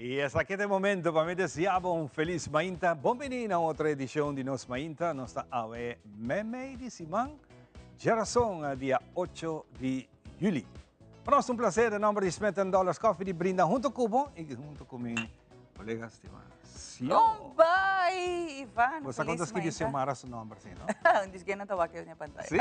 Y esaki ta e momento pa mi desea bo un feliz mainta. Bon bini na otro edicion di Nos Mainta. Nos ta awe memey di siman, djerason dia 8 di juli. Pa nos ta un placer den nomber di Smith and Dollars Coffee di brinda hunto cu bo y hunto cu mi colega stima Sio. Bon bai, Ivan. Bo sa con ta scribi Xiomara su nomber, si, no? Un disque nan ta wak na pantaya. Si?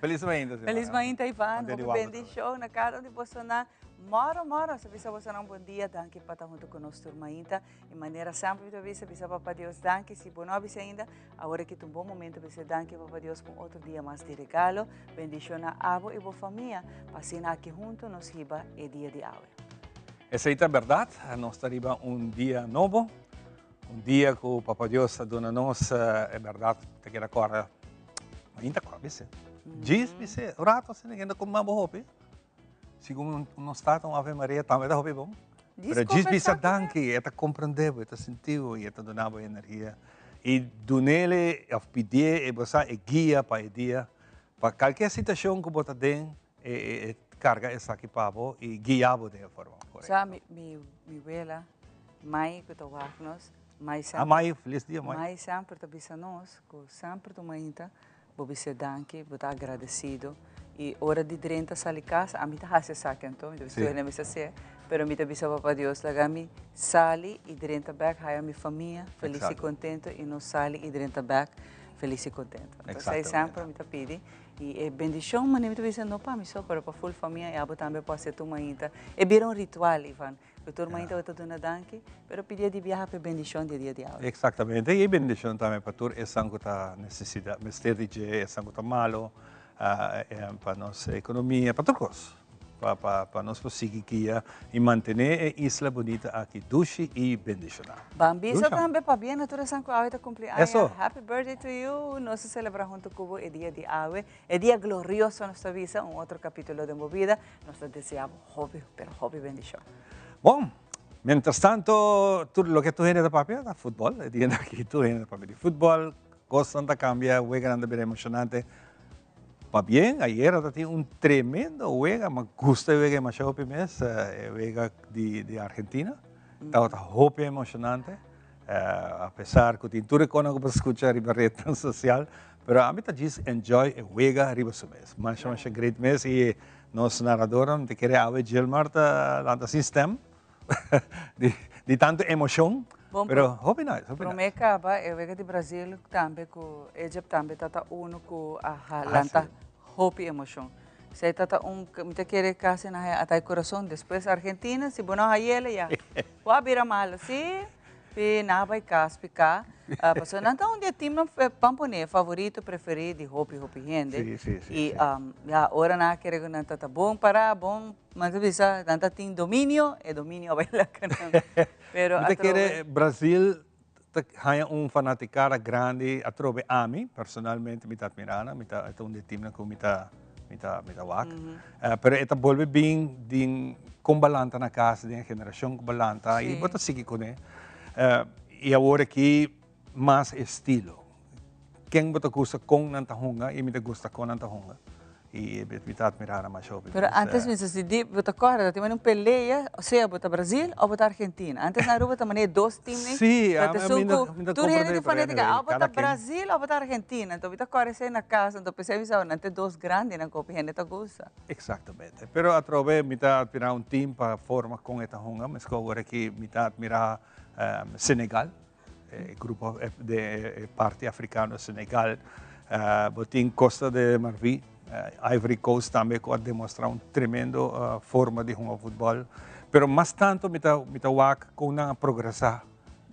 Feliz mainta, Xiomara. Feliz mainta, Ivan. Hopi bendicion na cada un di bosonan. Moro moro, sa bisa bosonan bon dia, danki pa ta hunto cu nos tur mainta. Y manera semper mi ta bisa, bisa Papa Dios danki. Si bo no a bisa ainda, awor aki ta un bon momento pa bisa danki Papa Dios pa un otro dia mas di regalo. Bendiciona abo y bo famia, pa asina aki hunto nos hiba e dia di awe. Esey ta berdad, nos ta riba un dia nobo, un dia cu Papa Dios a duna nos, e berdad ta keda corda, mainta cua bisa, djis bisa, un rato asina kende cuma bo hopi. Segun nos tata un Ave Maria tambe ta hopi bon. Pero djis bisa danki, e ta comprende bo, e ta sinti bo y e ta duna bo energia. Y dunele of pidié e bo sa e guia pa e dia, pa kalke situacion ku bo ta den, e e carga esaki pa bo y guia bo den e forma korekto. Sa mi mi mi wela, mai ku ta wak nos, mai Ah semper, mai, felis dia mai. Mai semper ta bisa nos ku semper tu mainta Bo bisa danki, bo ta agradecido. Y ora di drenta sali casa, ami ta haci esaki anto, mi ta bisa tur hende mester hacié, pero mi ta bisa Papa Dios, laga mi sali y drenta bek, haya mi famia feliz y contento y nos sali y drenta bek feliz y contento. Anto esei semper mi ta pidi y e bendicion manera mi ta bisa no pa mi so, pero pa full famia y abo tambe por haci tur mainta. E bira un ritual, Ivan. Doctor Mainta bo ta duna danki, pero pidié di biaha pa e bendishon di e dia di awe. Exactamente, y e bendishon tambe pa tur esnan cu ta necesidad, mester di dje, esnan cu ta malo, pa nos economia, pa tur cos, pa, pa, pa nos por sigui guia y mantene e isla bunita aki dushi y bendishona. Ban bisa tambe pabia na tur esnan cu awe ta cumpli aña. Eso. Happy birthday to you! Nos ta celebra hunto cu bo e dia di awe, e dia glorioso nos ta bisa, un otro capitulo den bo bida. Nos ta desea bo hopi, pero hopi bendishon. Bon, mientras tanto, tur loke tur hende ta papia ta futbol. E dia aki tur hende ta papia di futbol. Kosnan ta kambia, weganan ta bira emoshonante. Pabien, ayera ta tin un tremendo wega, mi a gusta e wega demasiado hopi mes, e wega di di Argentina. Tabata hopi emoshonante. A pesar ku tin tur e konan ku bo ta skucha riba retnan sosial, pero ami ta djis enjoy e wega riba su mes. Masha masha great mes i nos naradornan mi ta kere awe Gilmar ta lanta sin stem di di tantu emoshon, pero hopi nice, hopi nice. Prome kaba e wega di Brazil tambe ku Egypt tambe ta ta uno ku a lanta hopi emoshon. Esei ta ta un mi ta kere kasi nan haya ata e kurason despues Argentina si bo no hayele ya. Bo a bira malo si, pi nan a bai cas pica, pasobra nan ta un di e teamnan ban pone favorito, preferi di hopi hopi hende. Si, si, si, Y si. ya ora nan a kere cu nan ta ta bon para, bon, nan ta bisa nan ta tin dominio, e dominio a bai laga nan. Pero Mi ta atrobe. kere Brazil ta haña un fanaticada grandi atrobe ami personalmente mi ta admira nan mi ta e ta un di e teamnan cu mi ta mi ta mi ta wak pero e ta bolbe bin den con bo a lanta na cas den e generacion cu bo a lanta y bo ta sigui cune y awor aki mas estilo ken bo ta gusta con nan ta hunga y mi ta gusta con nan ta hunga. Y mi ta admira nan masha hopi. Pero antes mi sa si di bo ta corda ta tin un pelea sea bo ta Brasil o bo ta Argentina. Antes na Aruba ta manera dos team nei. Si, Ta mi esun no cu mi ta tur hende comprende tin pero fanetica anyway o bo ta cada ken. Brasil o bo ta Argentina. Enton mi ta corda esey na casa enton pesey mi sa nan ta e dos grandenan cu hopi hende ta gusta. Exactamente. Pero atrobe mi ta admira un team pa forma con e ta hunga. Mesco awor aki mi ta admira Senegal. E grupo de e parti africano Senegal, bo tin Costa de Marfil, Ivory Coast tambe cu a demostra un tremendo forma di hunga futbol. Pero mas tanto mi ta mi ta wak con nan a progresa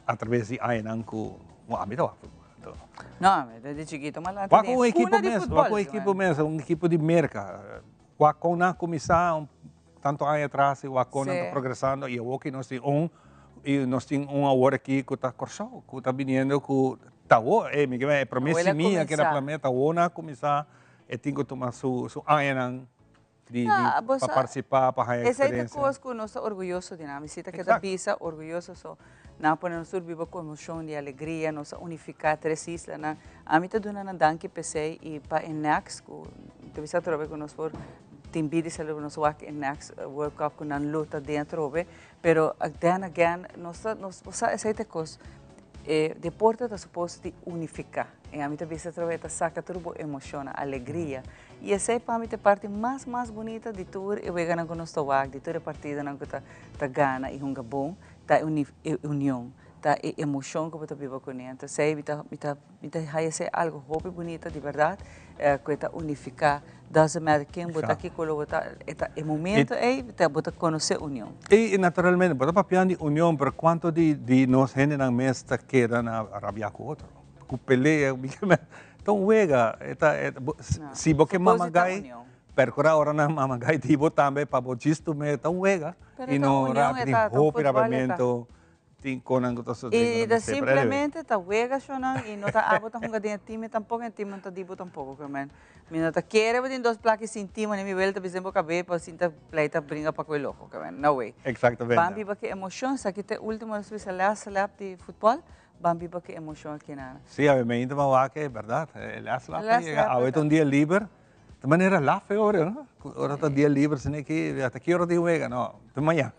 a traves di añanan cu ami ta wak futbol. Anto. No, ami desde chikito mi a lanta Wak den un ekipo cuna di mes, futbol. wak un ekipo mes, un ekipo di Merca. Wak con nan a cuminsa Tanto aña atras e wakonan ta progresando y awoki nos tin un y nos tin un awor aki cu ta Corsou cu ta biniendo cu ta awo e mi e prome simia cu era plame ta awo nan a cuminsa e tin cu tuma su su añanan di pa participa pa haya Esey ta experiencia. cos cu nos ta orguyoso di nan mi si ta keda bisa orguyoso so nan a pone nos tur biba cu emocion di alegria nos a unifica tres islanan ami ta duna nan danki p'esey y pa e next cu ta bisa atrobe cu nos por. Tin bida i salú nos wak e next World Cup ku nan lo ta den atrobe, pero then again nos ta nos bo sa esei ta e kos, e deporte ta supos di unifiká i ami ta bisa atrobe e ta saka tur bo emoshonnan, alegria i esei pa mi ta e parti mas mas bunita di tur e weganan ku nos ta wak, di tur e partidonan ku ta ta gana i hunga bon, ta e e union, ta e emoshon ku bo ta biba kuné, anto esei mi ta mi ta Mi ta haya esei algo hopi bunita di berdad cu e ta unifica doesn't matter ken bo ta kico lo bo ta e ta e momento ey bo ta conoce union. Y naturalmente bo ta papia di union pero cuanto di di nos hendenan mes ta keda na rabia cu otro cu pelea ta un wega e ta si bo ke mama gai percura ora nan mama gai di bo tambe pa bo djis tume ta un wega y no rabia tin hopi rabiamento. Tin konan ku ta sosodé ku I ta simplemente ta wega shownan i no ta abo ta hunga den e team tampoco e team no ta di bo tampoco ke men. Mi no ta kere bo tin dos plaki sin team mi wele ta bisa den bo kabe pa sinta pleita bringa pa koe loko ke men. No way. Exactamente. Ban biba ke emocion esaki ta e ultimo nos bisa last lap di futbol ban biba ke emocion aki nan. Si awe mi ainda wak e berdad e last lap a yega awe ta un dia liber ta manera laf e ora no ora ta dia liber asina aki ata ki ora tin wega no te mañan.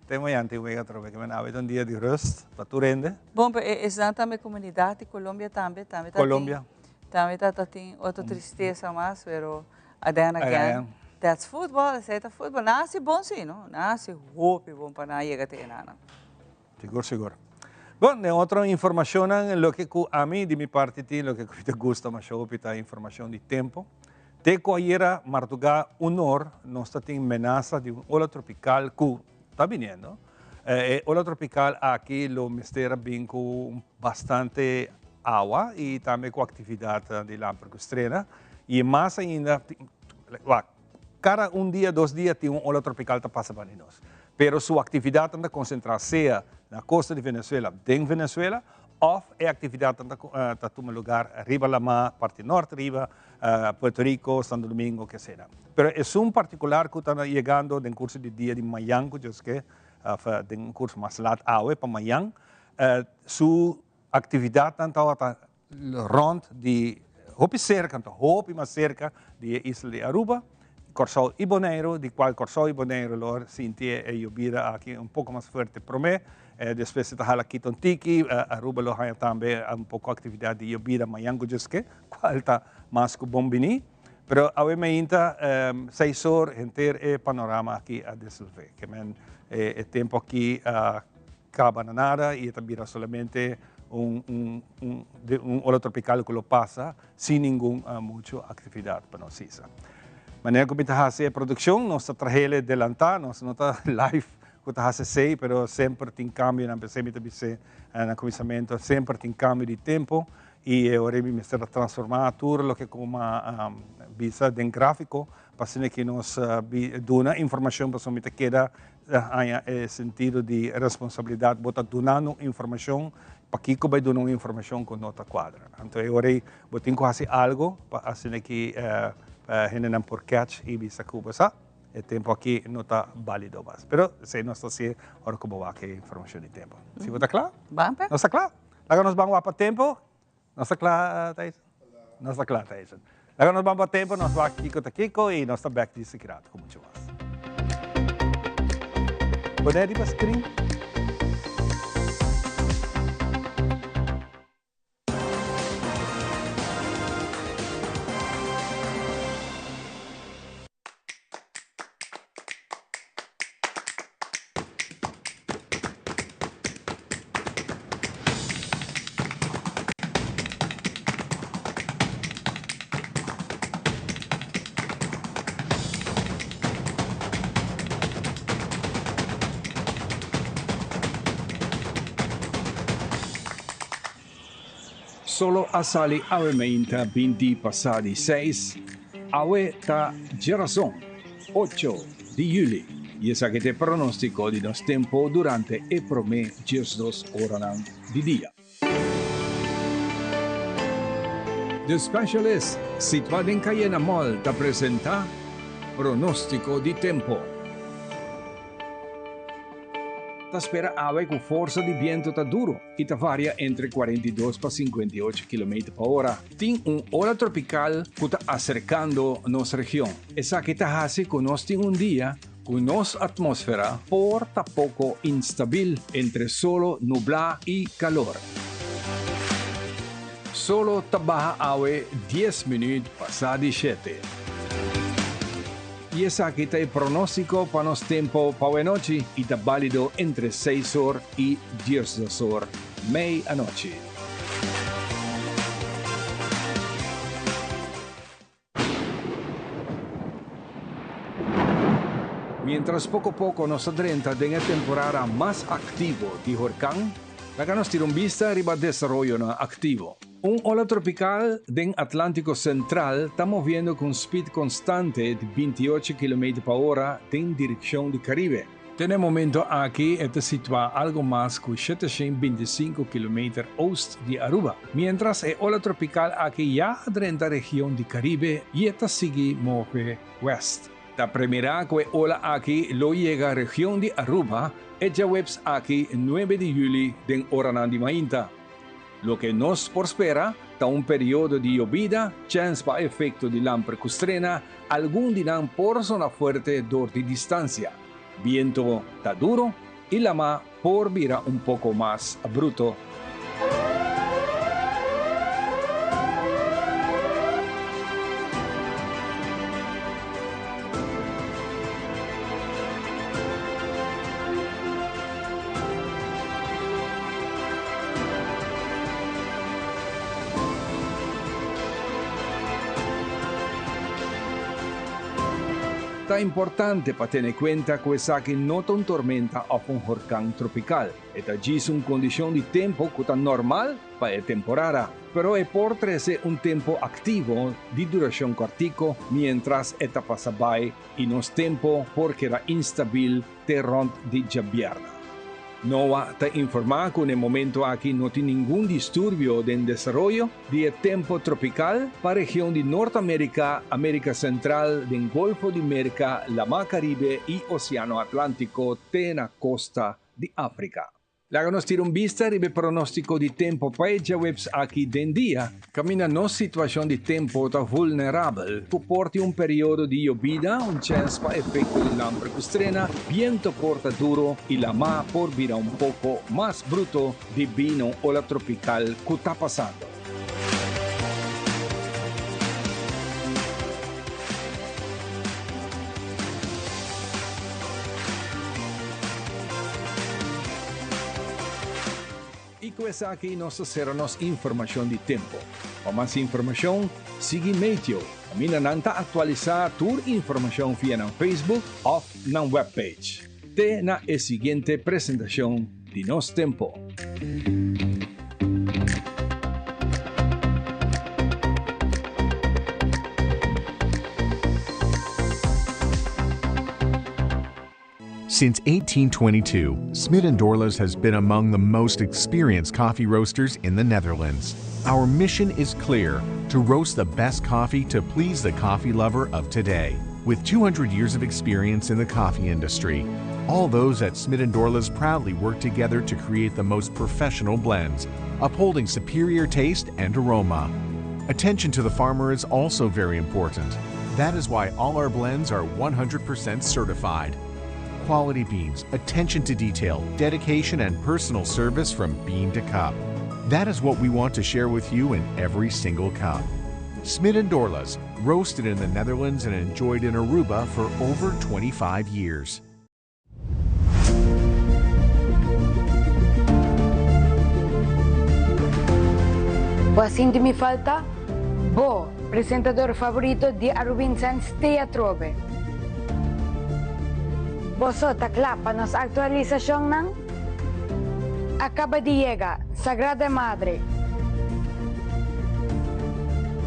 Te mañan tin wega atrobe ke men awe ta un dia di rust pa tur hende. Bon, pero e esnan tambe comunidad di Colombia tambe, tambe ta Colombia. tin, tambe ta ta tin otro tristesa mas, pero then again, that's football, esei ta football. Nan hasi bon si, no? Nan hasi hopi bon pa nan yega te e nannan. Sigur, sigur. Bon, den otro informacionnan, loke cu ami di mi parti tin, loke cu mi ta gusta masha hopi ta informacion di tempo. Te cu ayera marduga un or nos ta tin menasa di un ola tropical cu ta biniendo. E ola tropical aki lo mester a bin cu bastante awa y tambe cu actividad di lamper cu strena. Y mas ainda, wak, cada un dia, dos dia tin un ola tropical ta pasa bani nos. Pero su actividadnan ta concentra sea na costa di Venezuela, den Venezuela, of e actividadnan ta tuma lugar riba lama, parti nort riba Puerto Rico, Santo Domingo, ke sera. Pero esun particular cu ta yegando den curso di dia di mayan cu Dios ke, of den curso mas laat awe pa mayan, su actividadnan tabata rond di hopi cerca, anto hopi mas cerca di e isla di Aruba, Corsou y Boneiru, di cual Corsou y Boneiru lo sinti e yobida aki un poco mas fuerte prome, despues e ta hala kita un tiki, Aruba lo haya tambe un poco actividad di yobida mañan cu djeske, cual ta mas cu bon bini. Pero awe meinta seis or henter e panorama aki a desolve. Ke men e tempo aki a caba na nada y e ta bira solamente un un un un ola tropical cu lo pasa sin ningun mucho actividad pa nos hisa. Manera cu mi ta haci e produccion nos ta trahele delanta, nos no ta live cu ta haci esey, pero semper tin cambionan, p'esey mi ta bis'e na cuminsamento semper tin cambio di tempo y e ora mi mester a transforma tur loke cu mi a bisa den grafico pa asina ki nos duna informacion pasobra mi ta keda haña e sentido di responsabilidad bo ta dunando informacion pakico bai duna un informacion cu no ta cuadra. Anto e ora ei bo tin cu haci algo pa asina ki hendenan por catch y bisa cu bo sa e tempo aki no ta balido mas. Pero esei nos ta haci ora cu bo wak e informacion di tempo. Si bo ta cla? Ban pe. Nos ta cla? Laga nos ban wak pa tempo. Nos ta cla, Tyson? Nos ta cla, Tyson. Laga nos ban pa tempo, nos wak kico ta kico y nos ta back di Secret cu mucho mas. Pone riba screen. Solo a sali awe meinta binti pasa di seis, awe ta djerason, ocho di juli, y esaki ta e pronostico di nos tempo durante e prome 12 oranan di dia. The Specialist, situa den Cayena Mall, ta presenta Pronostico di Tempo. Ta spera awe ku forsa di bientu ta duru i ta varia entre 42 pa 58 kilometer pa ora. Tin un ola tropikal ku ta aserkando nos region. Esaki ta hasi ku nos tin un dia ku nos atmósfera por ta poko instabil entre solo nublá i kalor. Solo ta baha awe dies minüt pasá di shete. I esaki ta e pronóstiko pa nos tempo pa awenochi i ta bálido entre seis or i diesdos or mei anochi. Miéntras poko poko nos ta drenta den e temporada mas aktivo di horkan, laga nos tira un bista riba desaroyonan aktivo. Un ola tropikal den Atlántiko Sentral ta moviendo ku un spit konstante di 28 kilometer pa ora den direkshon di Karibe. Te na e momento aki e ta situá algo mas ku 725 kilometer oost di Aruba. Miéntras e ola tropikal aki ya a drenta region di Karibe i e ta sigui move west. Ta premirá ku e ola aki lo yega region di Aruba e djaweps aki 9 di yüli den oranan di mainta. Loke nos por spera ta un periodo di yobida, chèns pa efekto di lamper ku strena, algun di nan por zona fuerte dor di distansia. Biento ta duro i lamá por bira un poko mas bruto. Ta importante pa tene kuenta ku esaki no ta un tormenta òf un horkan tropikal. E ta djis un kondishon di tempu ku ta normal pa e temporada, pero e por trese un tempu aktivo di durashon kòrtiku miéntras e ta pasa bai i nos tempu por keda instabil te rònt di djabièrnè. NOAA ta informá ku na e momento aki no tin ningun disturbio den desaroyo di e tempu tropikal pa region di Nort Amérika, Amérika Sentral, den Golfo di Merka, Lamá Karibe i Oseano Atlántiko te na kosta di Afrika. Laga nos tira un bista riba e pronóstiko di tempu pa e djaweps aki den dia, kaminda nos situashon di tempu ta vulnerabel ku por tin un periodo di yobida, un chèns pa efekto di lamper ku strena, bientu por ta duro i lamá por bira un poko mas bruto debí na un ola tropikal ku ta pasando. I ku esaki nos ta sera nos informashon di tempu. Pa mas informashon, sigui Meteo, kaminda nan ta aktualisá tur informashon via nan Facebook òf nan webpage. Te na e siguiente presentashon di Nos Tempo. Since 1822, Smit & Dorlas has been among the most experienced coffee roasters in the Netherlands. Our mission is clear: to roast the best coffee to please the coffee lover of today. With 200 years of experience in the coffee industry, all those at Smit & Dorlas proudly work together to create the most professional blends, upholding superior taste and aroma. Attention to the farmer is also very important. That is why all our blends are 100% certified. Quality beans, attention to detail, dedication, and personal service from bean to cup. That is what we want to share with you in every single cup. Smit & Dorlas, roasted in the Netherlands and enjoyed in Aruba for over 25 years. Bo a sinti mi falta? Bo, presentador favorito di Arubin Sense t'ei atrobe. Boso ta kla pa nos aktualisashonnan? A kaba di yega Sagrada Madre.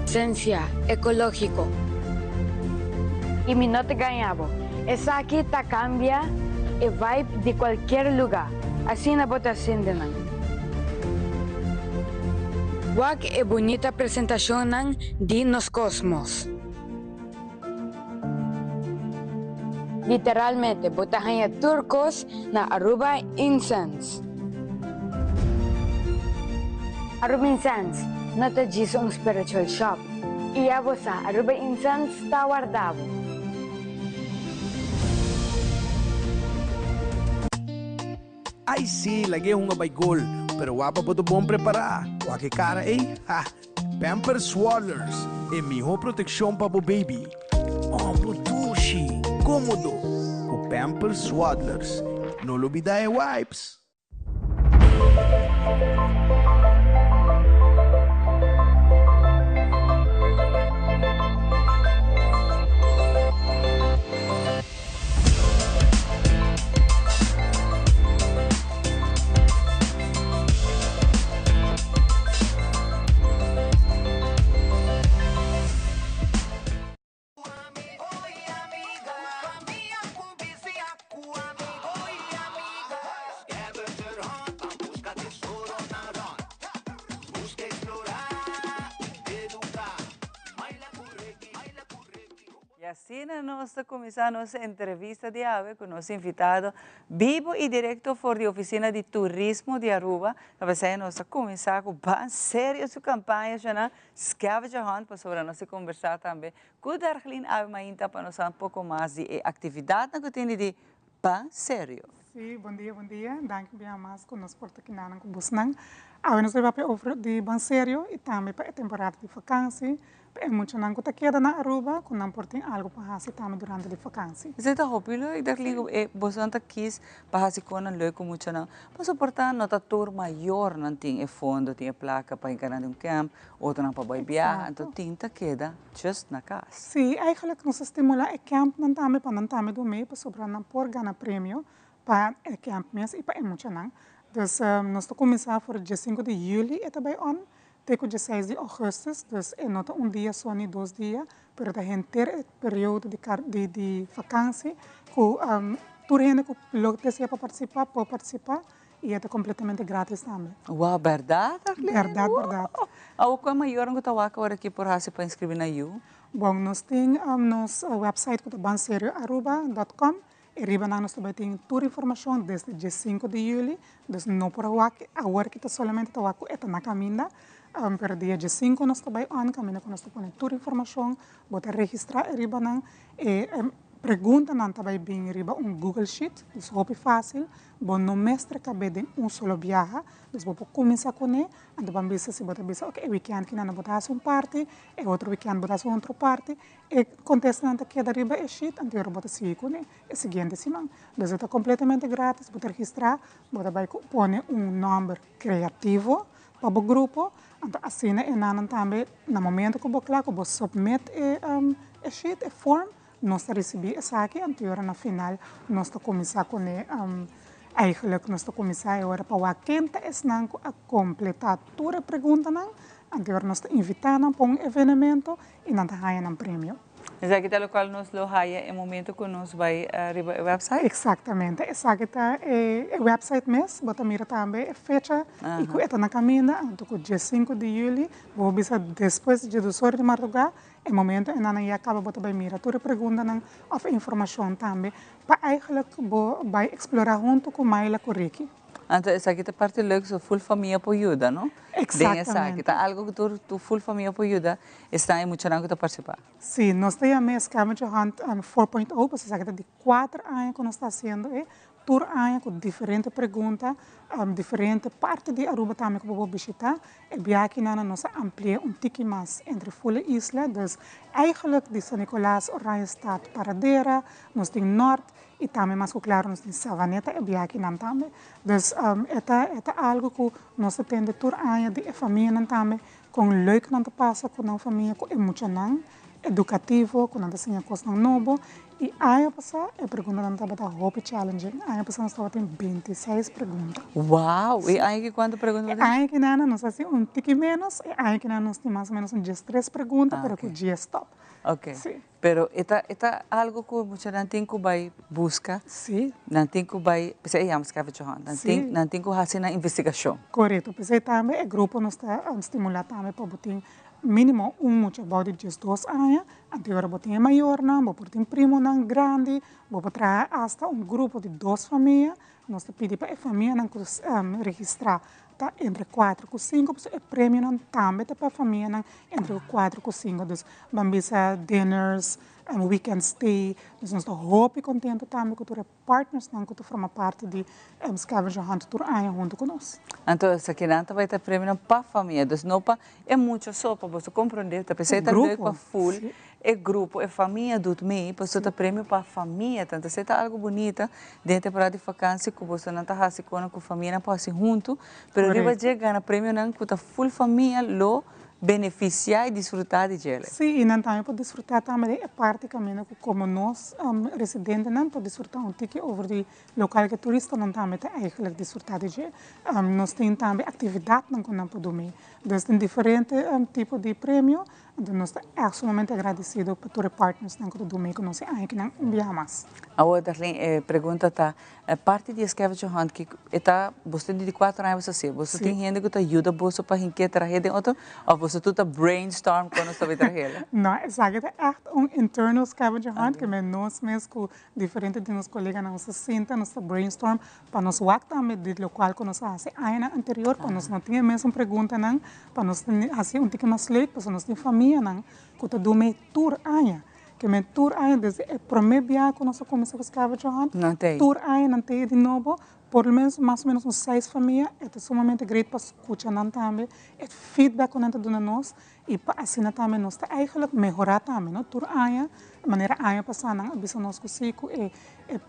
Sensia ekológiko. I mi no ta gaña bo. Esaki ta kambia e vibe di kualkier lugá. Asina bo ta sinti nan. Wak e bunita presentashonnan di nos kosmos. Literalmente bo ta haña tur kos na Aruba Incense. Aruba Incense no ta djis un spiritual shop. I ya bo sa, Aruba Incense ta warda bo. Ai si, lag'é hunga bai gol, pero wak pa bo ta bon prepará. Wak e kara ei, ha! Pampers Swaddlers, e mihó protekshon pa bo baby. Òmbo dushi, kómodo, ku Pampers Swaddlers. No lubidá e wipes! Y asina nos ta cuminsa nos entrevista di awe cu nos invitado bibo y directo for di oficina di turismo di Aruba. Ta pesey nos ta cuminsa cu ban serio su campaña shona Scavenger Hunt pasobra nos ta conversa tambe cu Dargelin awe mainta pa nos sa un poco mas di e actividadnan cu tin di Ban Serio. Sí, bon dia, bon dia. Danki bia mas ku nos por ta kinanan ku bosnan. Awe nos ta papia over di Ban Serio i tambe pa e temporada di vakansi, pa e muchanan ku ta keda na Aruba ku nan por tin algu pa hasi tambe durante di vakansi. Esei ta hopi leuk, Darlene, ku e bosnan ta kis pa hasi konan leuk ku muchanan. Pasobra por ta no ta tur mayornan tin e fondo, tin e plaka pa hinka nan den un kèmp, otronan pa bai biaha, anto tin ta keda just na kas. Sí, eigenlijk nos a stimula e campnan tambe pa nan tambe dun mee pasobra nan por gana premio pa e camp mes y pa e muchanan. Dus nos ta cuminsa for dje sinku di juli e ta bay on te cu dje seis di augustus, dus e no ta un dia so ni dos dia, pero ta henter e periodo di di di vakantie cu tur hende cu lo desea pa participa por participa. Y e ta completamente gratis tambe. Wow, berdad Arlene? Berdad, berdad. Awor cu e mayornan cu ta wak awor aki por haci pa inscribi nan yu? Bon, nos tin nos website cu ta banserioaruba dot com. E riba nan nos ta bay tin tur informacion desde dje sinku di juli. Dus no por wak awor ki ta solamente ta wak cu e ta na caminda. Pero dia dje sinku nos ta bay on caminda cu nos ta pone tur informacion. Bo ta registra e riba nan. E preguntanan ta bay bin riba un Google Sheet, dus hopi facil. Bo no mester kab'é den un solo biaha, dus bo por kuminsá kuné, anto bo a bisa si bo ta bisa oke e wikènt kinan bo ta hasi un parti, e otro wikènt bo ta hasi otro parti, e kontestanan ta keda riba e sheet, anto bo ta sigui kuné e siguiente siman. Dus e ta kompletamente gratis, bo ta registrá, bo ta bai pone un nòmber kreativo pa bo grupo, anto asina e nannan tambe na momento ku bo kla ku bo submit e sheet, e form, Nos ta risibí esaki, anto e ora na final nos ta kuminsá kuné. Eigenlijk nos ta kuminsá e ora pa wak ken ta esnan ku a kompletá tur e preguntanan, anto e ora nos ta invitá nan pa un evenemento i nan ta haña nan premio. Esaki ta lokual nos lo haya e momento ku nos bai riba e website? Eksaktamente, esaki ta e website mes, bo ta mira tambe e fecha i ku e ta na kaminda, anto ku diesinku di yüli, bo bisa despues di diesdos ora di mardugá, E momento enanan ya caba bo ta bay mira tur e preguntanan of e informacion tambe pa eigenlijk bo bay explora hunto cu Mayla cu Ricky. Anto esaki ta parti leuk so full famia por yuda no? Den esaki Exactamente. ta algo cu tur tur full famia por yuda esnan e muchanan cu ta participa. Si, nos ta yama e scavenger hunt 4.0 pasobra esaki ta di cuater aña cu nos ta haciendo e Tur aña ku diferente pregunta, diferente parti di Aruba tambe ku bo por bishita. E biakinan nos a ampli'é un tiki mas entre ful e isla. Dus eigenlijk di San Nicolas, Oranjestad, Paradera, nos tin Nort i tambe mas ku klaro nos tin Savaneta e biakinan tambe. Dus e ta e ta algu ku nos ta tende tur aña di e famianan tambe kon leuk nan ta pasa ku nan famia ku e muchanan edukativo ku nan ta siña kosnan nobo i aña pasá e preguntanan tabata hopi challenging. Aña pasá nos tabatin bintiseis pregunta. Wow! I aña aki kuantu pregunta bo tin? E aña aki nan nos hasi un tiki ménos, e aña aki nan nos tin mas o ménos un diestres pregunta pero ku dies stòp. Ok. Sí. Pero e ta e ta algu ku muchanan tin ku bai buska. Sí. Nan tin ku bai, p'esei e yama scavenger hunt, nan tin nan tin ku hasi nan investigashon. Korekto, p'esei tambe e grupo nos ta stimulá tambe pa bo tin. mínimo un mucha bou di 12 aña, anto ora bo tin e mayornan, bo por tin primonan grandi, bo por traha hasta un grupo di dos famia. Nos ta pidi pa e famianan ku registrá ta entre 4 ku 5, pasobra e premionan tambe ta pa famianan entre 4 ku 5. Dus ban bisa dinners, weekend stay. Dus nos ta hopi contento tambe ku tur e partnersnan ku ta forma parti di scavenger hunt tur aña hunto ku nos. Anto esakinan ta bai ta premionan pa famia, dus no pa e mucha so, pa boso comprende, ta pesey ta leuk pa full e grupo, e famia doet mee, pasobra ta premio pa famia, tanto esey ta algo bunita den e temporada di vakantie ku bosonan ta hasi konan ku famianan por hasi hunto, pero riba dje gana premionan ku ta full famia lo beneficia y disfruta di djele. Sí, y nan tambe por disfruta tambe di e parti caminda cu como nos residentenan por disfruta un tiki over di local cu turistanan tambe ta eigenlijk disfruta di dje. Nos tin tambe actividadnan cu nan por dumi. Dus tin diferente tipo di premio, enton nos ta echt sumamente agradecido pa tur e partnersnan cu ta dumi cu nos e aña akinan un biaha mas. Awor Darlene, e pregunta ta, E parti di e scavenger hunt ki e ta boso tin di cuatro aña boso hacié, boso tin hende cu ta yuda boso pa hinke trahe den otro of boso tur ta brainstorm con nos ta bay trahela? No, esaki ta echt un internal scavenger hunt ke men nos mes cu diferente di nos coleganan nos ta sinta, nos ta brainstorm pa nos wak tambe di locual cu nos a haci añanan anterior pa nos no tin e mesun preguntanan, pa nos haci un tiki mas leuk pasobra nos tin famianan cu ta dumi tur aña. Ke men tur aña desde e prome biaha ku nos a kuminsá ku scavenger hunt, tur aña nan ta e di nobo, por lo menos mas o menos un seis famia, e ta sumamente great pa skucha nan tambe, e feedback ku nan ta duna nos i pa asina tambe nos ta eigenlijk mehorá tambe, no? Tur aña, manera aña pasá nan a bisa nos ku si ku e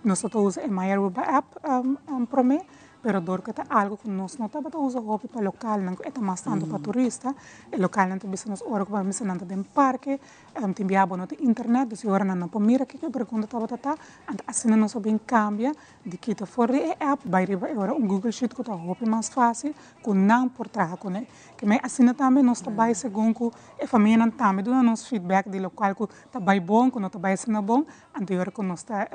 nos ta usa e My Aruba app prome, Pero dor ku e ta algu ku nos no tabata usa hopi pa lokalnan, ku e ta mas tantu pa turista, e lokalnan ta bisa nos ora ku bo a mester nan ta den parke, tin bia bo no tin internet, dus e ora nan no por mira kiko e pregunta tabata ta, anto asina nos a bin kambia di kita for di e app bai riba e ora un Google Sheet ku ta hopi mas fásil ku nan por traha kuné. Ke mei asina tambe nos ta bai segun ku e famianan tambe duna nos feedback di lokual ku ta bai bon, ku no ta bai asina bon, anto e ora ku nos ta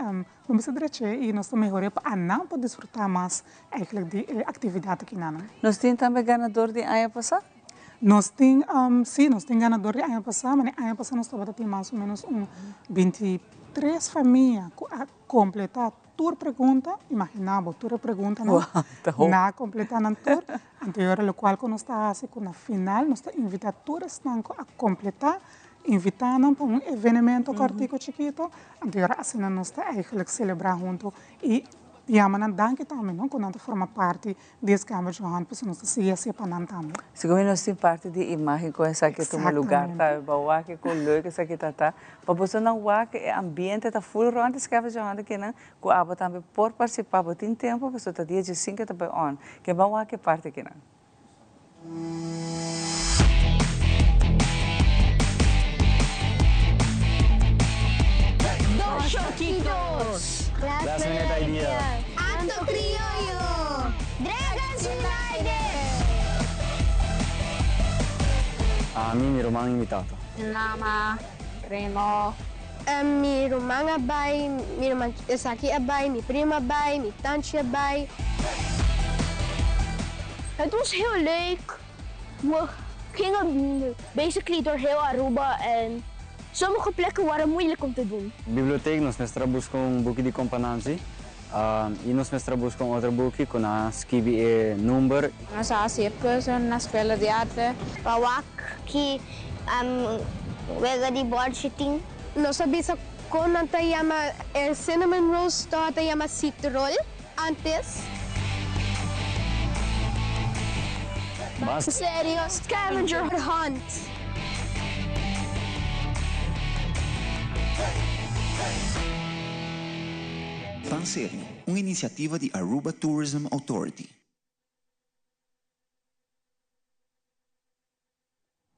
Bo mester dreche y nos ta mehor'é pa anan por disfrutá mas eigenlijk di e actividad aki nan. Nos tin tambe ganador di aña pasá? Nos tin, sí, nos tin ganador di aña pasá, mane aña pasá nos tabata tin mas o menos un 23 famia cu a completá tur pregunta, imaginá bo tur e preguntanan, nan a completá nan tur, anto e ora locual cu nos ta haci cu na final nos ta invitá tur esnan cu a completá Invitá nan pa un evenemento kòrtiku chikito, anto e ora asina nos ta eigenlijk selebrá huntu i yama nan danki tambe, no, ku nan ta forma parti di e scavenger hunt, pasobra nos ta sigui hasié pa nan tambe. Segun nos tin parti di imágen ku esaki tuma lugar ta bo wak kon leuk esaki ta ta, pa boso nan wak e ambiente ta ful rònt di scavenger hunt akinan ku abo tambe por partisipá, bo tin tempu pasobra ta dia diesinko ta bai on, ke ban wak e parti akinan. Dos Choquitos! Last minute idea! Acto Criollo! Dragons United! Ami, mi ruman i mi tata. Mama, primo. Mi ruman a bai, mi ruman esaki a bai, mi primo a bai, mi tanchi a bai. Het was heel leuk. We gingen basically door heel Aruba en sommige plekken waren moeilijk om te doen. Bibliotheek nos mester a busca un buki di Compa Nancy y nos mester a busca un otro buki cu nan a skibi e number. Nos a haci e puzzel na Escuela di Arte. Pa wak ki wega di bòrchi tin. Nos a bisa kon nan ta yama e cinnamon rolls tabata yama citrol antes. Bas. Serio scavenger hunt. Ban Serio, un iniciativa di Aruba Tourism Authority.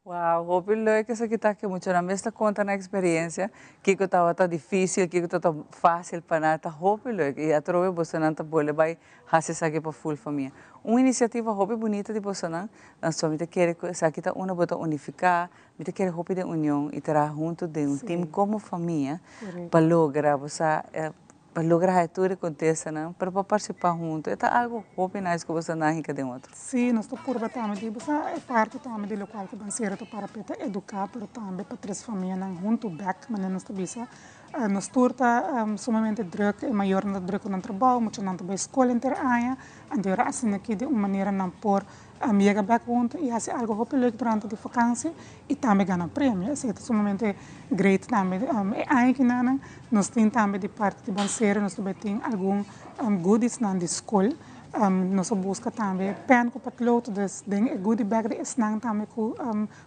Wow, hopi leuk esaki ta ke muchanan mes ta konta nan eksperiencia, kiko tabata dificil, kiko tabata facil pa nan, ta hopi leuk y atrobe bosonan ta bolbe bai haci esaki pa full famia. Un iniciativa hopi bunita di bosonan, anto mi ta kere ku esaki ta unda bo ta unifica, mi ta kere hopi den union y traha hunto den un team como famia pa logra bo sa. Pa logra haya tur e contestanan, pero pa participa hunto, e ta algo hopi nice cu boso nan hinca den otro. Sí, nos ta purba tambe di bo sa e parti tambe di locual cu Bansero ta para p'e ta educa, pero tambe pa tres famianan hunto bek, manera nos ta bisa. Nos tur ta sumamente druk, e mayornan ta druk cu nan trabao, muchanan ta bay scol henter aña, anto ora asina aki di un manera nan por yega bek hunto y haci algo hopi leuk durante di vakantie y tambe gana premio. Esey ta sumamente great tambe. E aña kinanan nos tin tambe di parti di Bansero nos ta bay tin algun goodiesnan di scol. Nos a busca tambe pen cu potlood, dus den e goodie bag di esnan tambe cu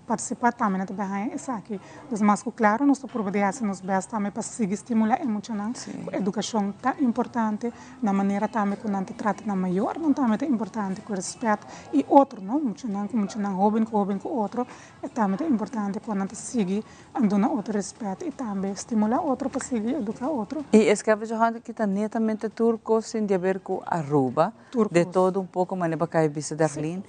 Partisipá tambe nan ta bay haña esaki. Dus mas ku klaro nos ta purba di hasi nos bèst tambe pa sigui stimulá e muchanan ku edukashon ta importante, na manera tambe ku nan ta trata nan mayornan tambe ta importante, ku rèspèt i otro no, muchanan ku muchanan, hóben ku hóben ku otro, e tambe ta importante ku nan ta sigui duna otro rèspèt i tambe stimulá otro pa sigui eduká otro. I e scavenger hunt aki ta netamente tur kos tin di haber ku Aruba. De todo un poco manera pa cay bisa Darlene,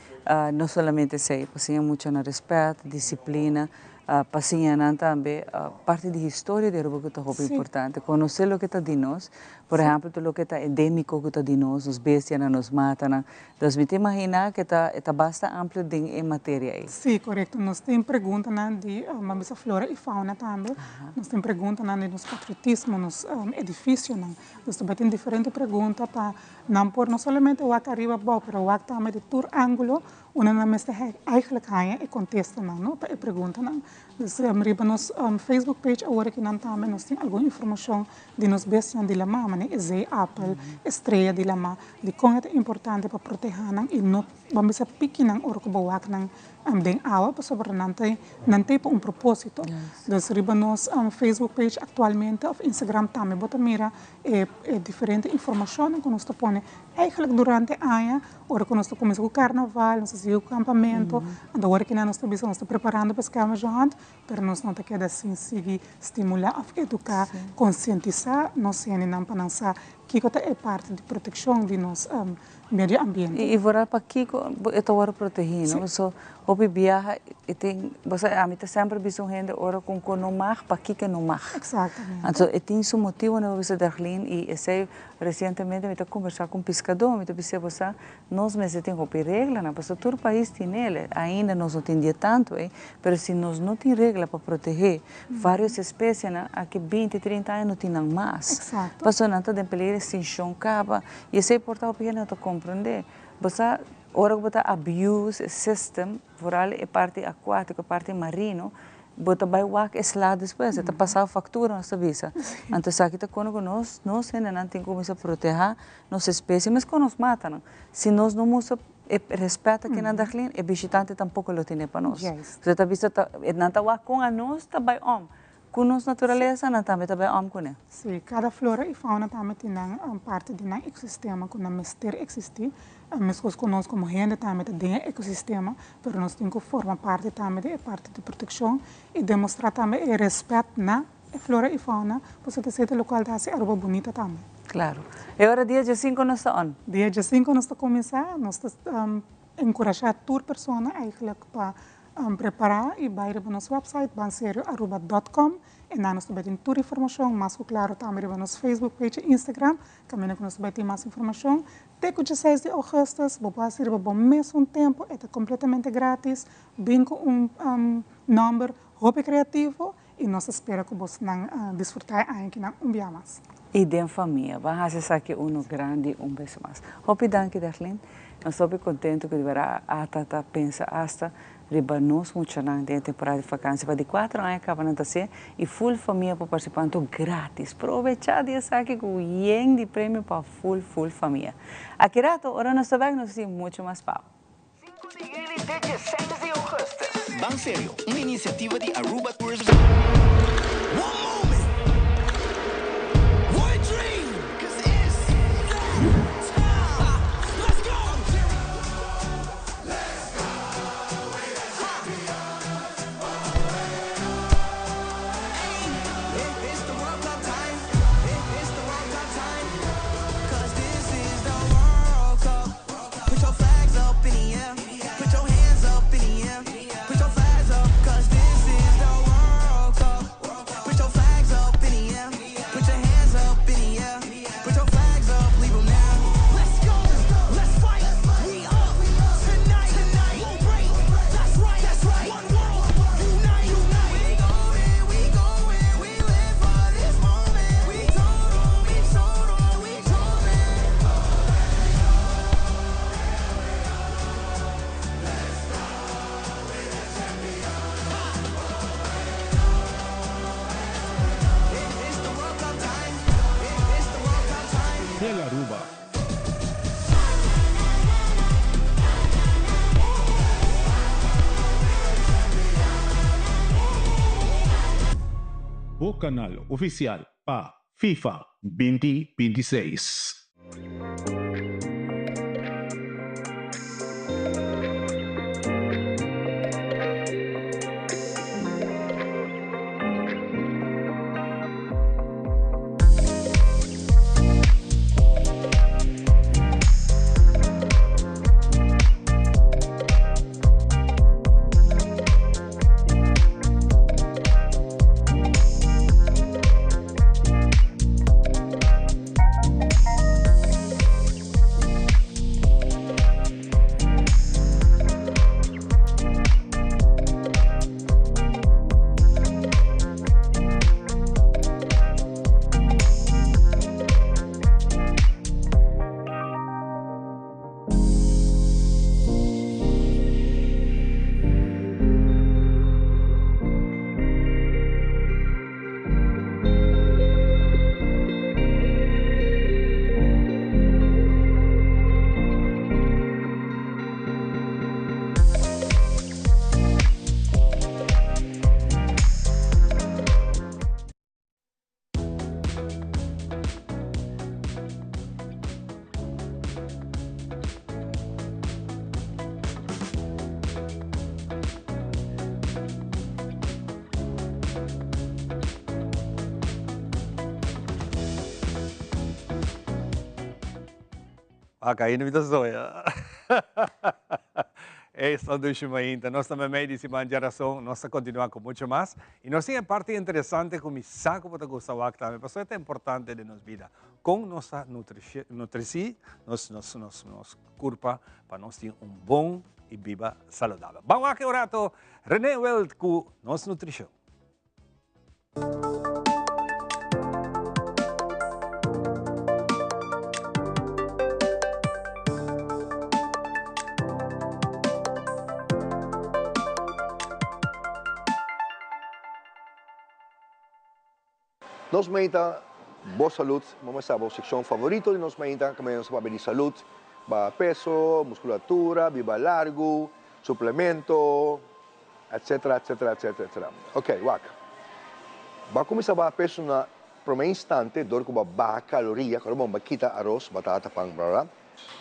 no solamente esey, pa siña muchanan respet, disciplina, pa siña nan tambe parti di historia di Aruba cu ta hopi importante, conoce loke ta di nos, por ehempel tur loke ta endemico cu ta di nos, nos bestianan, nos matanan, dus mi ta imagina cu e ta basta amplio den e materia ey. Si, corecto, nos tin preguntanan di, ban bisa flora y fauna tambe, nos tin preguntanan di nos patriotismo, nos edificionan, dus ta bay tin diferente pregunta pa Nan por no solamente wak ariba abou, pero wak tambe di tur ángulo unda nan mester eigenlijk haña e kontestanan, no, pa e preguntanan. Dus riba nos Facebook page awor aki nan tambe nos tin algun informashon di nos bestianan di lamá, manera e zeeapel, e strea di lamá, dikon e ta importante pa protehá nan i no ban bisa piki nan ora ku bo wak nan den awa pasobra nan ta nan ta pa un propósito. Dus riba nos Facebook page aktualmente òf Instagram tambe bo ta mira E diferente informashonnan ku nos ta pone eigenlijk durante aña, ora ku nos ta kuminsá ku karnaval, nos ta sigui ku kampamentu, anto ora kinan nos ta bisa nos ta preparando pa scavenger hunt, pero nos no ta keda sin sigui stimulá òf eduká, konsientisá nos hendenan pa nan sa kiko ta e parti di protekshon di nos medio ambiente. I vooral pakiko e ta wòrdu protegí, no? Paso hopi biaha e tin, bo sa ami ta semper bisa un hende ora ku un ko no mag, pakiko e no mag. Exactamente. Anto e tin su motibonan bo bisa Darlene i esei resientemente mi ta kombersá ku un piskadó, mi ta bis'é bo sa nos mester tin hopi reglanan pasobra tur pais tin el, ainda nos no tin di e tantu ei, pero si nos no tin regla pa protegé varios espesienan aki binti, trinta aña no tin nan mas. Exacto. Pasobra nan ta den peligro di extinshon kaba. I esei por ta hopi hende no ta komprendé. Bo sa, ora ku bo ta abuse e system, vooral e parti akuátiko, e parti marino, bo ta bai wak e sla despues, e ta pasá faktura nos ta bisa. Anto esaki ta kono ku nos, nos hendenan tin ku kuminsá protehá nos espesie meskos nos matanan. Si nos no mustra e rèspèt aki na Darlene, e bishitante tampoko lo tene pa nos. Bo ta bisa ta, nan ta wak kon anos ta bai om. Ku nos naturalesa nan tambe ta bai om kuné. Sí, kada flora i fauna tambe tin nan parti di nan ekosistema ku nan mester eksistí. Meskos ku nos komo hende tambe ta den e ekosistema, pero nos tin ku forma parti tambe di e parti di protekshon i demostrá tambe e rèspèt na e flora i fauna, pasobra esei ta lokual ta hasi Aruba bunita tambe. Klaro. E ora dia diesinko nos ta on? Dia diesinko nos ta kuminsá. Nos ta enkurashá tur persona eigentlik pa Prepará i bai riba nos website banserioaruba dot com e nan nos ta bai tin tur informashon mas ku klaro tambe riba nos Facebook page i Instagram kaminda ku nos ta bai tin mas informashon te ku dieseis di augustus bo por hasi riba bo mesun tempu e ta kompletamente gratis bin ku un nòmber hopi kreativo i nos ta spera ku bosnan disfrutá e aña kinan un bia mas. I den famia ban hasi esaki uno grandi un bes mas. Hopi danki Darlene. Nos ta hopi contento cu di berdad ata ta pensa hasta riba nos muchanan den e temporada di vakantie pa di cuatro aña caba nan ta hacié y full famia por participa anto gratis. Probecha di esaki cu yen di premio pa full full famia. Aki rato ora nos ta bek nos ta tin mucho mas pao. Sinku di juli te dieseis di augustus. Ban Serio, un inisiativa di Aruba Tourism. One moment, one dream, 'cause it's that time. Let's go! Let's go, we the champions. Hey, it's the World Cup time. It's the World Cup time. 'Cause this is the World Cup. Put your flags up in the air. Put your hands up in the air. Put your flags up, 'cause this is the World Cup. Bo kanal ofisial pa FIFA 2026. Acá ainda me zoia. Esta dushi mainta. Nos ta meimei di siman djarason. Nos ta continua cu mucho mas. Y nos tin e parti interesante cu mi sa cu bo ta gusta wak tambe, pasobra e ta importante den nos bida. Con nos ta nutrici nos nos nos nos curpa pa nos tin un bon y biba saludabel. Ban wak e un rato Rene Wild cu nos nutricion. Nos mainta Bo Salud, bo sa bo seccion favorito di Nos Mainta, caminda nos ta papia di salud, baha peso, musculatura, biba largo, suplemento, etcetera, etcetera, etcetera, etcetera. Ok, wak. Bo a cuminsa baha peso na prome instante door cu bo a baha caloria, ora bo a kita aros, batata, pan, bla, bla, bla.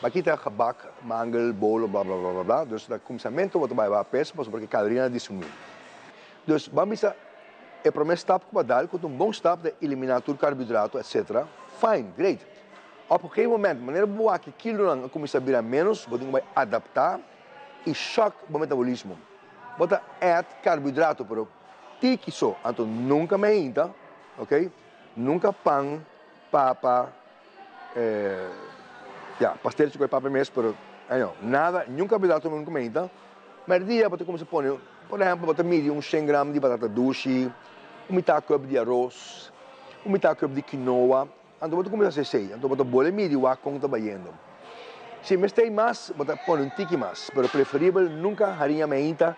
Bo a kita gebak, mangel, bolo, bla, bla, bla, bla, bla. Dus na cuminsamento bo ta bai baha peso pasobra e calorianan a disminuí. Dus bo a bisa e prome stap cu bo a dal cu ta un bon stap ta elimina tur carbohidrato, etcetera. Fine, great. Op un gegeven moment, manera bo wak e kilonan a cuminsa bira menos, bo tin cu bai adapta. i shock bo metabolismo. Bo ta add carbohidrato pero tiki so, anto nunca meinta, ok, nunca pan, papa, ya, pastel si cu e papa mes pero año, nada, niun carbohidrato nunca meinta. Merdia bo ta cuminsa pone, por ehempel bo ta midi un shen gram di batata dushi, un mitad cup di aros, un mitad cup di quinoa. Anto bo ta kuminsá hasi esei, anto bo ta bole midi wak kon ta bayendo. Si mester ei mas, bo ta pone un tiki mas, pero preferibel nunka hariña meinta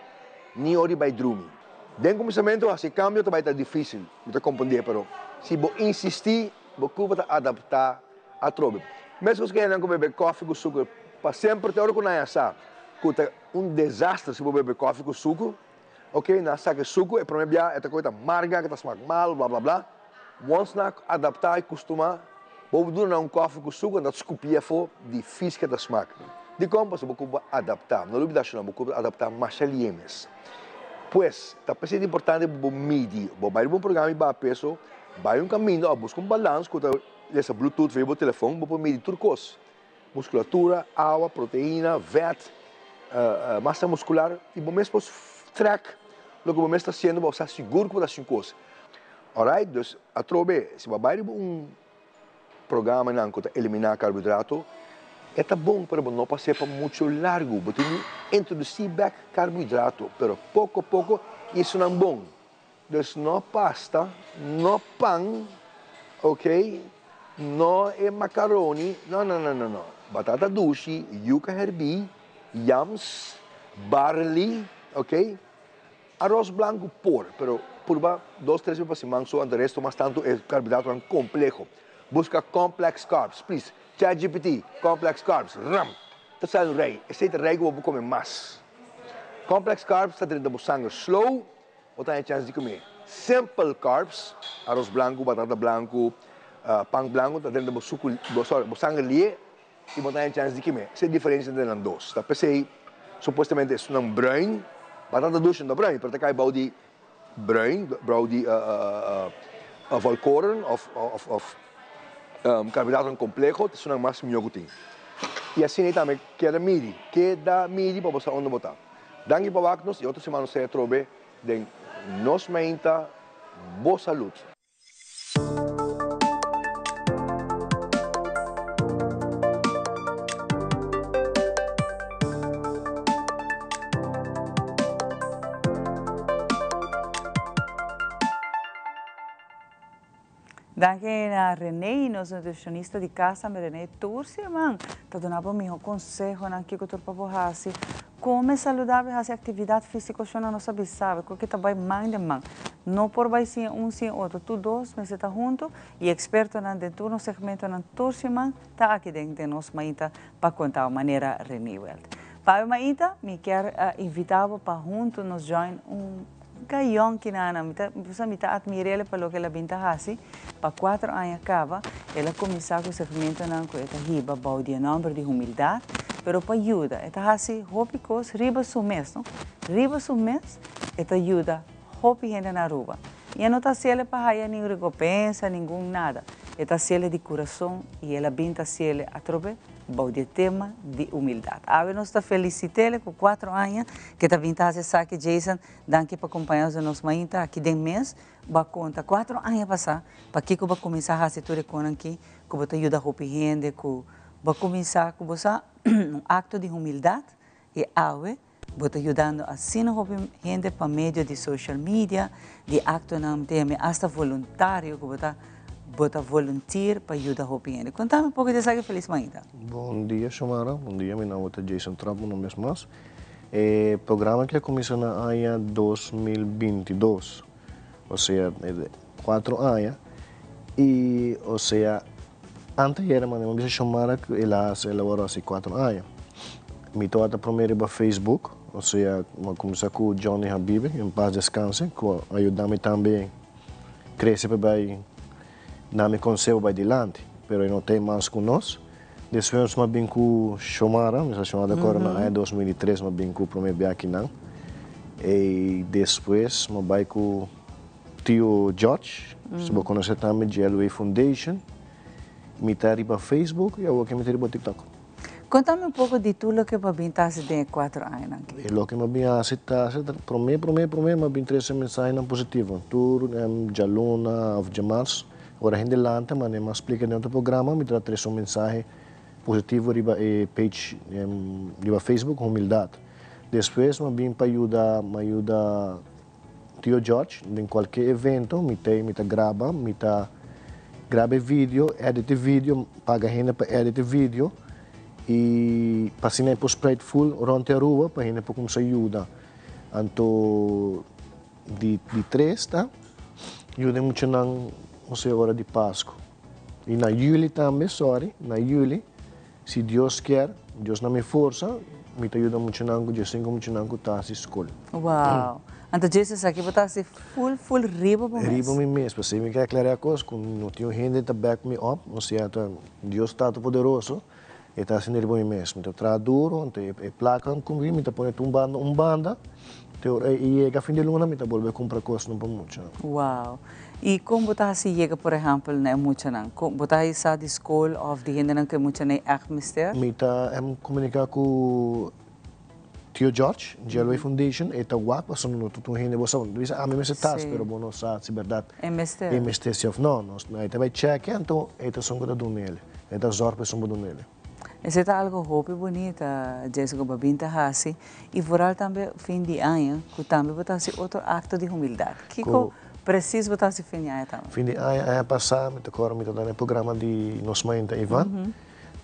ni ora di bai drumi. Den kuminsamentu hasi e kambio ta bai ta difisil, mi ta komprendé, pero si bo insistí, bo kurpa ta adaptá atrobe. Meskos ku hendenan ku bebe kòfi ku suku pa semper te ora ku nan a sa ku ta un desaster si bo bebe kòfi ku suku, Ok, nan saka e suku, e prome bia e ta koe ta marga, ke ta smak malu, bla bla bla. Once nan a adapta i kustuma, bo por duna nan un kofi ku suku, nan ta skupi afo di fis ke ta smak. Dikon? Pasobra bo kurpu a adapta. No lubida asina, bo kurpu ta adapta masha lie mes. Pues, ta p'esei ta importante pa bo midi. Bo bai riba un programa di baha peso, bai un kaminda òf buska un balans ku ta lesa bluetooth via bo telefon, bo por midi tur kos. Musculatura, awa, proteina, vet, masa muscular y bo mes por track loke bo mes ta haciendo pa bo sa sigur cu bo ta haci un cos. Alright, dus atrobe si bo a bay riba un programanan cu ta elimina carbohidrato e ta bon pero bo no por hacié pa mucho largo, bo tin di introduci bek carbohidrato pero poco poco y esunnan bon. Dus no pasta, no pan, ok, no e macaroni, no no no no no, batata dushi, yuca herbí, yams, barley, ok, aros blanco por, pero purba dos tres bes pa siman so, anto resto mas tanto e carbohidratonan compleho. Busca complex carbs, please, ChatGPT, complex carbs, ram, ta sali un rei, esey ta rei cu bo por come mas. Complex carbs ta drenta bo sanger slow. Bo ta haña chèns di kumé. Simple carbs, aros blanku, batata blanku, pan blanku ta drenta bo suku, bo sorry, bo sanger lié i bo ta haña chèns di kime. Esei e diferensia entre nan dos. Ta p'esei supuestamente esunnan bruin, batata dushi no ta bruin, pero ta kai bou di bruin, bou di volkoren òf òf karbohidratonan kompleho, ta esunnan mas mihó ku tin. I asina ei tambe keda midi, keda midi pa bo sa unda bo ta. Danki pa wak nos i otro siman nos ta atrobe den Nos Mainta Bo Salud. Danki na Rene, nos nutricionista di cas tambe Rene tur siman ta duna bo miho consehonan kico tur pa bo haci, come saludabel, haci actividad fisico shona nos a bisa cu ta bay man den man, no por bay sin un sin otro, tur dos mester ta hunto y expertonan den tur nos segmentonan tur siman ta aki den den nos mainta pa conta bo manera Rene Welt. Pa awe mainta mi kier invita bo pa hunto nos join un Ka yonki nana, mi ta bisa mi ta admir'el pa loke el a bin ta hasi. Pa cuatro aña caba, el a cuminsa cu segmentonan cu e ta hiba bou di e nomber di humildad, pero pa yuda. E ta hasi hopi cos riba su mes, no? Riba su mes e ta yuda hopi hende na Aruba. Y e no ta haciele pa haya ningun recompensa, ningun nada. E ta haciele di curason y el a bin ta haciele atrobe. Bou di e tema di humildad. Awe nos ta felicitele cu cuatro aña ke ta bin ta haci esaki. Jason, danki pa compaña nos den nos mainta aki den mes. Bo a conta cuatro aña pasa pakico bo a cuminsa haci tur e conan aki cu bo ta yuda hopi hende cu bo a cuminsa cu bo sa un acto di humildad y awe Bo ta yudando asina hopi hende pa medio di social media, di actonan teme hasta voluntario cu bo ta bo ta volunteer pa yuda hopi hende. Contami un poco di esaki Feliz Mainta. Bon dia Xiomara, bon dia mi nomber ta Jason Tromp un bes mas. E programa aki a cuminsa na aña 2022, osea cuatro aña y osea Anteayer manda mi a bisa Xiomara cu el a haci el a worde haci cuatro aña. Mi tabata prome riba Facebook, osea mi a cuminsa cu Johnny Habibe, en paz descanse, cu a yuda mi tambe crece pa bay na mi conseho bay dilanti, pero e no ta mas cu nos. Despues mi a bin cu Xiomara, mi sa Xiomara ta acorda na aña 2003 mi a bin cu prome biaha akinan, y despues mi a bay cu. Tio George, si bo conoce tambe GLW Foundation, mi ta riba Facebook y awor ke mi ta riba TikTok. Contame un poco di tur loke bo a bin ta haci den e cuatro añanan aki. E loke mi a bin haci ta prome prome prome mi a bin trece mensahenan positivo. Tur djaluna of djamars ora hende lanta mane mi a splica den otro programa mi ta trece un mensahe positivo riba e page riba Facebook Humildad. Despues mi a bin pa yuda mi a yuda Tio George, den cualke evento mi ta mi ta graba, mi ta graba e video, edit e video, paga hende pa edit e video y pa asina e por spread full rond di Aruba pa hende por cuminsa yuda. Anto di di tres ta yuda e muchanan osea ora di Pasco. Y na juli tambe, sorry, na juli Si Dios kier, Dios na mi forsa, mi ta yuda muchanan ku diesinko muchanan ku ta hasi skol. Wow! Anto Jesus aki bo ta hasi full full riba bo mes. Riba mi mes, pasobra mi ke aklará kos ku no tin un hende ta back mi up, osea ta Dios Tata Poderoso e ta hasi riba mi mes. Mi ta traha duro, anto e plaka ku mi ta pone tur un banda un banda, te ora e yega fin di luna mi ta bolbe kumpra kosnan pa muchanan. Wow! I kon bo ta hasi yega por ehèmpel na e muchanan? Kon bo ta hisa di skol òf di hendenan ku e muchanan ei ègt mester? Mi ta komuniká ku Tio George, GLW Foundation, e ta wak pasobra no tur hende bo sa. Bo ta bisa ami mester tas pero bo no sa si bèrdat e mester e mester si òf no. Nos e ta bai chèkè anto e ta esun ku ta duna el. E ta zòrg pa esun ku duna el. Esei ta algo hopi bunita, Jessica, bo a bin ta hasi i vooral tambe fin di aña ku tambe bo ta hasi otro akto di humildat. Kiko presis bo ta hasi fin di aña tambe? Fin di aña, aña pasá mi ta kòrda mi ta na e programa di Nos Mainta Ivan.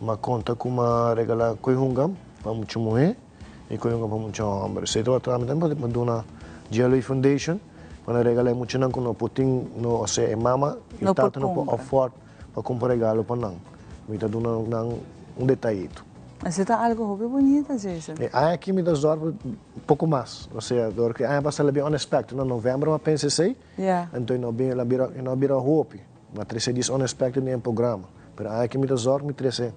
Mi a konta ku mi a regalá koi hunga pa mucha muhé i koi hunga pa mucha hòmber. Esei tabata mi tambe pa duna GLA Foundation pa nan regalá e muchanan ku no por tin, no, osea e mama i tata no por afford pa kumpra regalo pa nan. Mi ta duna nan un detayito. Esey ta algo hopi bunita, Jason. E aña aki mi ta zorg poco mas. Osea, dor cu e aña pasa la bin unexpected. Na november mi a pensa esey, anto e no bin, e no a bira hopi. Mi a trece dies unexpected den e programa. Pero aña aki mi ta zorg mi trece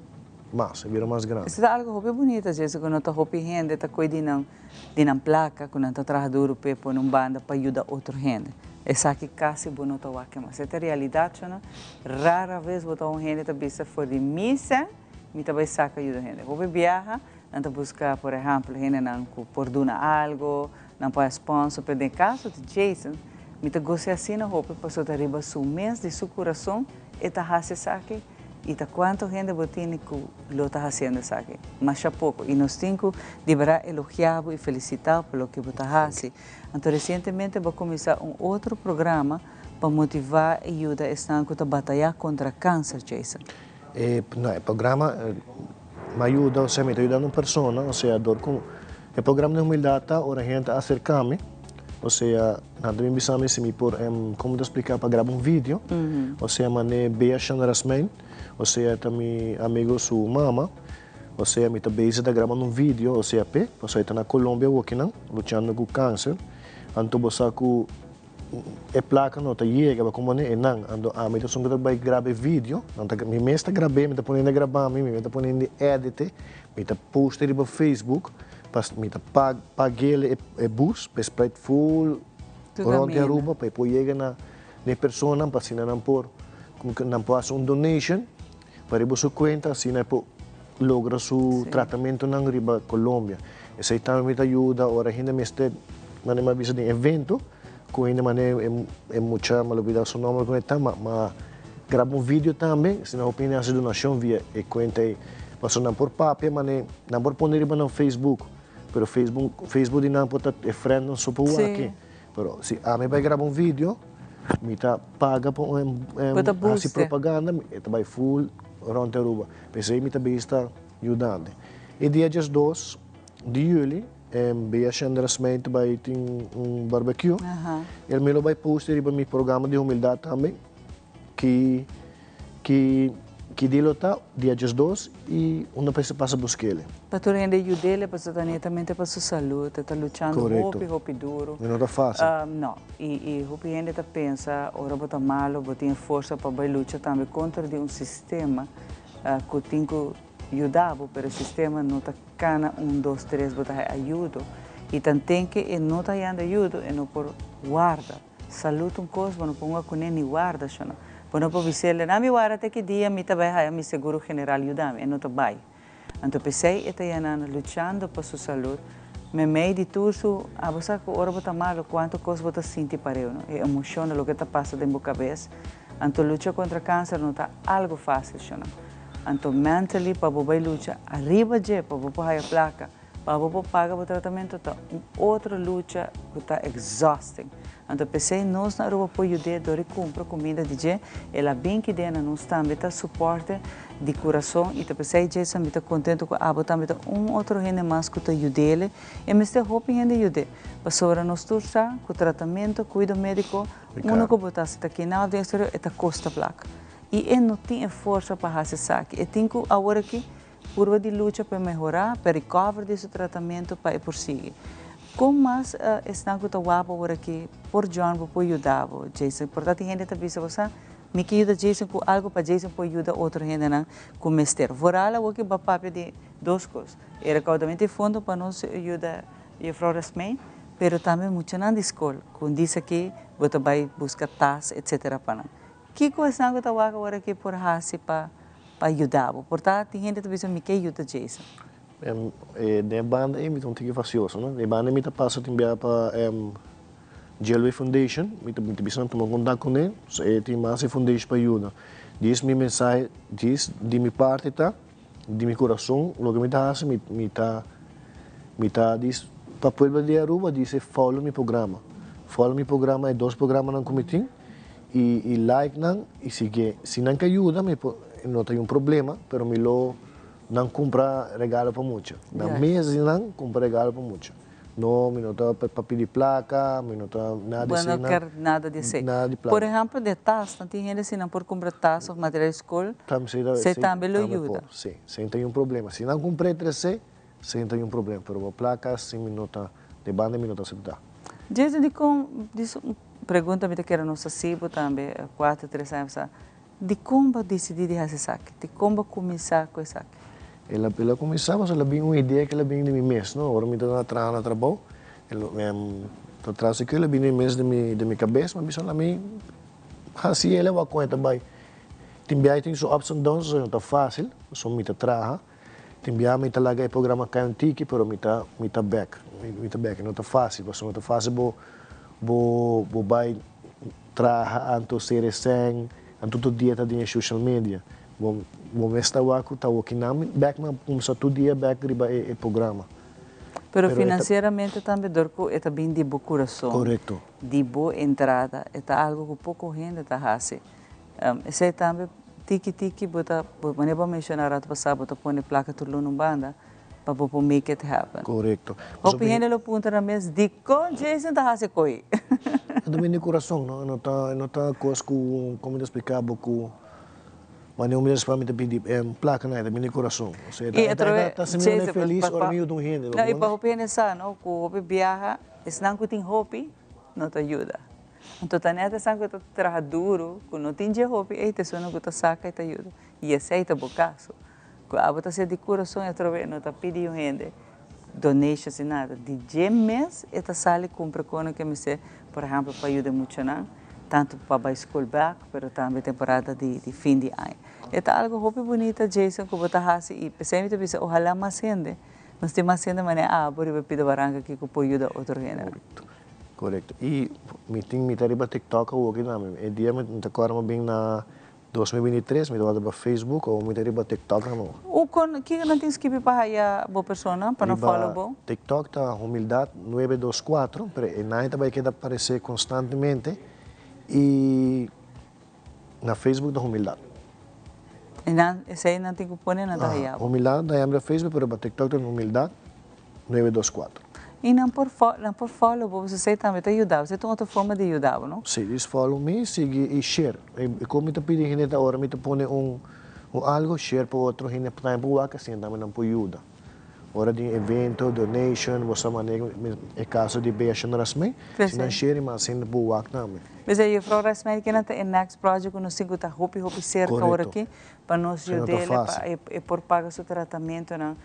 mas, e bira mas grandi. Esey ta algo hopi bunita, Jason, cu no ta hopi hende ta coy di nan, di nan placa cu nan ta traha duro p'e pone un banda pa yuda otro hende. Esaki casi bo no ta wak mas. E ta realidad, chona. Rara vez bo ta un hende ta bisa for di mi cen, Mi ta bai saka yuda hende. Hopi biaha nan ta buska por ehèmpel hendenan ku por duna algu, nan por a sponsor, pero den kaso di Jason mi ta gosa asina hopi pasobra ta riba su mes di su kurason e ta hasi esaki i ta kuantu hende bo tini ku lo ta hasiendo esaki? Masha poko i nos tin ku di bèrdat elogia bo i felisitá bo pa loke bo ta hasi. Anto resientemente bo a kuminsá un otro programa pa motivá i yuda esnan ku ta batayá kontra kanser, Jason. E no e programa mi a yuda osea mi ta yudando un persona osea dor ku e programa di humildad ta ora hende ta aserka mi osea nan ta bin bisa mi si mi por komo ta splika pa graba un video osea mane Bea Shanrasmijn osea ta mi amigo su mama osea mi ta bezig ta grabando un video osea p'e pasobra e ta na Colombia awokinan luchando ku kanser anto bo sa ku E placa no ta yega pa como e nan anto ami ta esun cu ta bay graba e video nan ta mi mes ta grab'e mi ta pone hende graba mi mi mes ta pone hende edit'e mi ta post'e riba Facebook pa mi ta pag'el e bus pa e spread full rond di Aruba pa e por yega na e personanan pa asina nan por como que nan por haci un donation pa riba su cuenta asina e por logra su tratamentonan riba Colombia. Esey tambe mi ta yuda ora hende mester mane mi a bisa den evento cu hende mane e mucha mi a lubida su nomber con e ta ma ma graba un video tambe si nan hopi hende haci donacion via e cuenta ey pasobra nan por papia mane nan por pone riba nan Facebook pero Facebook Facebook di nan por ta e friendnan so por wak pero si ami bay graba un video mi ta paga pa un haci propaganda e ta bay full rond Aruba pesey mi ta bista yudante. E dia 12 di juli Bea Shendra Smith bai tin un barbecue. El mi lo bai post riba mi programa di humildad tambe ki ki ki dia lo ta dia 12 y unda pa pasa buskele. Pa tur hende yudele pasobra ta netamente pa su salud e ta luchando hopi hopi duro. Y no ta facil. No y y hopi hende ta pensa ora bo ta malo bo tin e forsa pa bai lucha tambe contra di un sistema cu tin cu yuda bo, pero e sistema no ta cana un, dos, tres, bo ta haya ayudo. Y tanten ke e no ta hayando ayudo, e no por warda. Salud un cos, bo no por hunga cune ni warda, shona. Bo no por bis'el, na mi warda te ki dia mi ta bay haya mi seguro general yuda mi. E no ta bay. Anto p'esey e ta yanando, luchando pa su salud, memey di tur su, abo sa cu ora bo ta malo, cuanto cos bo ta sinti pareu, no? E emocion, loke ta pasa den bo cabes. Anto lucha contra cancer no ta algo facil, shona. Anto mentally pa bo bai lucha ariba dje pa bo por haya placa, pa bo por paga bo tratamento ta un otro lucha cu ta exhausting. Anto p'esey nos na Aruba por yud'é dor di cumpra cuminda di dje, el a bin kid'é na nos tambe ta suporte di curason y ta p'esey Jason mi ta contento cu abo tambe ta un otro hende mas cu ta yud'ele e mester hopi hende yud'é pasobra nos tur sa cu tratamento, cuido medico, uno cu bo ta haci ta kina of den exterior e ta costa placa. I e no tin e forsa pa hasi esaki. E tin ku awor aki purba di lucha pa e mehorá, pa e recover di su tratamentu, pa e por sigui. Kon mas esnan ku ta wak awor aki por join bo, por yuda bo, Jason? Por ta tin hende ta bisa bo sa, mi ke yuda Jason ku algu pa Jason por yuda otro hendenan ku mester. Vooral awor ki bo a papia di dos kos, e rekoudamentu di fondo pa nos yuda Juffrouw Rasmijn, pero tambe muchanan di skol ku un disa aki bo ta bai buska tas etcetera pa nan. Kiko esnan ku ta wak awor aki por hasi pa pa yuda bo? Por ta tin hende ta bisa mi ke yuda Jason. Den e banda ei mi ta un tiki fasioso no. Den e banda ei mi ta pasa tin bia pa Jelway Foundation, mi ta mi ta bisa nan tuma kontak kuné, so e tin mas e foundation pa yuda. Dies mi mensahe, dies di mi parti ta, di mi kurason loke mi ta hasi mi mi ta mi ta dis pa pueblo di Aruba dise follow mi programa, follow mi programa e dos programanan ku mi tin. Y y like nan y sigue si nan ke yuda mi por no ta un problema pero mi lo nan cumpra regalo pa mucha nan mes di nan cumpra regalo pa mucha. No, mi no ta pa pidi placa, mi no ta nada di Bo no esey. kier nada di esey. Nada di placa. Por ehempel, de tas, no tin hende si nan por cumpra tas of material di school, esey tambe lo yuda. Si, esey no ta un problema. Si nan cumpra e trece, esey no ta un problema, pero bo placa si mi no ta, de banda mi no ta acepta. Jason, dicon, dis un pregunta mi ta kere nos haci bo tambe, cuatro, tres aña pasa, dicon bo a dicidi di haci esaki? Dicon bo a cuminsa cu esaki? El a el a cuminsa pasobra el a bin un idea cu el a bin di mi mes, no? Ora mi ta traha na trabou, el ta traha si cu el a bin di mi mes di mi di mi cabes, mi a bisa mi haci el a wak con e ta bay. Tin biaha tin su ups and downs, no ta facil, pasobra mi ta traha. Tin biaha mi ta laga e programa cay un tiki, pero mi ta mi ta bek, mi ta bek. No ta facil, pasobra no ta facil bo bo bo bay traha anto ser esèn, anto tur dia ta den e social media. Bo bo mes ta wak ku ta wokinan bek nan kumsa tur dia bek riba e e programa. Pero Pero e ta. financieramente tambe dor ku e ta bin di bo kurason. Korekto. Di bo entrada, e ta algo ku poko hende ta hasi. Esei tambe tiki tiki bo ta, manera bo a menshona rato pasá, bo ta pone plaka tur luna un banda pa bo por make it happen. Korekto. Hopi hende lo puntra nan mes, dikon Jason ta hasi koi? E ta bin di kurason, no? E no ta, e no ta kos ku, komo mi ta splika bo ku. Wanneer un mester mi ta pidi placa na e ta bini di corazon. Osea e ta e ta haci mi felis ora mi yuda un hende. No, y pa hopi hende sa no, cu hopi biaha esnan cu tin hopi no ta yuda. Anto ta net esnan cu ta traha duro, cu no tin dje hopi, ey ta esunnan cu ta saca y ta yuda. Y esey ta bo caso. Cu abo ta haci di corazon y atrobe e no ta pidi un hende donations ni nada. Di dje mes e ta sali cumpra cono cu e mester, por ehempel pa yuda e muchanan. Tantu pa bai skol bek, pero tambe temporada di di fin di aña. E ta algo hopi bunita Jason ku bo ta hasi i p'esei mi ta bisa ohalá mas hende, nos tin mas hende manera abo riba e pida baranka aki ku por yuda otro hendenan. Korekto, korekto. I mi tin mi ta riba TikTok awoki tambe. E dia mi ta kòrda mi bin na 2023 mi tabata riba Facebook awo mi ta riba TikTok nan. U kon kiko nan tin skibi pa haya bo persona pa nan follow bo? Riba TikTok ta Humildad nuebe dos cuatro pero e nan ta bai keda aparece constantemente y na Facebook ta Humildad. E nan esey nan tin ku pone nan ta haya bo. Humildad ta haya riba Facebook pero riba TikTok ta Humildad nuebe dos cuatro. Y nan por nan por follow bo, esey tambe ta yuda bo, esey ta un otro forma di yuda bo, no? Si, dus follow mi, sigui y share. E con mi ta pidi hende ta ora mi ta pone un un algo, share pa otro hende tambe por wak asina tambe nan por yuda. Ora di un evento, donation, bo sa manera e caso di Bea Shon Rasmijn, si nan share y mas hende por wak tambe. P'esei Juffrouw Rasmijn kina ta e next project cu nos tin cu ta hopi hopi cerca ora aki pa nos yud'e pa e por paga su tratamentonan.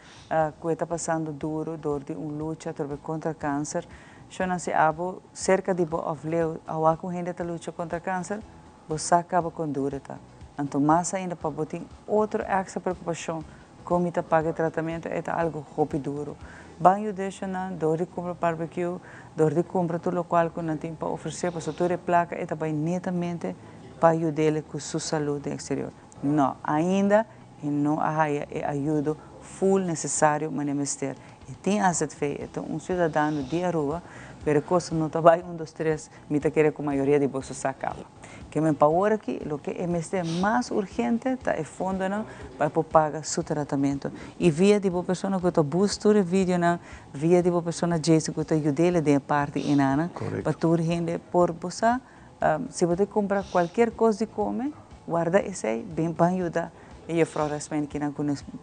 Cu e ta pasando duro door di un lucha atrobe contra cancer. Shona si abo cerca di bo of leu awa cu hende ta lucha contra cancer, bo sa caba con duro e ta. Anto mas ainda pa bo tin otro extra preocupacion con mi ta paga e tratamento e ta algo hopi duro. Ban yude shona door di cumpra barbecue, door di cumpra tur locual cu nan tin pa ofrece pasobra tur e placa e ta bay netamente pa yudele cu su salud den exterior. No, ainda E no a haya e ayudo full necesario manera mester. E tin azv, e ta un ciudadano di Aruba, pero e cos no ta bay un dos tres, mi ta kere cu mayoria di boso sa caba. Ke men pa awor aki loke e mester mas urgente ta e fondonan pa e por paga su tratamento. Y via di bo persona cu ta bus tur e videonan, via di bo persona Jason cu ta yudele den e parti enanan, pa tur hende por bo sa. Si bo ta cumpra cualkier cos di come, warda esey, bin pan yuda e juffrouw Rasmijn kinan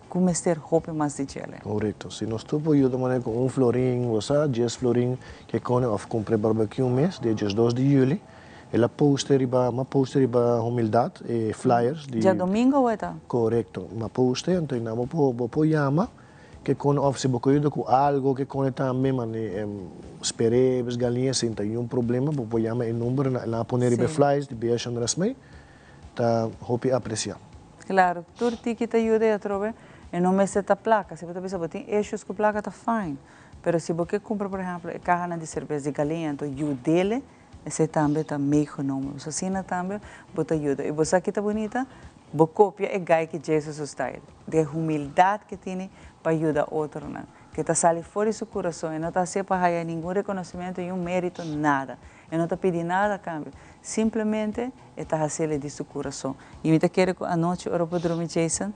cu mester hopi mas di djele. Correcto. Si nos tur por yuda manera cu un florin, bo sa, dies florin ke cone of cumpra e barbecue mes dia diesdos di juli, el a poste riba, m'a poste riba Humildad e flyers di. Djadomingo awe ta? Correcto. M'a poste, anto y nan bo por, bo por yama. Ke kon of si bo ke yuda ku algo ke kon e tambe mane sper'e galiña sin ta yun problema bo por yama e number na nan a pone riba e flyers di Bea Shandra Smee ta hopi apresia. Claro, tur tiki ta yuda y atrobe e no mester ta placa, si bo ta bisa bo tin issues ku placa ta fine, pero si bo ke cumpra por ehemplo e cahanan di cerbes di galiña anto yudele esey tambe ta meegenomen, so asina tambe bo ta yuda y bo sa ki ta bunita? Bo copia e guy ki Jesus su style, di e humildad ke tini pa yuda otronan, ke ta sali for di su curason, e no ta hacié pa haya ningun reconocimento, niun merito, nada. E no ta pidi nada a cambio, simplemente e ta haciele di su curason. Y mi ta kere cu anochi ora bo drumi Jason,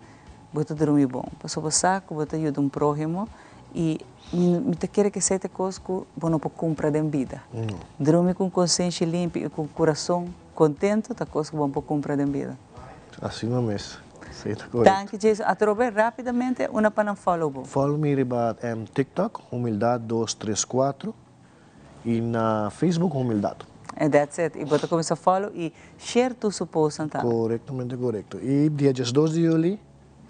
bo ta drumi bon, pasobra bo sa cu bo ta yuda un prohimo I mi mi ta kere ku esei ta kos ku bo no por kumpra den bida. Drumi ku un konsenshi limpi i ku un kurason kontentu ta kos ku bo no por kumpra den bida. Asina mes. Esei ta korekto. Danki Jason. Atrobe rapidamente una pa nan follow bo. Follow mi riba TikTok, Humildad dos tres cuatro. I na Facebook Humildad. And that's it. I bo ta kuminsá follow i share tur su postnan tambe. Korektamente korekto. I dia diesdos di juli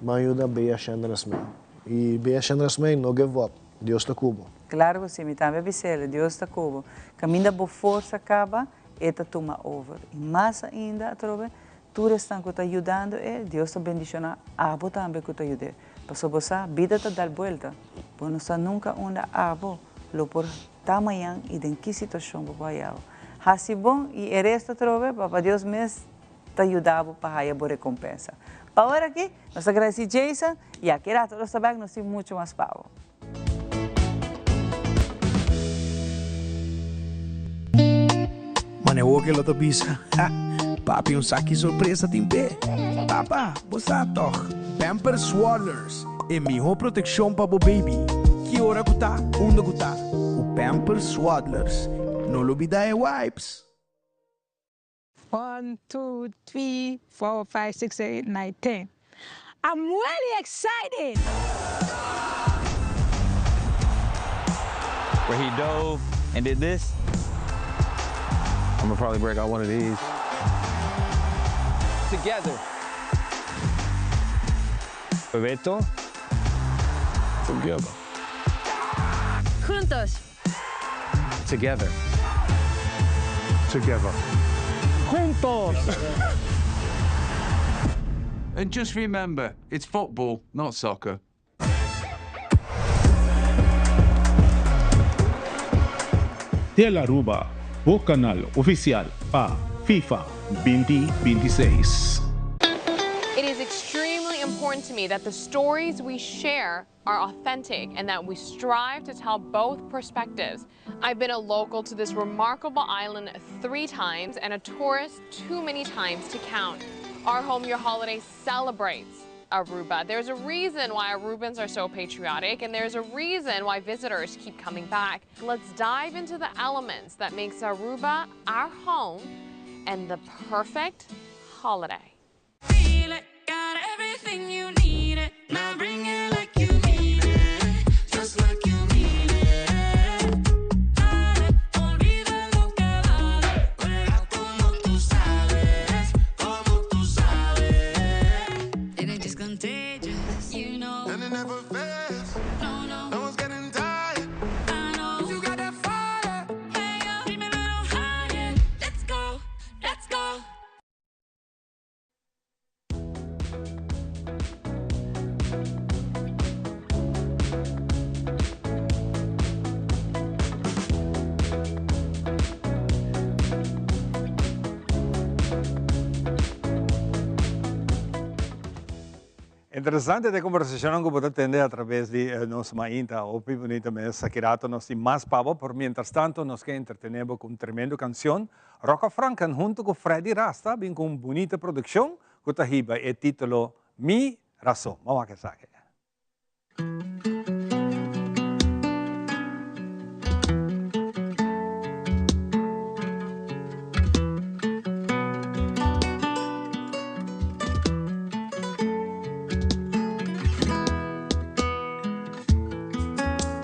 Ban yuda Bea Shendra Smith. I Bea Shendra Smith, no give up. Dios ta ku bo. Claro cu si, mi tambe a bis'el, Dios ta cu bo. Caminda bo forsa caba, E ta tuma over. I mas ainda atrobe, tur esnan cu ta yudando e, Dios ta bendiciona abo tambe cu ta yud'é. Pasobra bo sa, bida ta dal buelta. Bo no sa nunca unda abo lo por ta mañan i den ki situacion bo por haya bo. Haci bon i e resto atrobe, Papa Dios mes ta yuda bo pa haya bo recompensa. Pa ora aki, nos ta agradeci Jason y aki rato nos ta bek, nos tin mucho mas pa bo. Mane woke lo ta bisa, Ha, papi un saki sorpresa tin p'e. Papa, bo sa tog? Pampers Swaddlers, e miho protekshon pa bo baby. Ki ora ku ta, unda ku ta, ku Pampers Swaddlers. No lubida e wipes! One, two, three, four, five, six, seven, eight, nine, ten. I'm really excited! Where he dove and did this. I'm gonna probably break out one of these. Together. Bebeto. Together. Juntos. Together. Together. Juntos! And just remember, it's football, not soccer. Telaruba, bo kanal ofisial pa FIFA binti binti seis. It is extremely important to me that the stories we share are authentic and that we strive to tell both perspectives. I've been a local to this remarkable island three times and a tourist too many times to count. Our Home Your Holiday celebrates Aruba. There's a reason why Arubans are so patriotic and there's a reason why visitors keep coming back. Let's dive into the elements that makes Aruba our home and the perfect holiday. Feel it, got everything you need it. Now bring it like you mean it, just like you mean it. Dale, olvida lo que vale. Juega como tú sabes, como tú sabes. Energy's contagious, you know. And it never fails. No, no. No one's getting tired. I know. You got that fire. Hey, yo, dream a little higher. Let's go, let's go. Interesante ta e conversacionnan cu bo ta tende a traves di nos mainta. Hopi bunita mes. Aki rato nos tin mas pa bo, por mientras tanto nos ke entretene bo cu un tremendo cancion. Rocco Franken hunto cu Freddy Rasta bin cu un bunita produccion cu ta hiba e titulo Mi Razon. Bo wak esaki.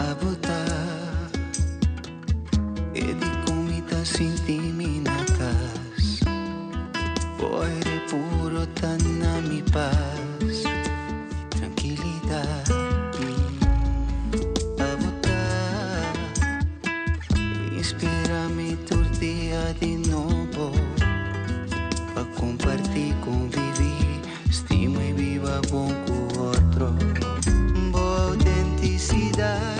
Abo ta E di con mi ta sinti mi na cas. Bo aire puro ta na mi paz y tranquilidad. Abo ta inspira mi tur dia di nobo pa comparti, convivi, stima y biba bon cu otro. Bo autenticidad.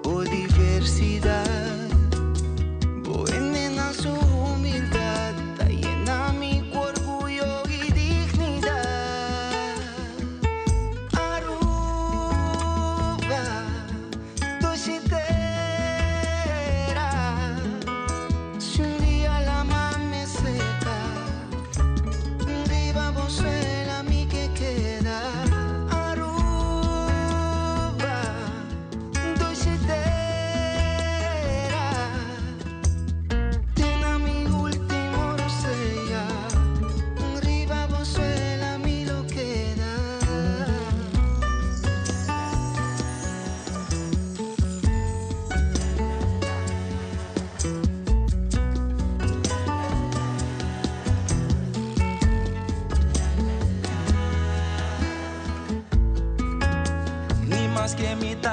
Bo diversidad, bo hende na su humildad ta yena mi cu orguyo y dignidad.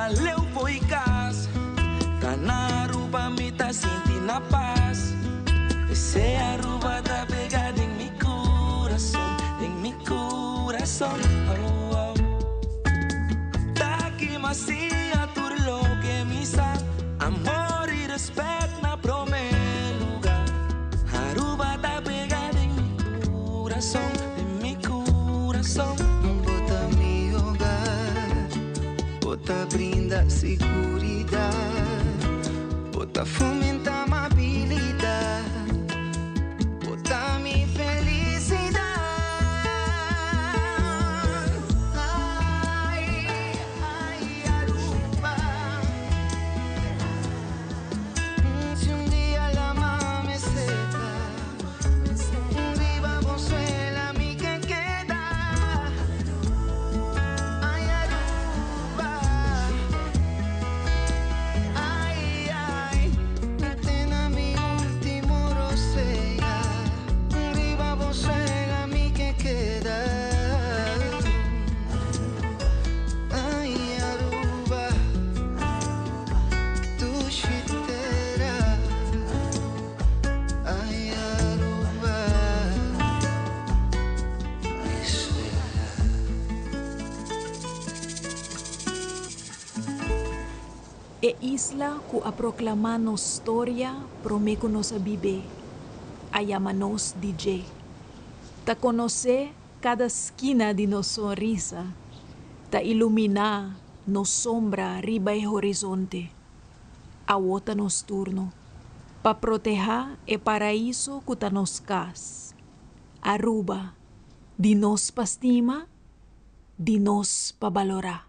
ta leu fo'i cas. Ta na Aruba mi ta sinti na paz. Ese Aruba ta pega den mi curason, den mi curason. Oh, oh. Ta aki m'a siña tur loke mi sa. Amor y respet na prome lugar. Aruba ta pega den mi curason, den mi curason. Bo ta mi hogar, bo ta brinda siguridad, bo ta fomenta amabilidad, bo ta mi felicidad. Ay, ay, Aruba. Si un dia lama me seca, riba bo suela mi ke keda. Ay, Aruba. Ay, ay, te na mi ultimo rosea, riba bo suela mi ke keda. Ay, Aruba, dushi tera. Ay, Aruba, mi suela. E isla ku a proklamá nos storia promé ku nos a bib'é, a yama nos di dje. Ta konosé kada skina di nos sonrisa, ta iluminá nos sombra riba e horizonte. Awo ta nos turno pa protehá e paraiso ku ta nos kas, Aruba, di nos pa stima, di nos pa balorá.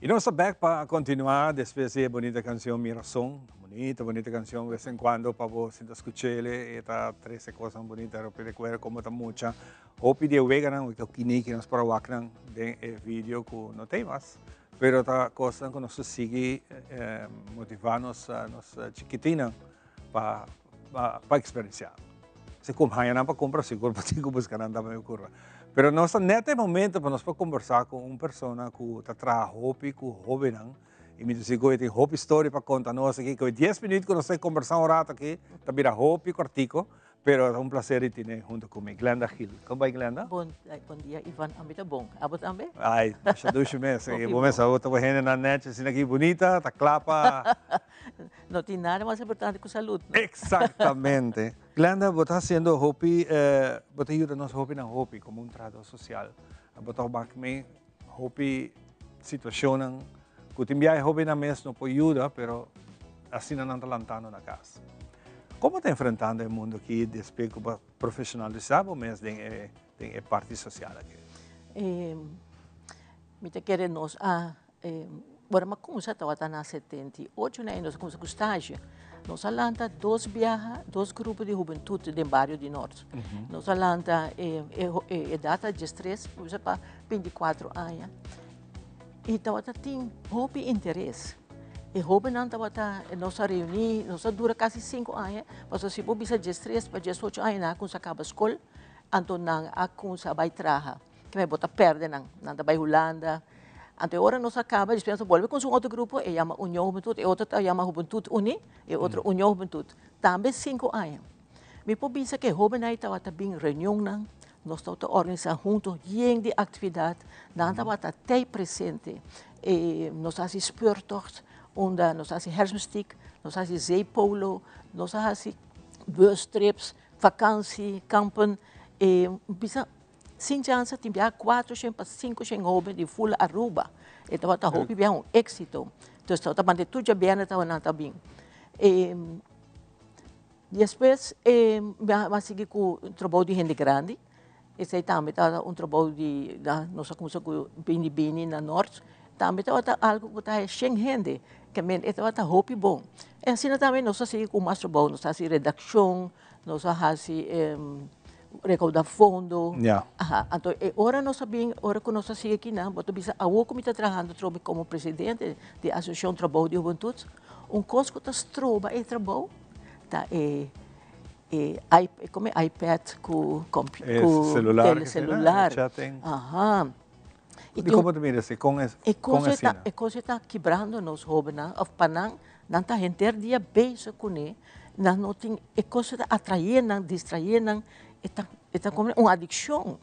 Y nos ta back pa continua despues di e bonita cancion Mi Razon. Bonita, bonita cancion. Vez en cuando pa bo sinta scuchele e ta trece cosnan bonita ropi recuerdo como ta mucha. Hopi di e weganan ku kiniki nos por a wak nan den e video ku no ta ei mas, pero ta kosnan ku nos ta sigui motivá nos nos chikitinnan pa pa eksperensiá. Si ku haña nan pa kumpra sigur bo tin ku buska nan tambe mi kurva. Pero nos ta nèt e momento pa nos por kombersá ku un persona ku ta traha hopi ku hóbennan i mi ta sigur e tin hopi story pa konta nos aki ku e dies minüt ku nos ta kombersá un rato aki ta bira hopi kòrtiku. Pero ta un placer di tine hunto cu mi. Glenda Gil. Con bai Glenda? Bon, bon dia Ivan, ami ta bon. Abo tambe? Ai, masha dushi mes. E bo mes abo ta bo hendenan nechi asina aki bunita, ta cla pa. No tin nada mas importante cu salud, no? Exactamente. Glenda, bo ta haciendo hopi, bo ta yuda nos hopi nan hopi como un trahador social. Bo ta wak mee hopi situacionnan cu tin biaha e hobennan mes no por yuda, pero asina nan ta lantando na cas. Kon bo ta enfrentando e mundu aki despues ku bo a profeshonalisá bo mes den e den e parti sosial aki? Mi ta kere nos a ora mi a kumsa tabata na 78 na nos a kumsa ku stage. Nos a lanta dos biaha, dos grupo di hubentut den bario di Nort. Nos a lanta e edat ta diestres kusa pa 24 aña. I tabata tin hopi interes. E hobennan tabata, nos a reuní, nos a dura kasi sinku aña, pasobra si bo bisa diestres pa diesocho aña nan a kumsa kaba skol, anto nan a kumsa bai traha. Keme bo ta pèrdè nan, nan ta bai Hulanda. Anto e ora nos a kaba, despues nos a bolbe kumsa un otro grupo, e yama Union Hubentut, e otro ta yama Hubentut Uní, e otro Union Hubentut. Tambe sinku aña. Mi por bisa ku e hóbennan ei tabata bin reunionnan, nos tabata organisá huntu yen di aktividat, nan tabata tei presente. E nos a hasi speurtocht unda nos a hasi herfstmuziek, nos a hasi zeepolo, nos a hasi bustrips, vakansi, kampen. E bisa sin chansa tin biaha kuatroshen pa sinkoshen hóben di ful Aruba. E tabata hopi biaha un éksito. Dus tabata manda tur djabièrnè tabata nan ta bin. E Despues mi a sigui ku trabou di hende grandi, esei tambe tabata un trabou di nos a kumsa ku bini bini na nort, tambe tabata algu ku ta haya shen hende, ke men e tabata hopi bon. E asina tambe nos a sigui ku mas trabou, nos a hasi redakshon, nos a hasi rekouda fondo. Aha, anto e ora nos a bin, ora ku nos a sigui akinan, bo ta bisa awor ku mi ta trahando atrobe komo presidente di Asosiashon Trabou di Hubentut, un kos ku ta stroba e trabou Ta e e come iPad cu cu celular tele celular. Aha. Y tin como ta mira así? Con es con asina? E cosa ta kibrando nos hobennan of pa nan nan ta henter dia bezig cune nan no tin e cosa ta atrae nan distrae nan e ta e ta como un adiccion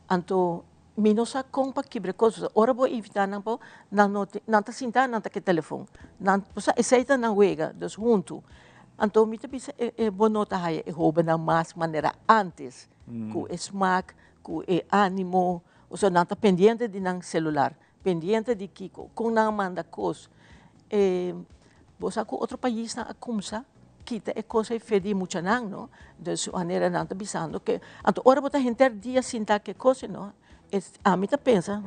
anto Mi no sa kon pa kibra e kos, pasobra ora bo invitá nan pa nan no tin, nan ta sintá nan ta ke telefon. Nan, bo sa esei ta nan wega, dus huntu. Anto mi ta bisa e e bo no ta haya e hóbennan mas manera ántes, ku e smak, ku e ánimo, osea nan ta pendiente di nan selular, pendiente di kiko, kon nan a manda kos. E bo sa ku otro paisnan a kumsa kita e kos ei fe di muchanan no, dus manera nan ta bisando ke, anto ora bo ta henter dia sinta ke kos ei no, ami ta pensa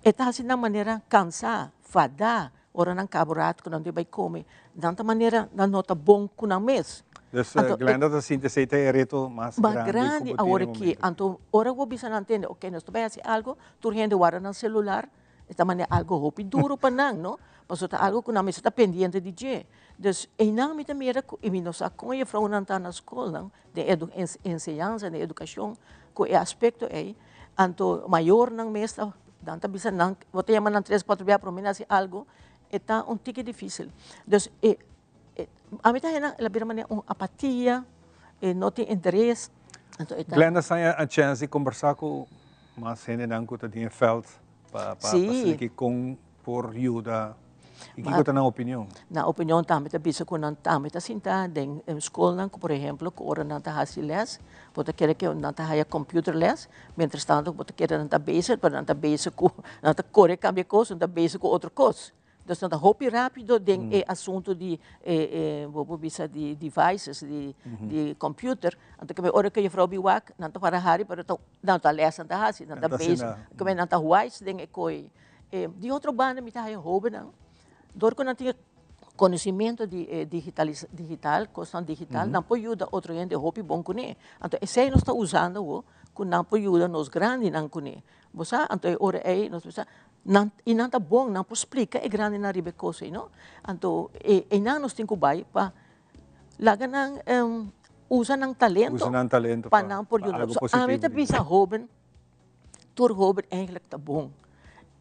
e ta hasi nan manera kansa, fada, ora nan kaba un rato ku nan debe bai kome, nan ta manera nan no ta bon ku nan mes. Dus Glenda ta sinti esei ta e reto mas grandi ku bo tin awor aki, anto ora bo bisa nan tende oke nos ta bai hasi algo, tur hende warda nan selular, E ta manera algo hopi duro pa nan, no? Pasobra ta algo ku nan mester ta pendiente di dje. Dus einan mi ta mira ku, i mi no sa kon jefrounan ta na skolnan, den edu enseñansa, den edukashon, ku e aspekto ei. Anto mayornan mes ta, nan ta bisa nan, bo ta yama nan tres kuater bia prome nan hasi algo, e ta un tiki difisil. Dus e ami ta hena el a bira manera un apatia, e no tin interes, anto e ta. Glenda sa a chèns di kombersá ku Mas hendenan ku ta den e vèlt pa pa sinti kon por yuda i kiko ta nan opinion? Nan opinion tambe ta bisa ku nan tambe ta sinta den skolnan ku por ehemplo ku ora nan ta hasi lès bo ta kere ku nan ta haya computer lès mientras tanto bo ta kere nan ta bezig pero nan ta bezig ku nan ta kore kambia kos nan ta bezig ku otro kos. Dus nan ta hopi rapido den e asunto di e bo por bisa di devices, di di computer. Anto keme ora ku juffrouw bin wak, nan ta para hari pero ta nan ta les nan ta hasi, nan ta bezig. Keme nan ta wise den e koi. Di otro banda mi ta haya hobennan, dor ku nan tin e konosimento di e digital, kosnan digital, nan por yuda otro hende hopi bon kuné. Anto esei nos ta usando awo ku nan por yuda nos grandinan kuné. Bo sa, anto e ora ei nos bisa, nan, i nan ta bon, nan por splika e grandinan riba e kos ei, no? Anto e einan nos tin ku bai pa laga nan usa nan talento, Usa nan talento pa nan por yuda. algo So, ami ta positivo. bisa hoben, tur hoben eigenlijk ta bon.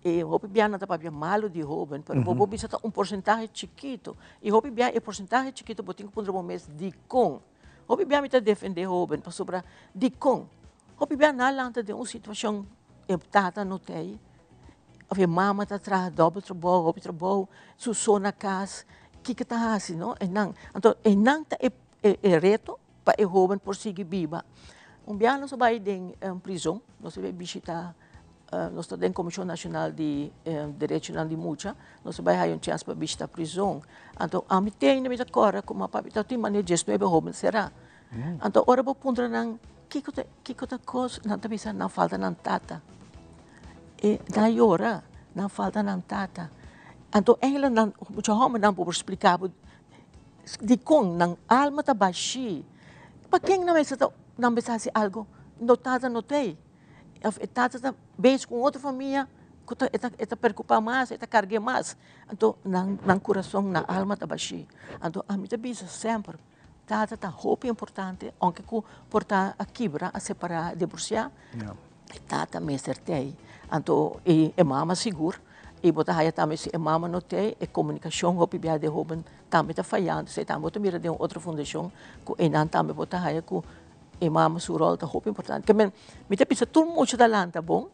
E hopi bia nan ta papia malu di hoben, pero bo por bisa ta un porsentahe chikito. I hopi bia e porsentahe chikito bo tin ku puntra bo mes dikon. Hopi bia mi ta defende hoben pasobra dikon? Hopi bia nan a lanta den un situashon e tata no ta ei of e mama ta traha dòbel trabou, hopi trabou, su so na kas, kiko ta hasi no? Einan, anto einan ta e e reto pa e hoben por sigui biba. Un bia nos a bai den prizon, nos a bai bishita, nos ta den Komishon Nashonal di Derechonan di Mucha, nos a bai haya un chèns pa bishita prizon. Anto ami tende mi ta kòrda kuma papia ta tin manera diesnuebe hoben será. Anto ora bo puntra nan kiko ta kiko ta kos, nan ta bisa nan falta nan tata. E nan a yora, nan falta nan tata. Anto eigenlijk nan mucha hòmbernan por splika bo Dikon nan alma ta bashí? Pa ken nan mester ta nan mester hasi algu? No tata no t'ei. Òf e tata ta bezig ku un otro famia ku ta e ta e ta preokupá mas, e ta karg'é mas. Anto nan nan kurason, nan alma ta bashí. Anto ami ta bisa semper, tata ta hopi importante, ounke ku por ta a kibra, a separá, a divorsiá, E tata mester t'ei. Anto e e mama sigur. I bo ta haya tambe si e mama no t'ei, e komunikashon hopi bia den hoben tambe ta fayando. Esei tambe bo ta mira den un otro fundashon ku einan tambe bo ta haya ku e mama su ròl ta hopi importante. Ke men mi ta bisa tur mucha ta lanta bon,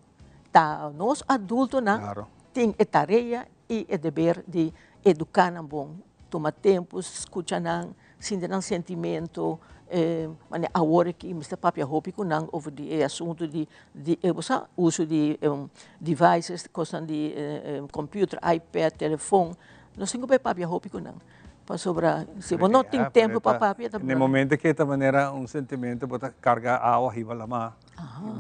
ta nos adultonan tin e tarea i e deber di eduká nan bon, tuma tempu, skucha nan, sinti nan sentimento, manera awor aki mi sta papia hopi ku nan over di e asuntu di di bo sa uso di devices, kosnan di computer, ipad, telefon, nos tin ku bai papia hopi ku nan, pasobra si bo no tin tempu pa papia ta. Na e momento ke ta manera un sentimento bo ta karga awa hiba lama,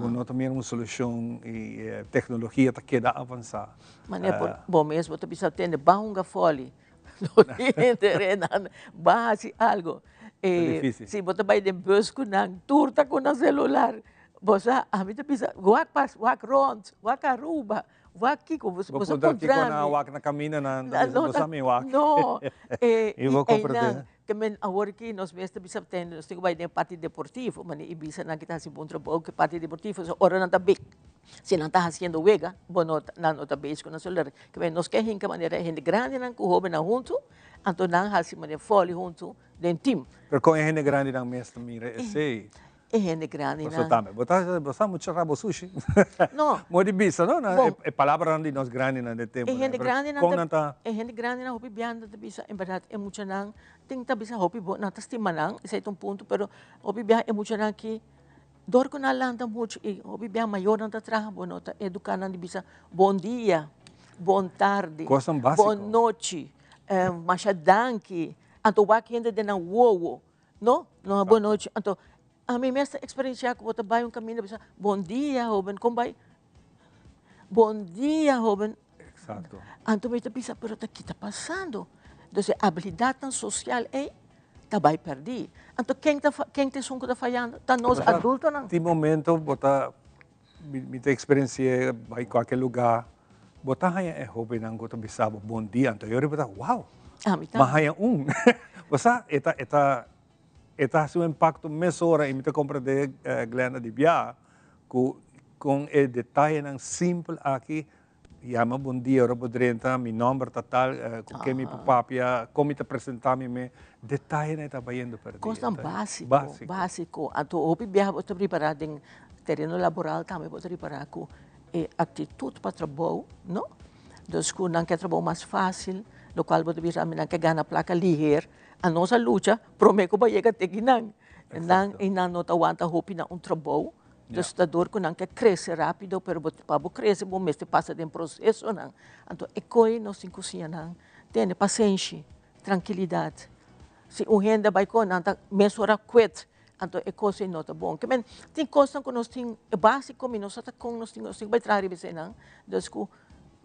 bo no ta mira un solushon i e teknologia ta keda avansá. Manera por bo mes bo ta bisa tende ban hunga foli no tin interés nan ban hasi algo si bo ta bai den bus ku nan tur ta ku nan celular bo sa ami ta bisa wak pas wak rond wak Aruba wak kiko bo Bo sa puntra kiko puntra nan mi wak na kaminda nan ta bisa no bo sa mi wak no i bo i komprende. einan Te men awor aki nos mes ta bisa ten nos tin ku bai den parti deportivo, mane i bisa nan ki ta hasi bon trabou ku e parti deportivo, so ora nan ta big, si nan ta hasiendo wega, bo no ta nan no ta bezig ku nan celular. Ke men nos ke hinka manera e hende grandinan ku hobennan huntu, anto nan hasi manera fòli huntu den team. Pero kon e hende grandinan mes ta mira esei? E hende grandinan. Pasobra tambe bo ta bo sa mucha rabo sushi. No. Moe di bisa no, Bon. e palabranan di nos grandinan den temponan. E hende grandinan Kon nan ta. E hende grandinan hopi biaha ta bisa en berdad e muchanan tin ta bisa hopi bon, nan ta stima nan, esei ta un punto, pero hopi biaha e muchanan aki dor ku nan lanta muchu i hopi biaha mayornan ta traha bo no ta eduka nan di bisa bon dia, bon tardi, Kosnan básiko. bon nochi, masha danki, anto wak hende den nan wowo. No, no bon nochi. Anto, ami mes ta experiencia cu bo ta bay un caminda bisa, bon dia hoben, con bay? Bon dia hoben. Exacto. Anto mi ta bisa, pero ta ki ta pasando? Dus e habilidadnan social ey ta bay perdi. Anto ken ta ken ta esun cu ta fayando? Ta nos adultonan. Tin momento bo ta, mi ta experiencia bay cualkier lugar, Bo ta haña e hobennan ku ta bisa bo bon dia, anto e ora bo ta wow, m'a haña un. Bo sa, e ta, e ta, e ta hasi un impakto mesora i mi ta komprendé Glenda di bia ku kon e detayenan simpel aki, yama bon dia ora bo drenta, mi nòmber ta tal, ku ken mi por papia, kon mi ta presentá mi mes, detayenan e ta bayendo pèrdí. Kosnan básiko, básiko. Anto hopi biaha bo ta ripará den tereno laboral tambe bo ta ripará ku E actitud pa trabou, no? Dus cu nan ke trabou mas facil, locual bo ta bisa ami nan ke gana placa liher, a nos a lucha prome cu bo a yega te ki nan. Nan y nan no ta wanta hopi na un trabou, dus ta door cu nan ke crece rapido, pero bo pa bo crece bo mester pasa den procesonan. Anto e coy nos tin cu siña nan tene pasenshi, trankilidad. Si un hende a bay con nan ta mesora quit. Anto e kos ei no ta bon. Ke men, tin kosnan ku nos tin, e básiko mi no sa ta kon nos tin, nos tin ku bai traha riba eseinan. Dus ku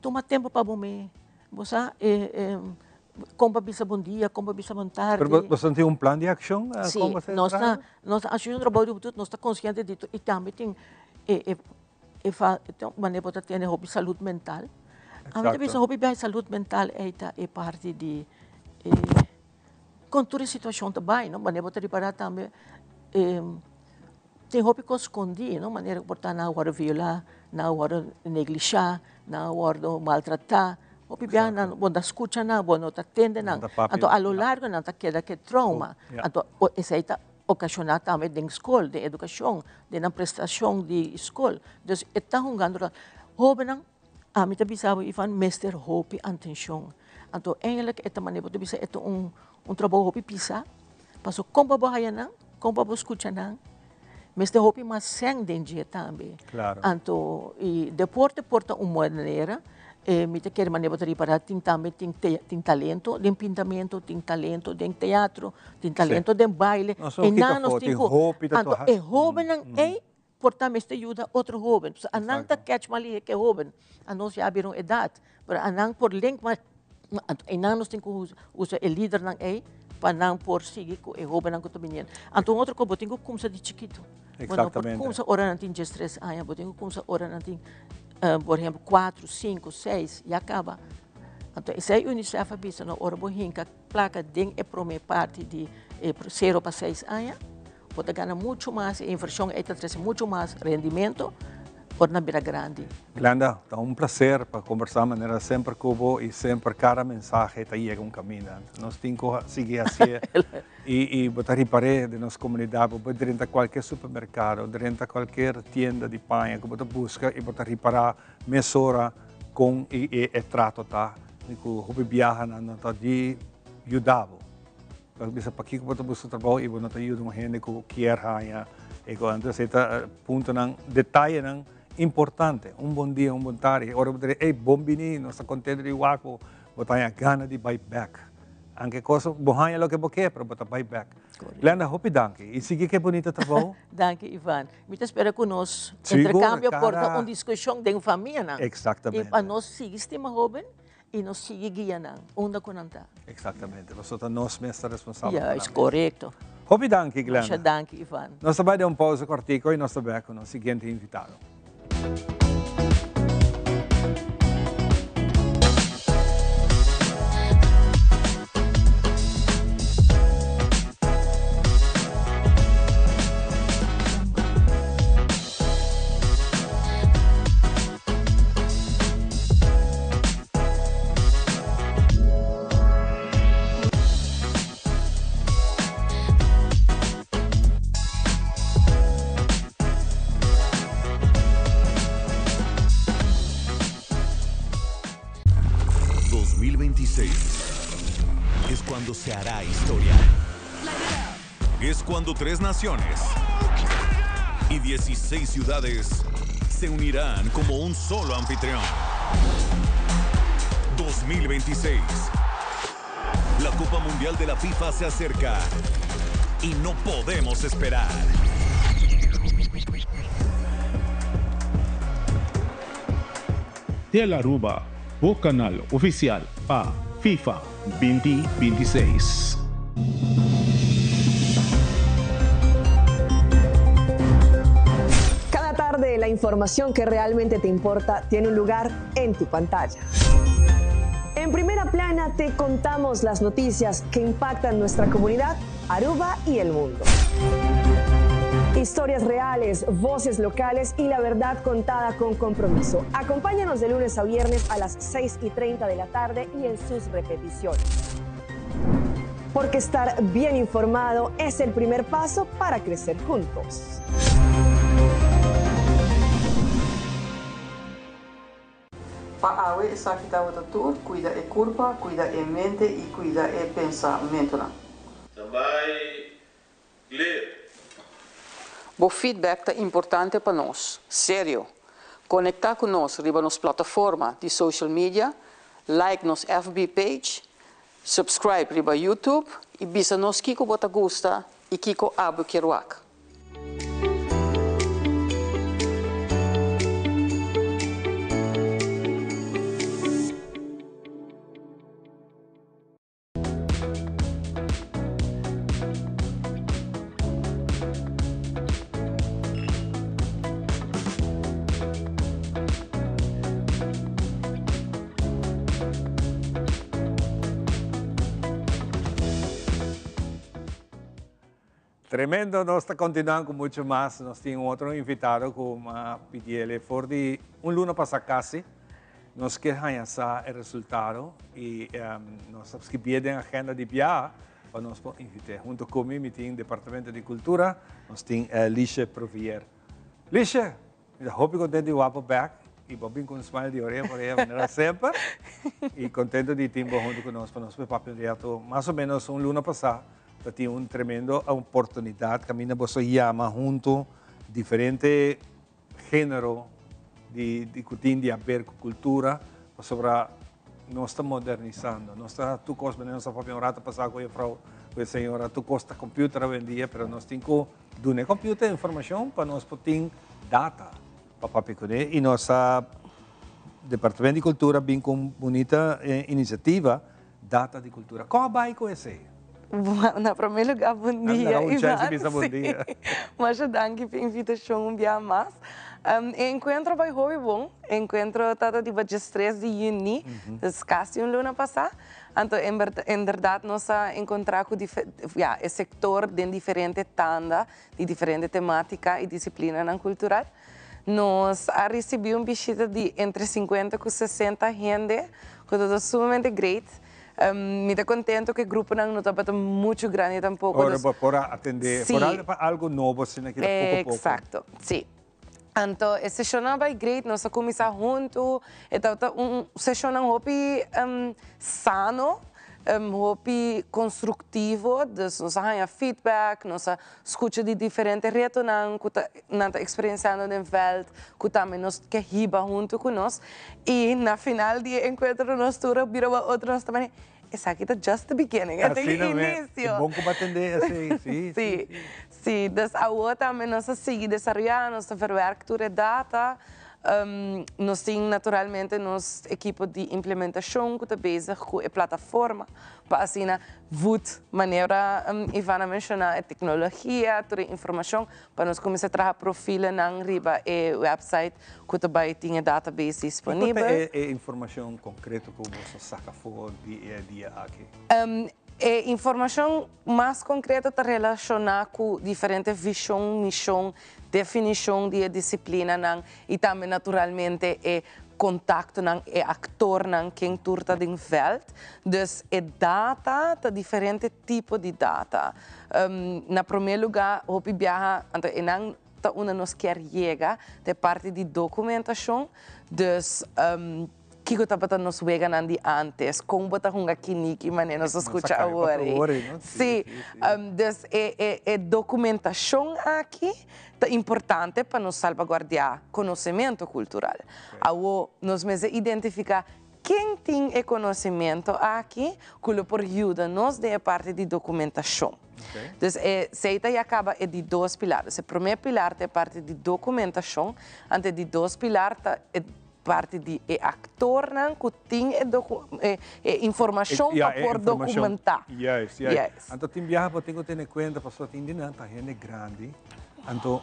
tuma tempu pa bo me, bo sa, e e kon pa bisa bon dia, kon pa bisa bon tardi. Pero boso tin un plan di akshon kon bo ta Sí, nos traha? ta, nos ta Asosiashon Trabou di Hubentud, nos ta konsiente di tur i tambe tin e e e fa manera bo ta tene hopi salud mental. Ami ta bisa hopi biaha salud mental ei ta e parti di e Kon tur e situashon ta bai, no? Manera bo ta ripará tambe tin hopi kos skondí, no? Manera ku por ta nan a wòrdu violá, nan a wòrdu neglishá, nan a wòrdu maltratá. Hopi bia nan bo no ta skucha nan, bo no ta tende nan. Anto a lo largo nan ta keda ku e trouma. Anto esei ta. okashoná tambe den skol, den edukashon, den nan prestashon di skol. Dus e ta hungando ròl. Hóbennan, ami ta bisa bo Ivan, mester hopi antenshon. Anto eigenlijk e ta manera bo ta bisa e ta un un trabou hopi pisá, paso kon pa bo haya nan, kon pa bo skucha nan, mester hopi mas sèn den dje tambe. Anto i deporte por ta un manera, e mi ta kere manera bo ta ripará tin tambe tin tin talento den pintamentu, tin talento den teatro, tin talento den baile, e nan nos tin ku, anto e hóbennan ei por ta mester yuda otro hóben, pasobra anan ta catch mas lihe ke hóben, anos ya a bira un edat, pero anan por link mas, anto einan nos tin ku usa e lidernan ei pa nan por sigui ku e hóbennan ku ta biniendo. Anto un otro kos, bo tin ku kumsa di chikitu. Bo no por kumsa ora nan tin diestres aña, bo tin ku kumsa ora nan tin, por ehempel, kuatro, sinku, seis, ya kaba. Anto esei UNICEF a bisa no, ora bo hinka plaka den e promé parti di e sero pa seis aña, Bo ta gana muchu mas, e invershon ei ta trese muchu mas rendimento ora nan bira grandi. Glenda, ta un placer pa conversa manera semper cu bo y semper cada mensahe ta yega un caminda. Nos tin cu sigui hacié y y bo ta ripar'é den nos comunidad, bo por drenta cualkier supermercado, drenta cualkier tienda di paña cu bo ta busca y bo ta ripara mesora con e e trato ta y cu hopi biahanan no ta di yuda bo. Bo ta bisa pakiko bo ta buska trabou i bo no ta yuda un hende ku kier haña e kos. Entonces e ta puntonan, detayenan importante. Un bon dia, un bon tardi. Ora bo ta di, ey, bon bini, nos ta kontento di wak bo, bo ta haña gana di bai bèk. Anke kos, bo haña loke bo ke, pero bo ta bai bèk. Glenda, hopi danki. I sigui ku e bunita trabou. Danki, Ivan. Mi ta spera ku nos interkambio por ta un diskushon den famianan. Exactamente. I pa nos sigui stima hoben I nos sigui guia nan unda ku nan ta. Exactamente, pasobra ta nos mes ta responsabel pa nan mes. Ja, is korekto. Hopi danki, Glenda. Masha danki, Ivan. Nos ta bai den un pausa kortiko i nos ta bek ku nos siguiente invitado. Es cuando se hará historia. Es cuando tres naciones y 16 ciudades se unirán como un solo anfitrión. 2026. La Copa Mundial de la FIFA se acerca y no podemos esperar. Tele Aruba, bo canal oficial pa FIFA 2026. Cada tarde la información que realmente te importa tiene un lugar en tu pantalla. En primera plana te contamos las noticias que impactan nuestra comunidad, Aruba y el mundo. Historias reales, voces locales y la verdad contada con compromiso. Acompáñanos de lunes a viernes a las 6 y 30 de la tarde y en sus repeticiones. Porque estar bien informado es el primer paso para crecer juntos. Pa awe esaki tabata tur, cuida e curpa, cuida e mente y cuida e pensamentonan. Tambay clear. Bo feedback ta importante pa nos. Serio! Conecta cu nos riba nos plataforma di social media, like nos FB page, subscribe riba YouTube y bisa nos kico bo ta gusta y kico abo kier wak. Tremendo, nos ta continua cu mucho mas. Nos tin un otro invitado cu m'a pidiele for di un luna pasa casi. Nos kier haña sa e resultado y nos a scribié den agenda di biaha. Pa nos por invit'é. Hunto ku mi, mi tin Departamento di Kultura, nos tin Lisje Provier. Lisje, mi ta hopi kontentu di wak bo bèk i bo bin ku un smile di orea pa orea manera semper. I kontentu di tin bo hunto ku nos pa nos por papia un rato. Mas o ménos un luna pasá ta tin un tremendo oportunidat kaminda boso yama hunto diferente Género di di ku tin di haber ku kultura pasobra nos ta modernisando, nos ta tur kos manera nos a papia un rato pasá ku e frou, ku e señora, tur kos ta computer awendia pero nos tin ku duna e computer informashon pa nos por tin data pa papia kuné i nos a Departamento di Kultura bin ku un bunita inisiativa Data di cultura. Con a bay cu esey? Na prome lugar bon dia Iván. Un chance di bisa bon dia. Masha danki p'e invitacion un bia mas. E encuentro a bay hopi bon. E encuentro tabata riba diestres di juni, dus casi un luna pasa. Anto inderdat nos a encontra cu ya e sector den diferente tanda di diferente tematica y disciplinanan cultural. Nos a ricibi un bishita di entre 50 cu 60 hende, cu tabata sumamente great. Mi ta contento cu e gruponan no tabata mucho grandi tampoco. Ora bo por a atende, Sí. por pa algo nobo asina ki ta poco poco. Exacto, sí. Anto e sesionnan a bay great, nos a cuminsa hunto, e tabata un sesionnan hopi sano, hopi constructivo, dus nos a haya feedback, nos a Skucha di diferente retonan ku ta nan ta eksperensiando den vèlt, ku tambe nos ke hiba huntu ku nos. I na final di e enkuentro nos tur a bira wak otro, nos ta mane, esaki ta just the beginning, e ta e inisio. E bon ku bo a tende esei, si, si, si. Si, dus awor tambe nos a sigui desaroyá, nos ta verwerk tur e data. Nos tin naturalmente nos ekipo di implementashon ku ta bezig ku e plataforma Pa asina voet, manera Ivan a menciona, e tecnologia, tur e informacion, pa nos cuminsa traha profilenan riba e website cu ta bay tin e database disponibel. Kico ta e informacion concreto cu boso saca for di e dia aki? E informacion mas concreto ta relaciona cu diferente vision, mision, definicion di e disciplinanan y tambe naturalmente e contactonan, e actornan, ken tur ta den veld. Dus e data ta diferente tipo di data. Na prome luga hopi biaha, anto enan ta unda nos kier yega, ta e parti di documentacion. Dus kiko tabata nos weganan di antes, kon bo ta hunga kiniki manera nos a skucha awor ei. Sí, dus e documentacion aki ta importante pa nos salbaguardiá konosementu kultural. Awor, nos mester identifiká ken tin e konosementu aki ku lo por yuda nos den e parti di dokumentashon. Dus esei ta ya kaba e di dos pilar. Dus e promé pilar ta e parti di dokumentashon, anto e di dos pilar ta e parti di e aktornan ku tin e e informashon pa por dokumentá. Juist, juist. Anto tin biaha bo tin ku tene kuenta pasobra tin di nan ta hende grandi, anto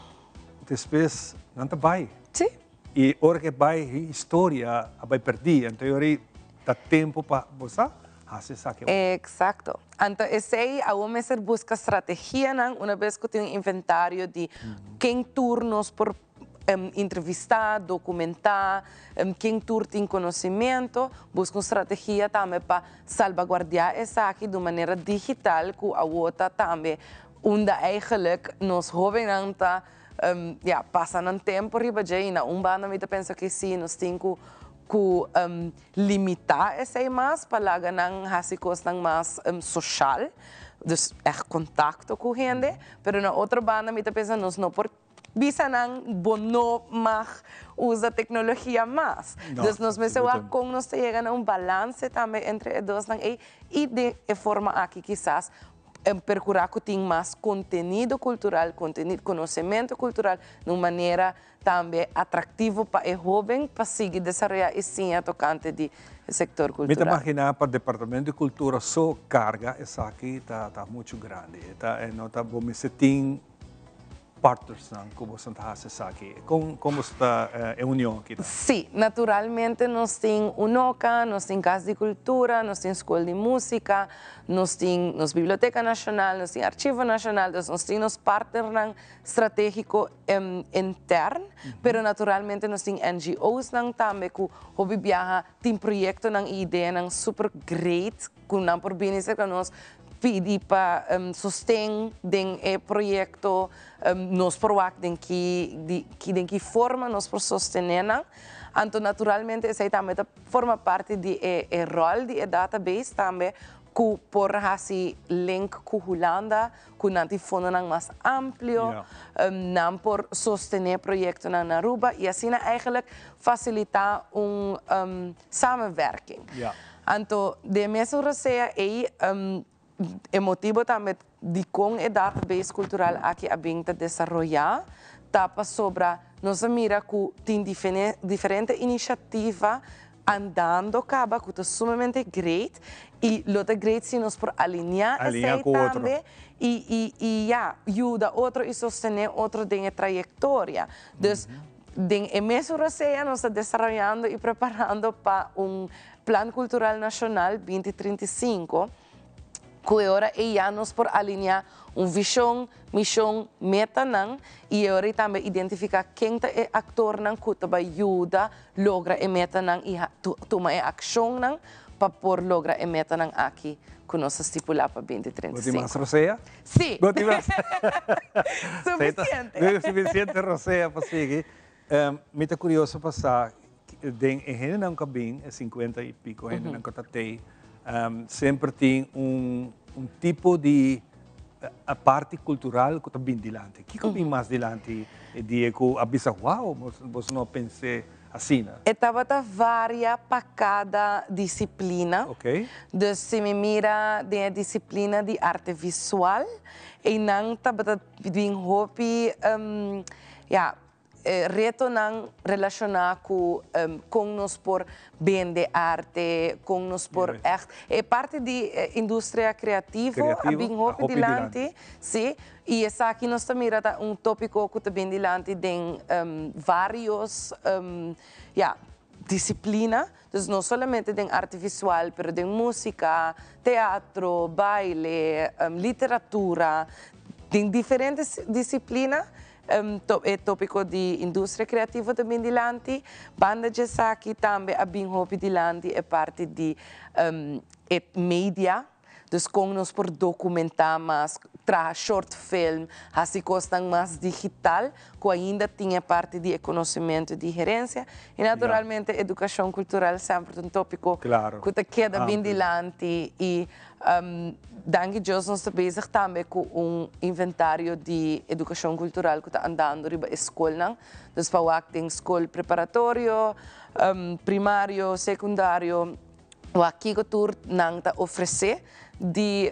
despues nan ta bai. Si. I ora ku e bai e historia a bai pèrdí, anto e ora ei ta tempu pa bo sa hasi esaki. Eksakto. Anto esei awor mester buska strategianan una bes ku tin un inventario di ken tur nos por entrevistá, dokumentá, ken tur tin konosementu, buska un strategia tambe pa salbaguardiá esaki di un manera digital ku awor ta tambe unda eigenlijk nos hóbennan ta ya pasa nan tempu riba dje i na un banda mi ta pensa ke si nos tin ku ku limitá esei mas pa laga nan hasi kosnan mas soshal, dus ègt kontakto ku hende, pero na otro banda mi ta pensa nos no por Bisa nan bo no mag usa tecnologia mas. Dus nos mester wak con nos ta yega na un balance tambe entre e dosnan ey y den e forma aki kisas percura cu tin mas contenido cultural, conocemento cultural na un manera tambe atractivo pa e hoben pa sigui desaroya y siña tocante di e sector Mi ta cultural. magina pa Departamento di Cultura so carga esaki ta mucho grandi. E ta e no ta bo mester tin partnersnan ku boso ta hasi esaki? Kon kon boso ta e union aki ta? Sí, naturalmente nos tin UNOCA, nos tin Kas di Kultura, nos tin Skol di Músika, nos tin nos Biblioteka Nashonal, nos tin Archivo Nashonal, dus nos tin nos partnernan stratégiko intern, pero naturalmente nos tin NGOsnan tambe ku hopi biaha tin proyektonan i ideanan super great ku nan por bini serka nos. Pidi pa sosten den e proyekto, nos por wak den ki di den ki forma nos por sostené nan. Anto naturalmente esei tambe ta forma parti di e e ròl di e database tambe ku por hasi link ku Hulanda ku nan tin fondonan mas amplio, nan por sostené proyektonan na Aruba i asina eigenlijk fasilitá un samenwerking. Anto den mesun rosea ei e motibo tambe dikon e database kultural aki a bin ta desaroyá ta pasobra nos a mira ku tin diferente inisiativa andando kaba ku ta sumamente great i lo ta great si nos por alineá esei tambe i i ya yuda otro i sostené otro den e trayektoria. Dus Den e mesun rosea nos ta desaroyando y preparando pa un Plan Cultural Nacional 2035, cu e ora ey ya nos por alinea un vision, mision, metanan y e ora ey tambe identifica ken ta e actornan cu ta bay yuda logra e metanan y tuma e accionnan pa por logra e metanan aki cu nos a stipula pa 2035. Bo tin mas rosea? Sí. Bo tin mas? Suficiente. Suficiente rosea pa sigui. Mi ta curioso pa sa, den e hendenan cu a bin, e cincuenta y pico hendenan cu ta tey, semper tin un tipo di parti cultural cu ta bin dilanti. Kico bin mas dilanti e dia cu a bisa, wow, boso no a pens'e asina? E tabata varia pa kada disiplina. Dus si mi mira den e disiplina di arte visual, einan tabata bin hopi, ya, retonan relashoná ku kon nos por bende arte, kon nos por ègt. E parti di industria kreativo a bin hopi dilanti, sí. I esaki nos ta mira ta un tópiko ku ta bin dilanti den vários, ya, disiplina. Dus no solamente den arte visual, pero den músika, teatro, baile, literatura, den diferente disiplina e tópiko di industria kreativo ta bin dilanti. Banda dje esaki tambe a bin hopi dilanti e parti di e media. Dus kon nos por dokumentá mas, traha short film, hasi kosnan mas digital, ku ainda tin e parti di e konosementu di herensia. I naturalmente edukashon kultural semper ta un tópiko ku ta keda bin dilanti. I danki Dios nos ta bezig tambe ku un inventario di edukashon kultural ku ta andando riba e skolnan. Dus pa wak den skol preparatorio, primario, sekundario. Wak kiko tur nan ta ofresé di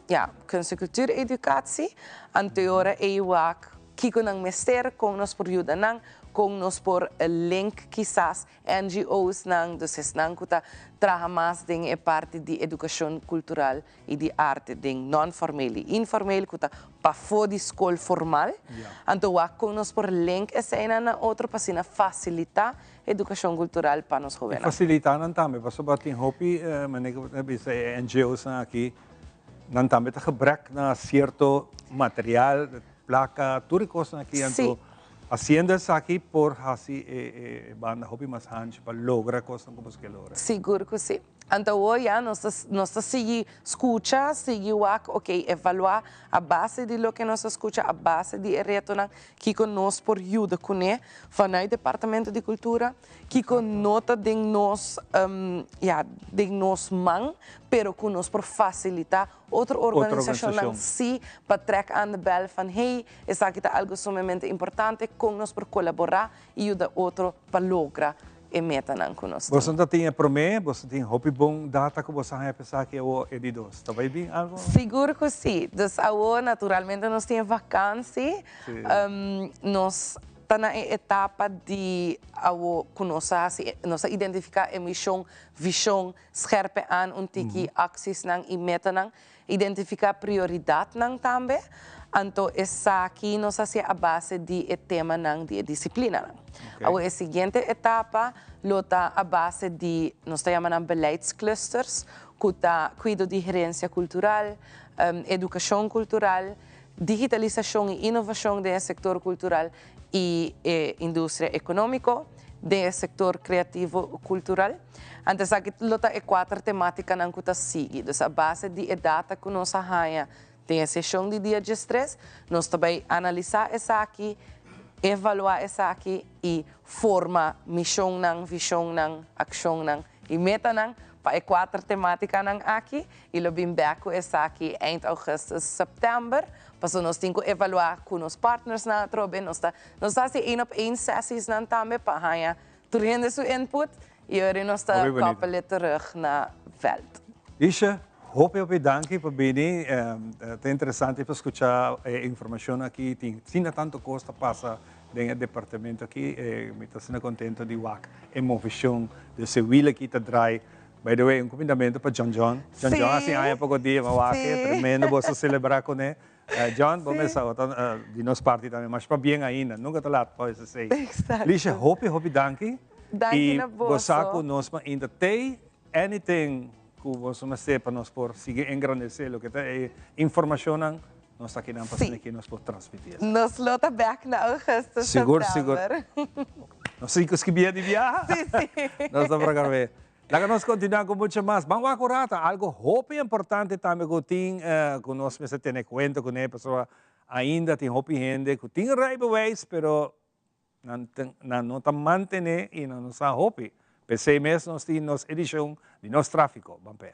ya, kunst en cultuureducatie. Anto e ora ei wak kiko nan mester, kon nos por yuda nan, kon nos por link kisas NGO's nan, dus esnan ku ta traha mas den e parti di edukashon kultural i di arte den non-formeel i informeel ku ta pafó di skol formal. Anto wak kon nos por link eseinan na otro pa asina fasilitá Edukashon kultural pa nos E hobennan. fasilitá nan tambe, pasobra tin hopi, manera ku bo ta bisa, e NGO's-nan aki, nan tambe ta gebrek na sierto material, plaka, tur e kosnan aki. Anto hasiendo esaki por hasi e banda hopi mas hanchi pa logra kosnan ku bo ke logra. Sigur ku si. Anto awor ya nos ta nos ta sigui skucha, sigui wak, ok, evaluá a base di loke nos a skucha, a base di e retonan, kiko nos por yuda kuné vanuit Departamento di Kultura, kiko no ta den nos, ya, den nos man, pero ku nos por fasilitá otro organisashonnan sí pa trèk aan de bèl van hey, esaki ta algu sumamente importante, kon nos por kolaborá i yuda otro pa logra e metanan ku nos tin. Boso ta tin e promé, boso tin hopi bon data ku boso a haña pa esaki awor e di dos. Ta bai bin algo? Sigur ku si. Dus awor naturalmente nos tin e vakansi. Nos ta na e etapa di awor ku nos a hasi, nos a identifiká e mishon, vishon, scherpe aan un tiki aksisnan i metanan. Identifiká prioridatnan tambe, anto esaki nos hasié a base di e temanan di e disiplinanan. Awor e siguiente etapa lo ta a base di, nos ta yama nan beleidsclusters, ku ta kuido di herensia kultural, edukashon kultural, digitalisashon i inovashon den e sektor kultural i e industria ekonómiko. den e sektor kreativo kultural. Anto esaki lo ta e kuater tematikanan ku ta sigui. Dus a base di e data ku nos a haña den e seshon di dia diestres, nos ta bai analisá esaki, evaluá esaki i forma mishonnan, vishonnan, akshonnan i metanan pa e kuater tematikanan aki i lo bin bèk ku esaki eind augustus, sèptèmber, pasobra nos tin ku evaluá ku nos partnersnan atrobe. Nos ta nos ta hasi één op één sessiesnan tambe pa haña tur hende su input i ora nos ta koppel e terug na vèlt. Isha, hopi hopi danki pa bini. Ta interesante pa skucha e informashon aki. Tin asina tantu kos ta pasa den e departamento aki. Mi ta asina kontento di wak e moveshon di e wiel aki ta draai. By the way, un kumindamentu pa John John. John John hasi aña poko dia, mi a wak e, tremendo boso selebrá kuné. John, bo mester sa, di nos parti tambe, mas pabien ainda, nunca ta laat pa esei. Lisha, hopi, hopi danki. Danki na boso. I bo sa ku nos mainta tei, anything ku boso mester pa nos por sigui engrandesé loke ta e informashonnan, nos ta akinan pa asina ki nos por transmití esei. Nos lo ta bèk na augustus, Sigur, sigur. Nos tin ku skibia di biaha. Sí, sí. Nos ta por akab'é. Laga nos continua cu mucho mas. Ban wak un rato, algo hopi importante tambe cu tin cu nos mester tene cuenta cune, pasobra ainda tin hopi hende cu tin rijbewijs, pero nan nan no ta mantene y nan no sa hopi. P'esey mes nos tin nos edicion di Nos Trafico. Ban p'e.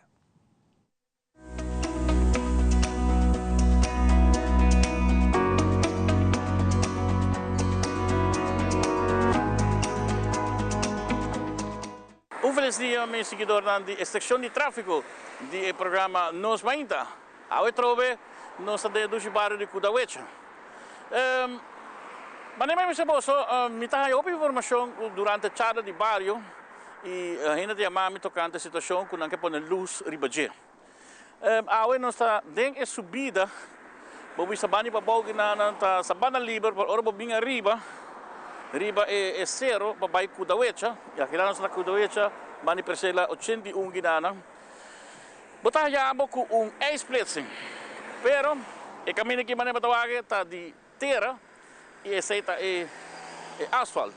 Un felis dia mi siguidornan di e seccion di trafico di e programa Nos Mainta. Awe trobe nos ta den e dushi bario di Kudawecha. Manera mi a bisa boso, mi ta haya hopi informacion durante charla di bario y hende ta yama mi tocante e situacion cu nan ke pone luz riba dje. Awe nos ta den e subida, bo bisa bani pabou ki nan ta Sabana Liber, pero ora bo bin ariba, riba e sero pa bai Kudawecha, y aki nos ta na Kudawecha, bani Persela 81 ki nan. Bo ta haya bo ku un ijsplitsing, pero e kaminda ki manera bo ta wak ta di tera i esei ta e asfalt.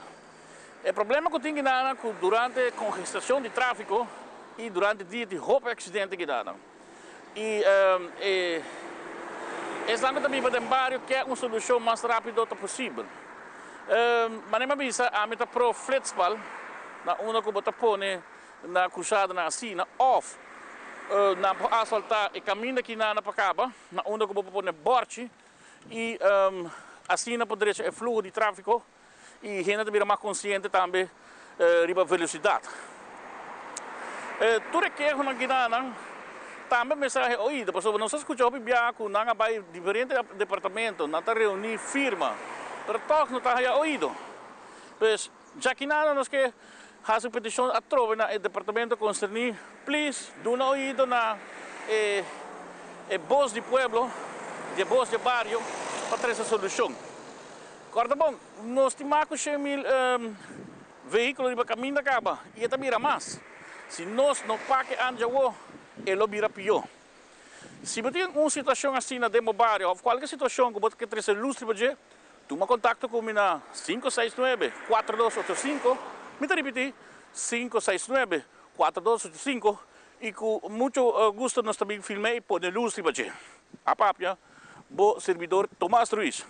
E problema ku tin kinanan ku durante kongestashon di tráfiko i durante dia tin hopi aksidente kinanan. I e esnan ku ta biba den bario ke un solushon mas rápido ta posibel. Manera mi a bisa ami ta pro flitspal na unda ku bo ta pone na krusadanan asina òf nan por asfaltá e kaminda kinanan pa kaba na unda ku bo por pone bòrchi i asina por drecha e fluho di tráfiko i hende ta bira mas konsiente tambe riba velosidat. Tur e kehonan kinanan tambe mester a oido pasobra nos a skucha hopi biaha ku nan a bai diferente departamento, nan ta reuní firma, pero tòg no ta haya oido. Pues djakinana nos ke hasi un petishon atrobe na e departamento konserní, please duna oido na e e bos di pueblo, di e bos di e bario pa trese solushon. Kòrda bon, nos tin mas ku 100,000 vehíkulo riba kaminda kaba i e ta bira mas. Si nos no pake anja awo, e lo bira pió. Si bo tin un situashon asina den bo bario òf kualke situashon ku bo ta ke trese lus riba dje, tuma kontakto ku mi na 569-4285, mi ta ripití, 569-4285, i ku mucho gusto nos ta bin film'é i pone lus riba dje. A papia, bo sirbidor Tomas Ruiz.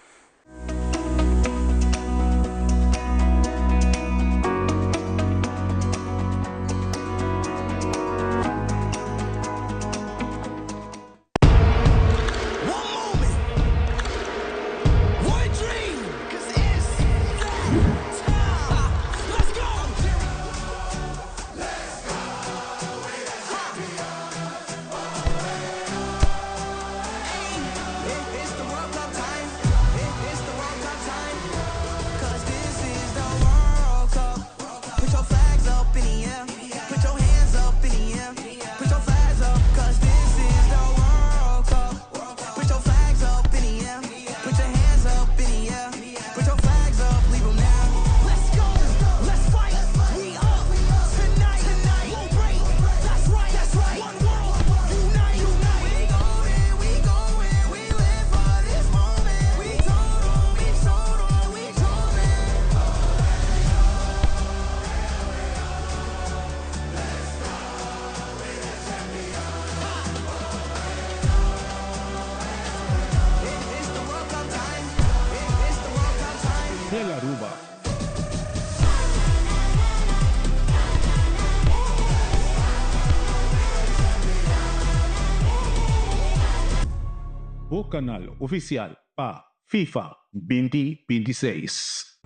Bo kanal ofisial pa FIFA 2026.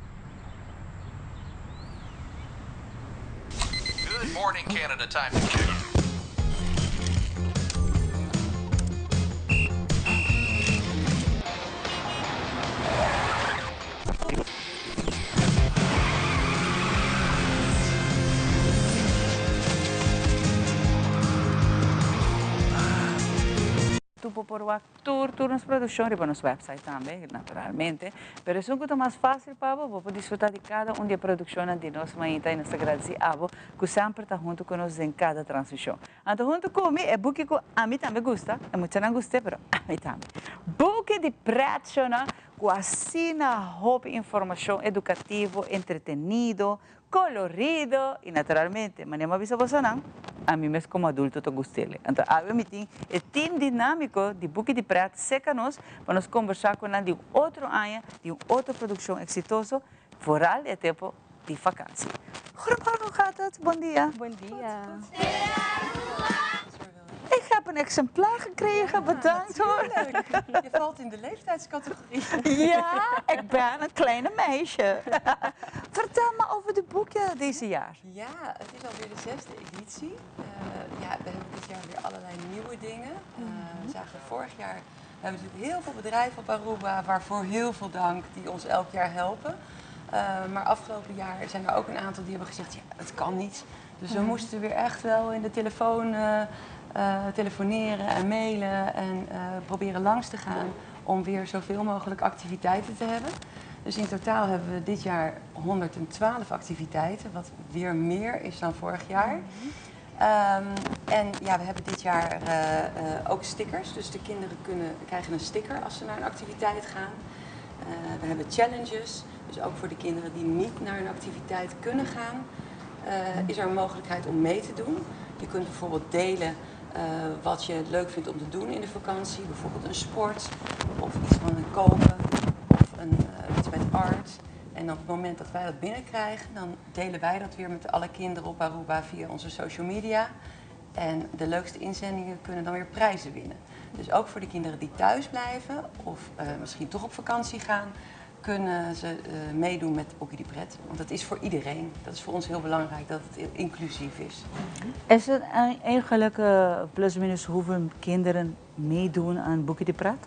Good morning, Canada. Time to kick. Tur bo por wak tur tur nos produccion riba nos website tambe, naturalmente. Pero esun cu ta mas facil pa bo, bo por disfruta di cada un di e produccionnan di nos mainta y nos ta gradici abo cu semper ta hunto cu nos den cada transmision. Anto hunto cu mi e buki cu ami tambe gusta, e muchanan gust'e pero ami tambe. Buki di pretcionan cu asina hopi informacion educativo, entretenido, colorido y naturalmente, manera mi a bisa bosonan, ami mes como adulto ta gust'ele. Anto awe mi tin e team dinamico di Buki di Pret seca nos pa nos conversa cu nan di un otro aña, di un otro produccion exitoso, vooral e tempo di vakantie. Goedemorgen, hoe gaat het? Bon dia. Bon dia. Ik heb een exemplaar gekregen, bedankt hoor. Je valt in de leeftijdscategorie. Ja, ik ben een kleine meisje. Vertel me over de boeken deze jaar. Ja, het is alweer de zesde editie. Uh, ja, we hebben dit jaar weer allerlei nieuwe dingen. Uh, we zagen vorig jaar, we hebben natuurlijk heel veel bedrijven op Aruba, waarvoor heel veel dank, die ons elk jaar helpen. Uh, maar afgelopen jaar zijn er ook een aantal die hebben gezegd, ja, het kan niet. Dus we moesten weer echt wel in de telefoon telefoneren en mailen en uh, proberen langs te gaan om weer zoveel mogelijk activiteiten te hebben. Dus in totaal hebben we dit jaar 112 activiteiten, wat weer meer is dan vorig jaar. Mm -hmm. um, en ja, we hebben dit jaar uh, ook stickers. Dus de kinderen kunnen, krijgen een sticker als ze naar een activiteit gaan. we hebben challenges, dus ook voor de kinderen die niet naar een activiteit kunnen gaan, is er een mogelijkheid om mee te doen. Je kunt bijvoorbeeld delen uh, wat je leuk vindt om te doen in de vakantie. Bijvoorbeeld een sport of iets van een koken of een, uh, iets met art. En op het moment dat wij dat binnenkrijgen, dan delen wij dat weer met alle kinderen op Aruba via onze social media. En de leukste inzendingen kunnen dan weer prijzen winnen. Dus ook voor de kinderen die thuis blijven of uh, misschien toch op vakantie gaan, kunnen ze uh, meedoen met Bokkie die Pret. Want dat is voor iedereen. Dat is voor ons heel belangrijk dat het inclusief is. Is het eigenlijk uh, plus minus hoeveel kinderen meedoen aan Boekje die Pret?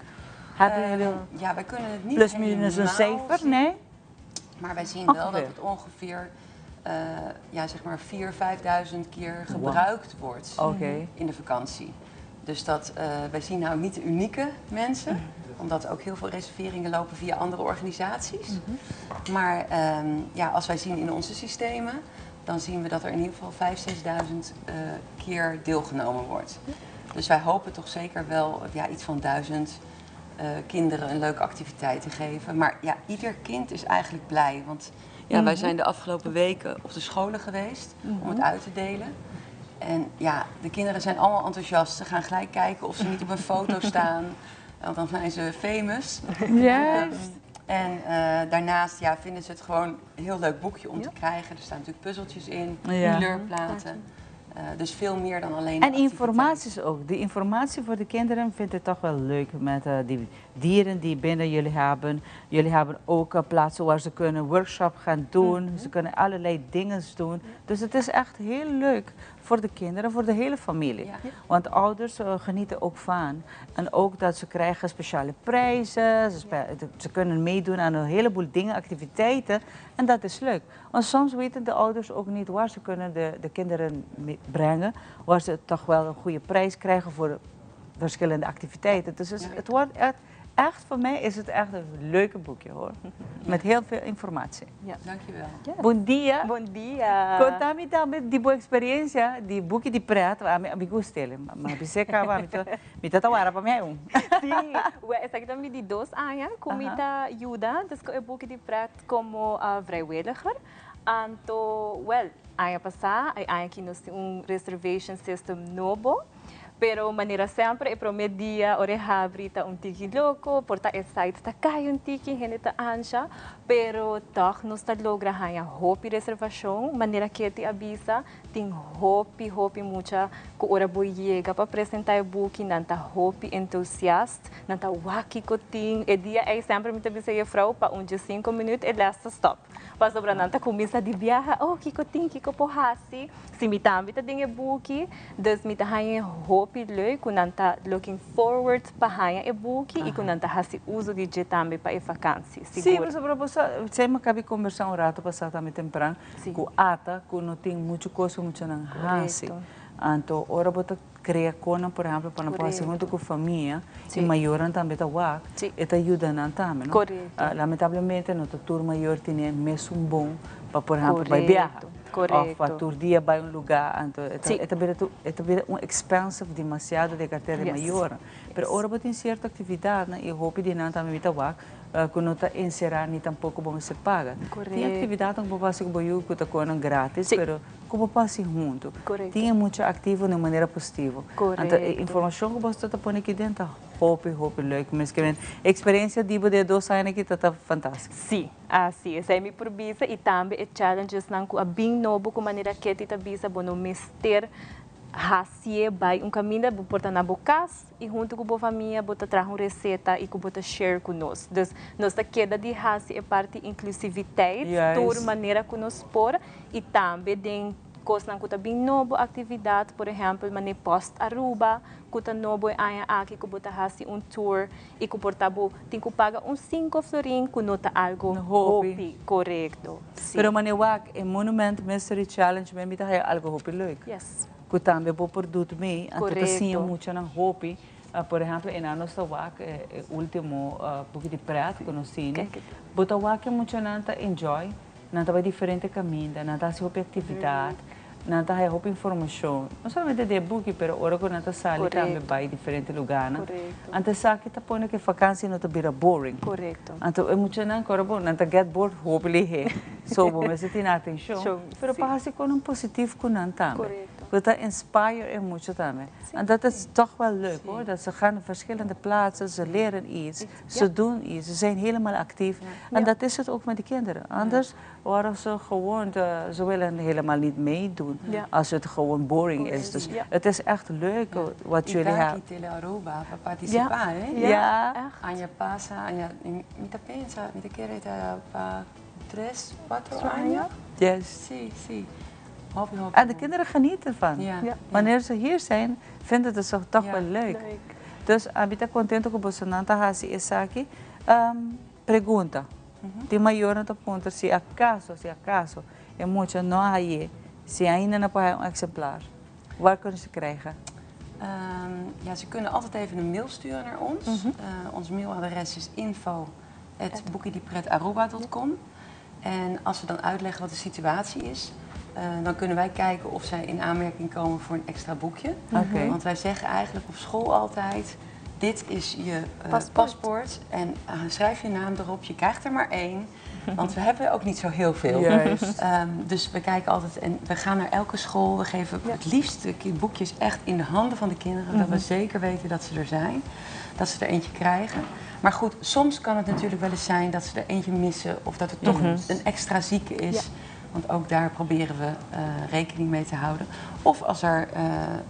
Hebben jullie ja, wij kunnen het niet plus minus een cijfer, zien, nee? Maar wij zien wel dat het ongeveer uh, ja, zeg maar 4.000, 5.000 keer gebruikt wow. wordt okay. in de vakantie. Dus dat, uh, wij zien nou niet de unieke mensen, omdat ook heel veel reserveringen lopen via andere organisaties. Mm -hmm. Maar um, ja, als wij zien in onze systemen, dan zien we dat er in ieder geval 5.000, 6.000 uh, keer deelgenomen wordt. Dus wij hopen toch zeker wel ja, iets van 1000 uh, kinderen een leuke activiteit te geven. Maar ja, ieder kind is eigenlijk blij. Want ja, mm -hmm. wij zijn de afgelopen weken op de scholen geweest mm -hmm. om het uit te delen. En ja, de kinderen zijn allemaal enthousiast. Ze gaan gelijk kijken of ze niet op een foto staan. Want dan zijn ze famous. Juist. En uh, daarnaast ja, vinden ze het gewoon een heel leuk boekje om ja. te krijgen. Er staan natuurlijk puzzeltjes in, ja. kleurplaten. Uh, dus veel meer dan alleen. En informaties ook. De informatie voor de kinderen vind ik toch wel leuk met uh, die dieren die binnen jullie hebben. Jullie hebben ook uh, plaatsen waar ze kunnen workshop gaan doen. Mm -hmm. Ze kunnen allerlei dingen doen. Dus het is echt heel leuk voor de kinderen, voor de hele familie. Ja. Want ouders uh, genieten ook van. En ook dat ze krijgen speciale prijzen. Ze, ja. ze kunnen meedoen aan een heleboel dingen, activiteiten. En dat is leuk. Want soms weten de ouders ook niet waar ze kunnen de, de kinderen brengen. Waar ze toch wel een goede prijs krijgen voor verschillende activiteiten. Dus het, het wordt echt, echt, voor mij is het echt een leuke boekje hoor. Met heel veel informatie. Ja. Dankjewel. Yes. Bon dia. Bon dia. Contami tambe di bo experiencia di buki di pret, ami ami gustele, ma bisé caba mi ta mi ta tawara pa mi un. Sí, well, esaki ta mi di dos aña cu mi ta yuda dus cu e buki di pret como uh, vrijwilliger. Anto, well, aña pasa, e aña aki nos tin un reservation system nobo. Pero manera semper e prome dia ora e habri ta un tiki loco, por ta e site ta cay un tiki, hende ta ansha, pero toch nos ta logra haña hopi reservacion, manera Ketty a bisa, tin hopi hopi mucha cu ora bo yega pa presenta e buki nan ta hopi entusiast, nan ta wak kico tin, e dia ey semper mi ta bisa juffrouw pa un diescinco minuut e les ta stop, pasobra nan ta cuminsa di biaha, oh kico tin, kico por haci. Si mi tambe ta den e buki, dus mi ta haña e hopi leuk ku nan ta looking forward pa haña e buki i ku nan ta hasi uso di dje tambe pa e vakansi, Sí, sigur. pasobra bo sa, esei mi a kabi kombersá un rato pasá tambe tempran ku ata ku no tin muchu kos ku muchanan hasi. Anto ora bo ta krea konan, por ehèmpel, pa nan por hasi huntu ku famia i mayornan tambe ta wak, e ta yuda nan tambe, no? Lamentablemente no ta tur mayor tene e mesun bon pa, por ehèmpel, bai biaha òf pa tur dia bai un lugá. Anto e ta bira e ta bira un expensive demasiado den kartera di mayornan. Pero ora bo tin sierto aktividatnan i hopi di nan tambe mi ta wak ku no ta enserá ni tampoko bo mester paga. Tin aktividatnan ku bo por hasi ku bo yu ku ta konan gratis, pero Ku bo por hasi huntu. Tin e mucha aktivo na un manera positivo. Anto e informashon ku boso ta pone aki den ta hopi hopi leuk. Miske men eksperensia di bo den e dos aña aki ta ta fantástiko. Sí, asi esei mi por bisa i tambe e challengesnan ku a bin nobo ku manera Ketty ta bisa bo no mester hasié bai un kaminda bo por ta na bo kas i huntu ku bo famia bo ta traha un reseta i ku bo ta share ku nos. Dus nos ta keda di hasi e parti inclusiviteit tur manera ku nos por. I tambe den kosnan ku ta bin nobo, aktividat, por ehèmpel manera Post Aruba ku ta nobo e aña aki ku bo ta hasi un tour i ku por ta bo tin ku paga un sinku florin ku no ta algo hopi. Korekto, si. Pero manera wak e Monument Mystery Challenge mi ta haya algo hopi leuk. Yes. Ku tambe bo por dut mee, anto ta siña muchanan hopi. Por ehèmpel e nan nos ta wak e ultimo buki di pret ku nos tene. Bo ta wak e muchanan ta enjoy. Nan ta bai diferente kaminda, nan ta hasi hopi aktividat, nan ta haya hopi informashon, no solamente den e buki, pero ora ku nan ta sali tambe bai diferente lugánan. Anto esaki ta pone ku e fakansi no ta bira boring. Anto e muchanan ku ora bo, nan ta get bored hopi lihé. So bo mester tene atenshon, pero pa hasi konan positif ku nan tambe, ku ta inspire e mucha tambe. Anto dat is toch wel leuk hoor, dat ze gaan naar verschillende plaatsen, ze leren iets. Ze doen iets, ze zijn helemaal actief. En dat is het ook met de kinderen. Anders worden ze gewoon, ze willen helemaal niet meedoen als het gewoon boring is. Dus het is echt leuk wat jullie hebben. Tele Aruba pa participá, hè? Ja. Aña pasa, aña, mi ta pensa, mi ta kere ta pa tres, cuatro aña. Yes. Sí, sí. Hopi, hopi. En de kinderen genieten ervan. Wanneer ze hier zijn, vinden ze het toch wel leuk. Dus ami ta contento cu bosonan ta haci esaki. Pregunta, tin mayornan ta puntra si acaso, si acaso e mucha no a haye, si ainda no por haya un exemplar, waar kunnen ze krijgen? Ja, ze kunnen altijd even een mail sturen naar ons. Ons mailadres is info at boekidipretaruba dot com. En als ze dan uitleggen wat de situatie is, dan kunnen wij kijken of zij in aanmerking komen voor een extra boekje. Want wij zeggen eigenlijk op school altijd, dit is je Paspoort. paspoort en schrijf je naam erop, je krijgt er maar één. Want we hebben ook niet zo heel veel. Dus we kijken altijd en we gaan naar elke school. We geven het liefst de boekjes echt in de handen van de kinderen. Dat we zeker weten dat ze er zijn. Dat ze er eentje krijgen. Maar goed, soms kan het natuurlijk wel eens zijn dat ze er eentje missen. Of dat er toch een extra zieke is. Want ook daar proberen we rekening mee te houden. Of als er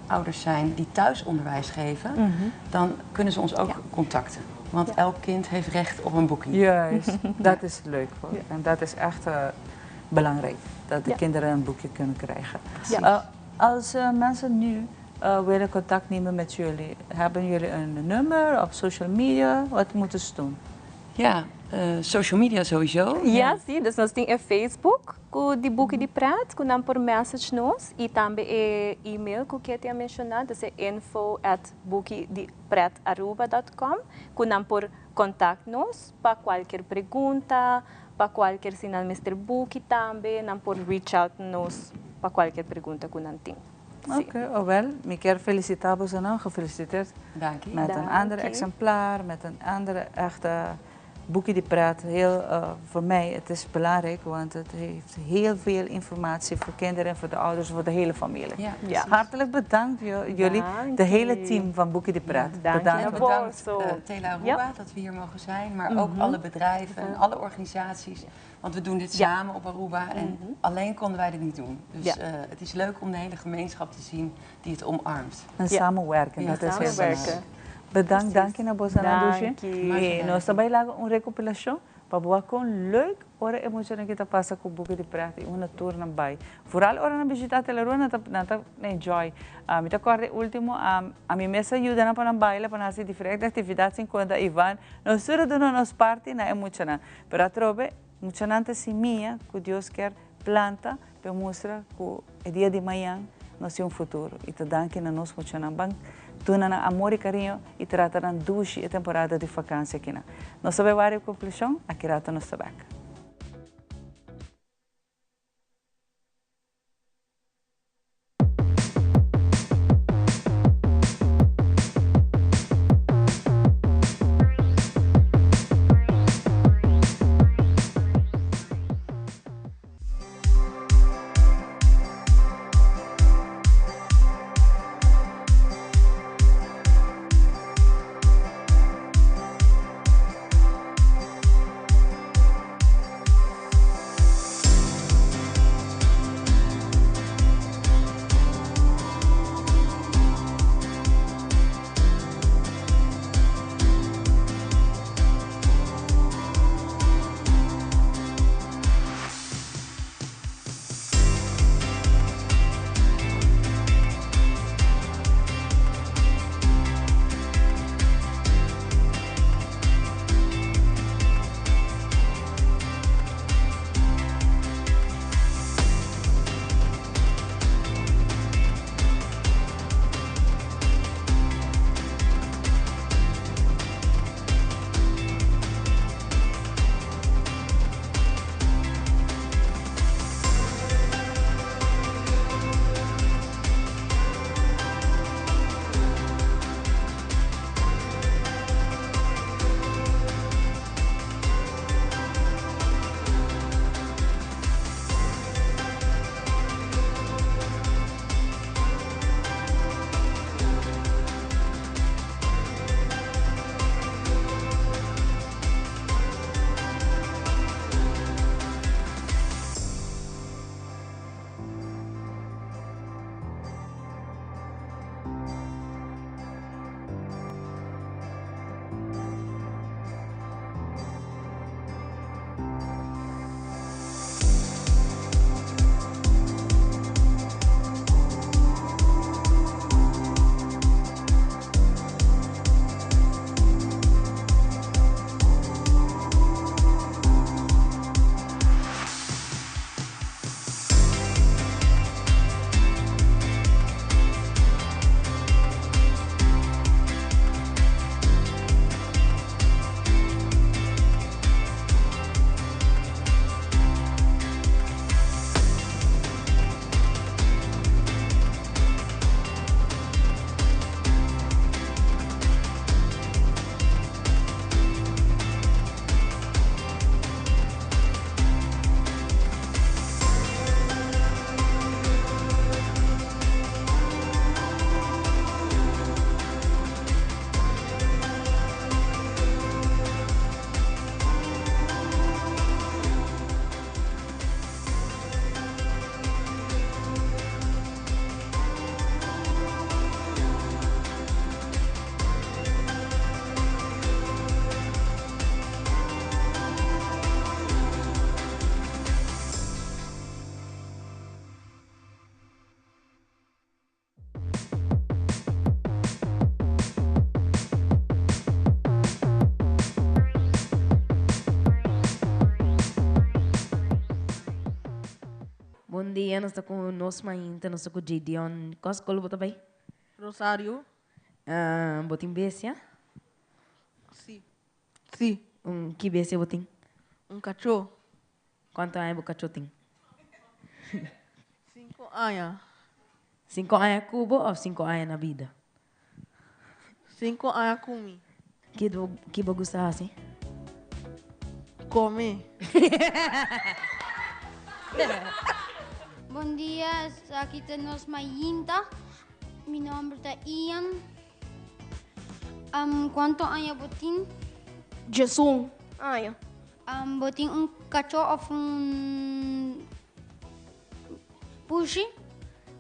ouders zijn die thuisonderwijs geven, dan kunnen ze ons ook contacten. Want elk kind heeft recht op een boekje. Juist, dat is leuk hoor. En dat is echt belangrijk, dat de kinderen een boekje kunnen krijgen. Als mensen nu willen contact nemen met jullie, hebben jullie een nummer op social media? Wat moeten ze doen? Ja, social media sowieso. Ja, si, dus nos tin e Facebook, ku di Buki di Pret, ku nan por message nos, i tambe e e-mail ku Ketty a menshoná, dus e info at buki di pret aruba dot com, ku nan por contact nos pa kualkier pregunta, pa kualkier si nan mester buki tambe, nan por reach out nos pa kualkier pregunta ku nan tin. Sí. Oké, oh wel, mi kier felicitá boso nan, gefeliciteerd. Danki. Met een ander Danki. exemplaar, met een andere echte Boekje di Pret, heel, voor mij, het is belangrijk, want het heeft heel veel informatie voor kinderen en voor de ouders, voor de hele familie. Ja, ja. Hartelijk bedankt jullie, de hele team van Boekje di Pret. Ja, bedankt. En bedankt Tele Aruba dat we hier mogen zijn, maar ook alle bedrijven en alle organisaties. Want we doen dit samen op Aruba en alleen konden wij dit niet doen. Dus het is leuk om de hele gemeenschap te zien die het omarmt. En samenwerken, dat is heel belangrijk. Bedankt, danki na bosonan dushi. I nos ta bai laga un rekopilashon pa bo wak kon leuk ora e muchanan ki ta pasa ku buki di pret i unda tur nan bai. Vooral ora nan bishita Telerua nan ta nan ta enjoy. Mi ta kòrda e último ami mes a yuda nan pa nan baila pa nan hasi diferente aktividat sin konta Ivan. Nos tur a duna nos parti na e muchanan. Pero atrobe muchanan ta simia ku Dios kier planta pa e mustra ku e dia di mañan nos tin un futuro i ta danki na nos muchanan. Ban duna nan amor i kariño i trata nan dushi e temporada di fakansia akinan. Nos ta bai wak e konklushon, aki rato nos ta bek. Bon dia, nos ta ku nos mainta, nos ta ku Gideon. Kua skol bo ta bai? Rosario. Bo tin bestia? Si. Si. Un ki bestia bo tin? Un kachó. Kuantu aña bo kachó tin? Sinku aña. Sinku aña ku bo òf sinku aña na bida? Sinku aña ku mi. Ki bo gusta hasi? Come. Bon dia, aki ta nos mainta. Mi nomber ta Ian. Um, cuanto aña bo tin? 11 aña. Um, bo tin un cachó of un pushi?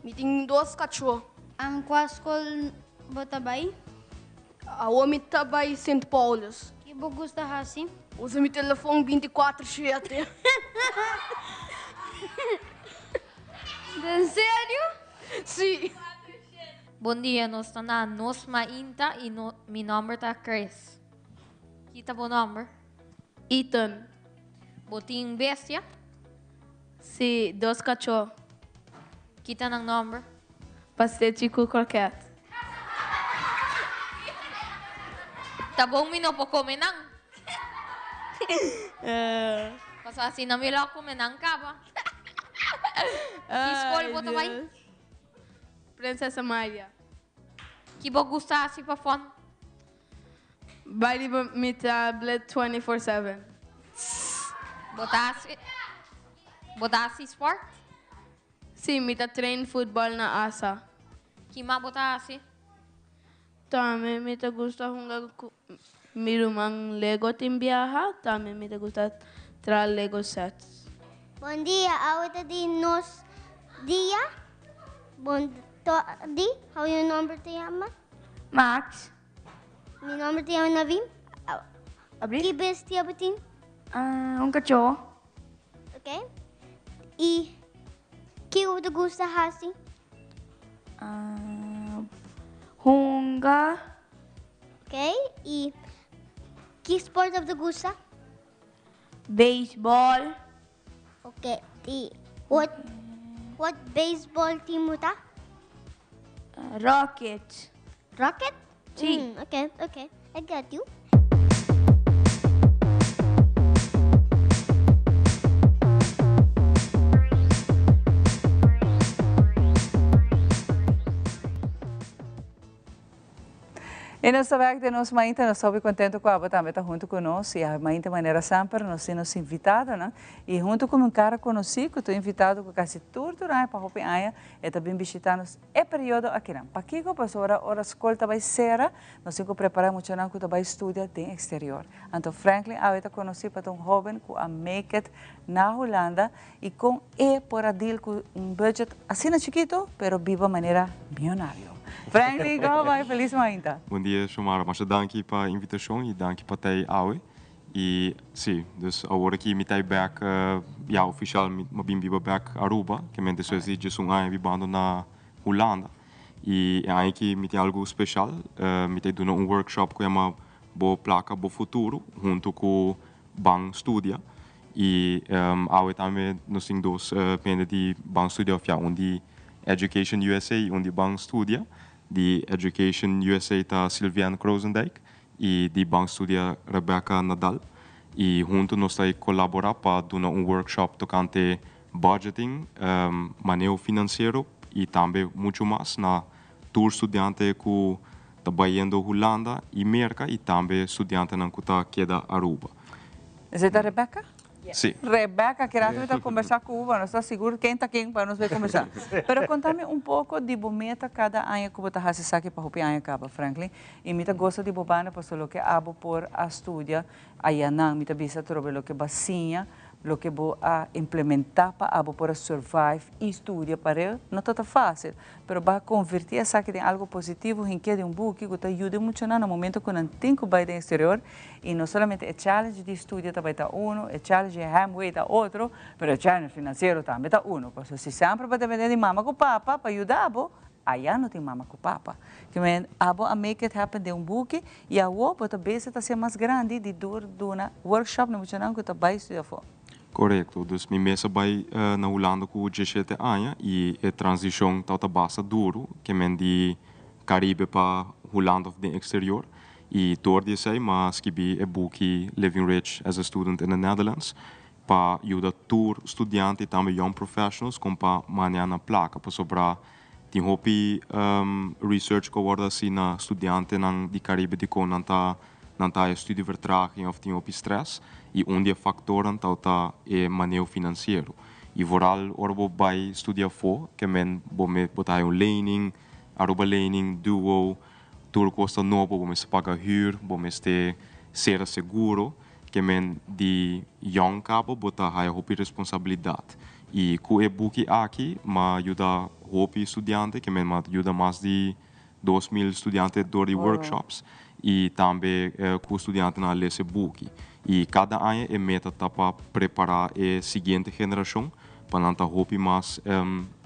Mi tin dos cachó. Um, cua scol bo ta bay? Awor mi ta bay Sint Paulus. Ki bo gusta haci? Usa mi telefon 24 shete. Den serio? Si. Bon dia, nos ta na Nos Mainta y no, mi nomber ta Chris. Ki ta bo nomber? Ethan. Bo tin bestia? Si, dos cachó. Ki ta nan nomber? Pastechi cu croquet. Ta bon mi no por come nan. Pasobra asina mi lo a come nan caba. Ki scol bo ta bay? Princesa Amalia. Ki bo gusta haci pa fun? Bai riba mi tablet 24/7. Bo ta haci Bo ta haci sport? Si, mi ta train futbol na asa. Kima bo ta haci? Tambe mi ta gusta hunga cu mi ruman Lego tin biaha, tambe mi ta gusta traha Lego sets. Bon dia, awe ta di nos dia. Bon di, how your nomber te yama? Max. Mi nomber te yama Navin. Ki bestia bo tin? Un cachorro. Ok. Y kico bo ta gusta haci? Hunga. Ok. Y ki sport bo ta gusta? Baseball. Ok. Y what, what baseball team bo ta? Rockets. Rocket? Si. Ok, ok. I got you. E nos ta bek den nos mainta, nos ta hopi contento cu abo tambe ta hunto cu nos y a mainta manera semper nos tin nos invitadonan y hunto cu mi un cara conoci cu ta un invitado cu casi tur tur aña pa hopi aña e ta bin bishita nos e periodo akinan. Pakico? Pasobra ora scol ta bay cera nos tin cu prepara muchanan cu ta bay studia den exterior. Anto Franklin awe ta conoci pa ta un hoben cu a make it na Hulanda y con e por a deal cu un budget asina chikito pero biba manera miyonario. Franklin, como bay? Feliz mainta. Bon dia Xiomara, masha danki pa invitacion y danki pa ta awe. Y si, dus awor aki mi ta bek ya oficial mi a bin biba bek Aruba, ke men despues di 11 aña bibando na Hulanda. Y e aña aki mi tin algo special, mi ta duna un workshop cu yama Bo Placa Bo Futuro hunto cu Ban Studia. Y awe tambe nos tin dos hende di Ban Studia of ya un di Education USA y un di Ban Studia. Di Education USA ta Sylviane Krozendijk y di Ban Studia Rebecca Nadal. Y hunto nos ta colabora pa duna un workshop tocante budgeting, maneho financiero y tambe mucho mas na tur studiante cu ta bayendo Hulanda y Merca y tambe studiantenan cu ta keda Aruba. Esey ta Rebecca? Si. Rebecca, ke rato mi ta combersa cu bo, nos ta sigur ken ta ken pa nos bay combersa. Pero conta mi un poco di bo meta cada aña cu bo ta haci esaki pa hopi aña caba, Franklin. Y mi ta gosa di bo banda pasobra loke abo por a studia ayanan, mi ta bisa atrobe loke bo a siña, loke bo a implementa pa abo por a survive y studia pareu, no ta ta facil. Pero bo a converti esaki den algo positivo hink'é den un buki cu ta yuda e muchanan na momento cu nan tin cu bay den exterior y no solamente e challenge di studia ta bay ta uno, e challenge di heimwee ta otro, pero e challenge financiero tambe ta uno. Pasobra si semper bo depende di mama cu papa pa yuda bo, aya no tin mama cu papa. Kimen abo a make it happen den un buki y awo bo ta bezig ta hacié mas grandi di door duna workshop na muchanan cu ta bay studia afo. Korekto. Dus mi mes a bai na Hulanda ku 17 aña i e transishon tabata basta duru, ke men di Karibe pa Hulanda òf den eksterior. I dor di esei mi a skibí e buki Living Rich as a Student in the Netherlands pa yuda tur studiante i tambe young professionals kon pa manehá nan plaka pasobra tin hopi research ku a wòrdu hasi na studiantenan di Karibe dikon nan ta. nan ta haya studievertraging of tin hopi stress y un di e factornan ta e maneho financiero. Y vooral ora bo bay studia afo, ke men bo me bo ta haya un lening, Aruba lening, duo, tur cos ta nobo, bo mester paga huur, bo mester cera seguro, ke men di yong caba bo ta haya hopi responsabilidad. Y cu e buki aki m'a yuda hopi studiante, ke men m'a yuda mas di 2000 studiante door di workshops y tambe cu studiantenan a lesa e buki. Y cada aña e meta ta pa prepara e siguiente generacion pa nan ta hopi mas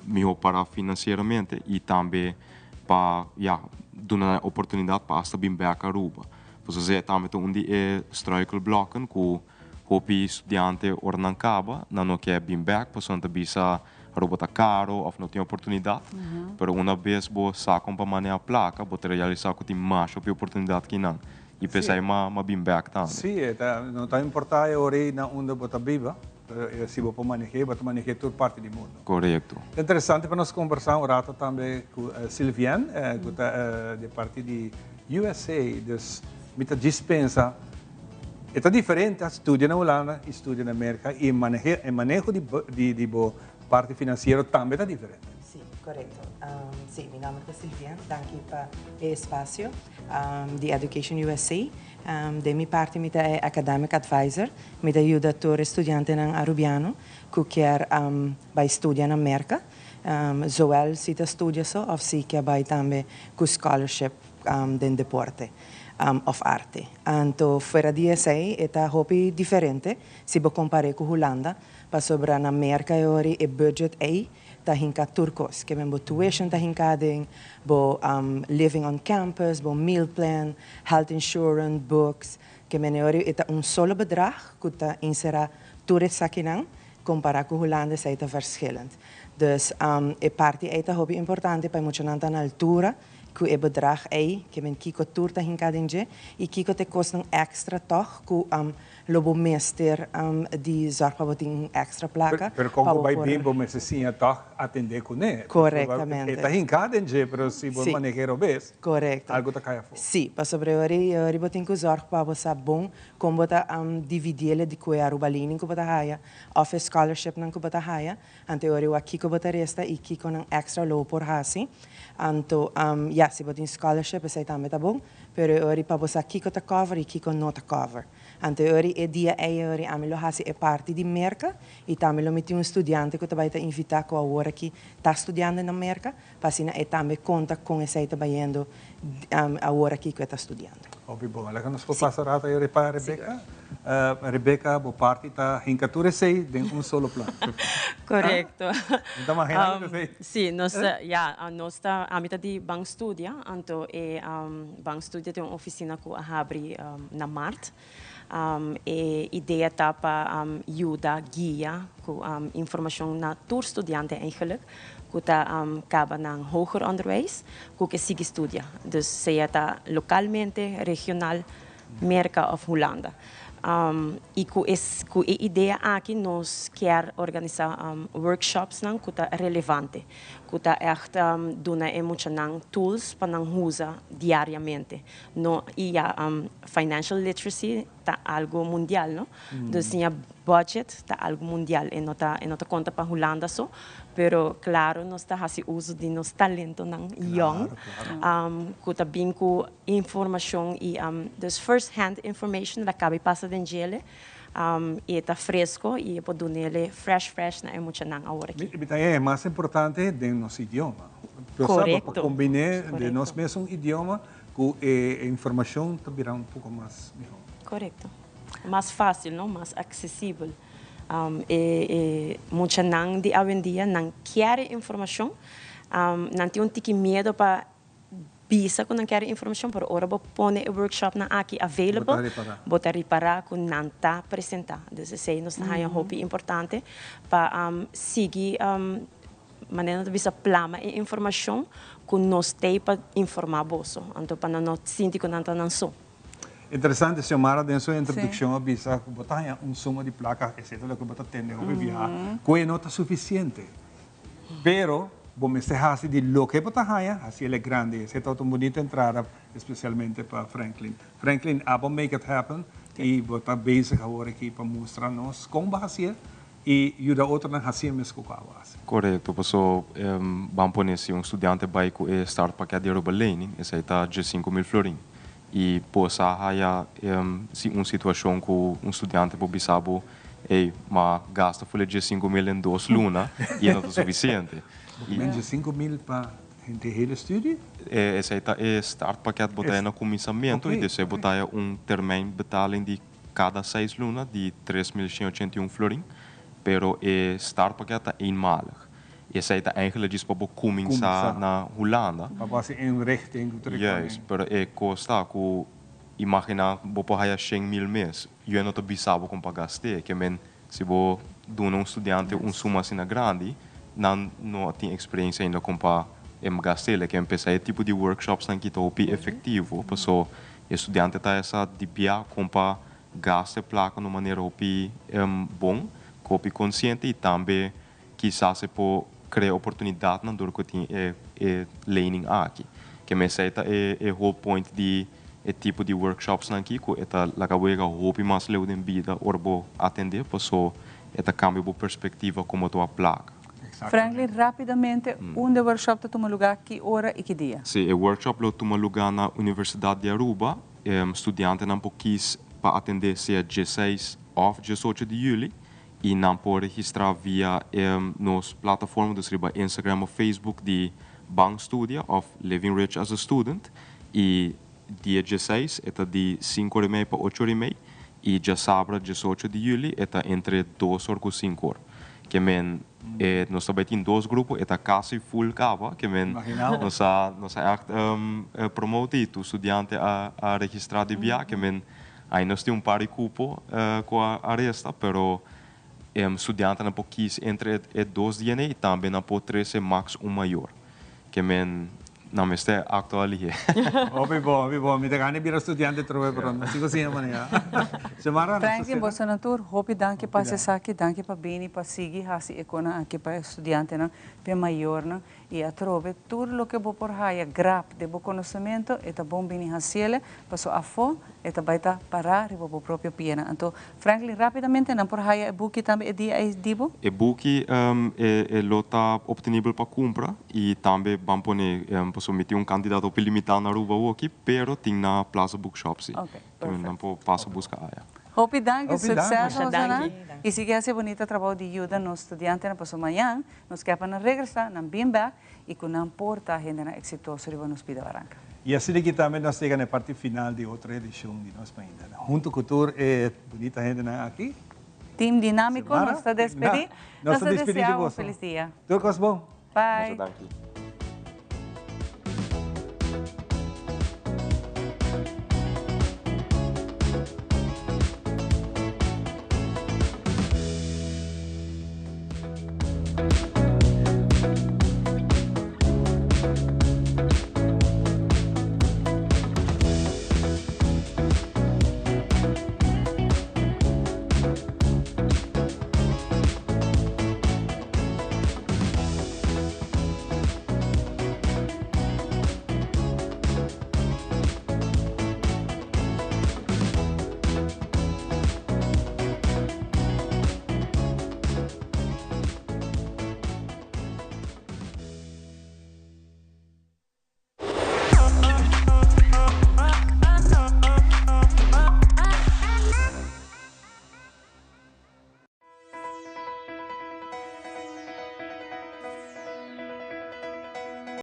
miho para financieramente y tambe pa ya duna nan e oportunidad pa hasta bin bek Aruba. Pues esey tambe ta un di e struikelblokken cu hopi studiante ora nan caba nan no kier bin bek pasobra nan ta bisa Aruba ta caro of no tin oportunidad. Pero una bes bo sa con pa maneha placa bo ta realisa cu tin mas hopi oportunidad ki nan y p'esey m'a bin bek tambe. Sí, e ta, no ta importa e ora ey na unda bo ta biba, pero si bo por maneh'é, bo ta maneh'é tur parti di mundo. Corecto. Ta interesante pa nos combersa un rato tambe cu Sylviane, cu ta di parti di USA. Dus mi ta djis pensa, e ta diferente studia na Hulanda y studia na Merca y e maneho di bo parti financiero tambe ta diferente. Sí, corecto. Sí, mi nomber ta Sylviane. Danki pa e espacio di Education USA. Den mi parti mi ta e academic advisor. Mi ta yuda tur e studiantenan Arubiano cu kier bay studia na Merca. Zowel si ta studia so of si kier bay tambe cu scholarship den deporte of arte. Anto fuera di esey e ta hopi diferente si bo compare cu Hulanda pasobra na Merca e ori e budget ey ta hinca tur cos. Ke men bo tuition ta hinca aden, bo living on campus, bo meal plan, health insurance, books. Ke men e ori e ta un solo bedrag cu ta encera tur esakinan, compara cu Hulanda esey ta verschillend. Dus e parti ey ta hopi importante pa e muchanan ta na altura cu e bedrag ey, ke men kico tur ta hinca den dje y kico ta e cosnan extra tog cu Lo bo mester di zorg pa bo tin un extra placa Pero con bo bay bin bo mester siña tog atende cune. Correctamente. E ta hinca den dje pero si bo maneha robes algo ta cay afo. Si, pasobra e ora e ora bo tin cu zorg pa bo sa bon con bo ta dividiele di cu e Aruba lening cu bo ta haya of e scholarshipnan cu bo ta haya. Anto e ora wak kico bo ta resta y kiconan extra lo bo por haci. Anto ya, si bo tin scholarship esey tambe ta bon, pero e ora pa bo sa kico ta cover y kico no ta cover. Anto e ora e dia ey e ora ami lo haci e parti di Merca y tambe lo mi tin un studiante cu ta bay ta invita cu awor aki ta studiando na Merca pa asina e tambe conta con esey ta bayendo awor aki cu e ta studiando. Hopi bon. Laga nos por pasa rato ayo pa Rebecca. Rebecca, bo parti ta hinca tur esey den un solo plan. Correcto. Mi ta magina lo esey. Si, nos, ya, nos ta, ami ta di Ban Studia, anto e Ban Studia tin un oficina cu a habri na maart. E idea ta pa yuda guia cu informacion na tur studiante eigenlijk cu ta caba nan hoger onderwijs cu ke sigui studia. Dus sea ta localmente, regional, Merca of Hulanda. Y cu e cu e idea aki nos kier organisa workshopsnan cu ta relevante, cu ta echt duna e muchanan tools pa nan usa diariamente. No y ya financial literacy ta algo mundial no. Dus siña budget ta algo mundial e no ta e no ta conta pa Hulanda so pero claro nos ta haci uso di nos talentonan young cu ta bin cu informacion y dus first hand information la cabe pasa den djele y e ta fresco y e por dunele fresh fresh na e muchanan awor aki. Mi ta e mas importante den nos idioma. Bo sa pa combine den nos mesun idioma cu e informacion ta bira un poco mas miho. Corecto. Mas facil, no? Mas accesibel. E e muchanan di awendia nan kier e informacion, nan tin un tiki miedo pa bisa cu nan kier e informacion, pero ora bo pone e workshopnan aki available, bo ta ripara cu nan ta presenta. Dus esey nos ta haya hopi importante pa sigui Manera nan ta bisa plama e informashon ku nos t'ei pa informá boso, anto pa nan no sinti ku nan ta nan so. Interesante, Xiomara den su introdukshon a bisa ku bo ta haña un suma di plaka, esei ta loke bo ta tende hopi biaha, ku e no ta sufisiente. Pero. Bo mester hasi di loke bo ta haña, hasi el e grandi. Esei ta un bunita entrada, especialmente pa Franklin. Franklin, abo make it happen y bo ta bezig awor aki pa mustra nos con bo hacié y yuda otronan hacié mesco cu abo haci. Corecto, paso ban pone si un studiante bay cu e startpakket di Aruba Lening, esey ta 15.000 florin. Y bo sa haya si un situacion cu un studiante por bisa bo, ey, m'a gasta full e 15.000 den dos luna y e no ta suficiente. Bo men 15.000 pa henter hele studie? Esey ta e startpakket bo ta haya na cuminsamento y despues bo ta haya un termijn betaling di cada seis luna di 3181 florin, pero e startpakket ta eenmalig. Esei ta eigenlijk djis pa bo kuminsá na Hulanda. Pa bo hasi inrichting ku tur e Juist, pero e kos ta ku imaginá bo por haya 100.000 mes, yu e no ta bisa bo kon pa gast'é. Ke men si bo duna un studiante un suma asina grandi, nan no a tin eksperensia ainda kon pa gast'é. Leke empesá e tipo di workshopsnan ki ta hopi efektivo, paso e studiante ta esa di bia kon pa gasta e plaka na un manera hopi bon, hopi konsiente i tambe Kisas e por krea oportunidatnan dor ku tin e e lening aki. Ke mesei ta e e whole point di e tipo di workshopsnan aki ku e ta laga bo yega hopi mas leu den bida ora bo atendé paso e ta kambia bo perspektiva komo ta wak plaka. Franklin, rápidamente, unda e workshop ta tuma lugá, ki ora i ki dia? Sí, e workshop lo tuma lugá na Universidat di Aruba. Studiantenan por kis pa atendé sea 16 òf 18 di yüli. Y nan por registra via nos plataforma, dus riba Instagram of Facebook di Ban Studia of Living Rich as a Student. Y dia 16 e ta di 5 or y mei pa 8 or y mei y djasabra 18 di juli e ta entre 2 or cu 5 or. Ke men e nos ta bay tin dos grupo, e ta casi full caba, ke men nos a nos a echt promote y tur studiante a a registra di bia, ke men Ai nos tin un par di cupo cu a resta, pero studiantenan por kies entre e dos DNA y tambe nan por trece max un mayor. Ke men nan mester actua lihe. Hopi bon, hopi bon. Mi ta gana di bira studiante trobe, pero no sigo siña manera. Xiomara, nos ta Franklin, cera. boso nan tur, hopi danki pa haci esaki, danki pa bini pa sigui haci e conan aki pa e studiantenan, pa e mayornan. I atrobe tur loke bo por haya grap den bo konosementu, e ta bon bini hasiele, paso afó e ta bai ta pará riba bo propio pianan. Anto, Franklin, rápidamente nan por haya e buki tambe e dia ei di bo? E buki e lo ta optenibel pa kumpra i tambe ban pone, pasobra mi tin un kantidat hopi limitá na Aruba awoki, pero tin na Plaza Bookshop si. Oke, perfect. Nan por pasa buska aya. Hopi danki, Hopi danki. sukses Masha bosonan danki. i sigui hasi e bunita trabou di yuda nos studiantenan pasobra mañan Nos ke pa nan regresa, nan bin bek y cu nan por ta hendenan exitoso riba nos bida baranca. Y asina aki tambe nos yega na e parti final di otro edicion di Nos Mainta. Hunto cu tur e bunita hendenan aki. Team Dinamico Xiomara, nos ta despedi. Nos Nos ta ta despedi di desea un boso. feliz dia. Tur cos bon. Bye. Masha danki.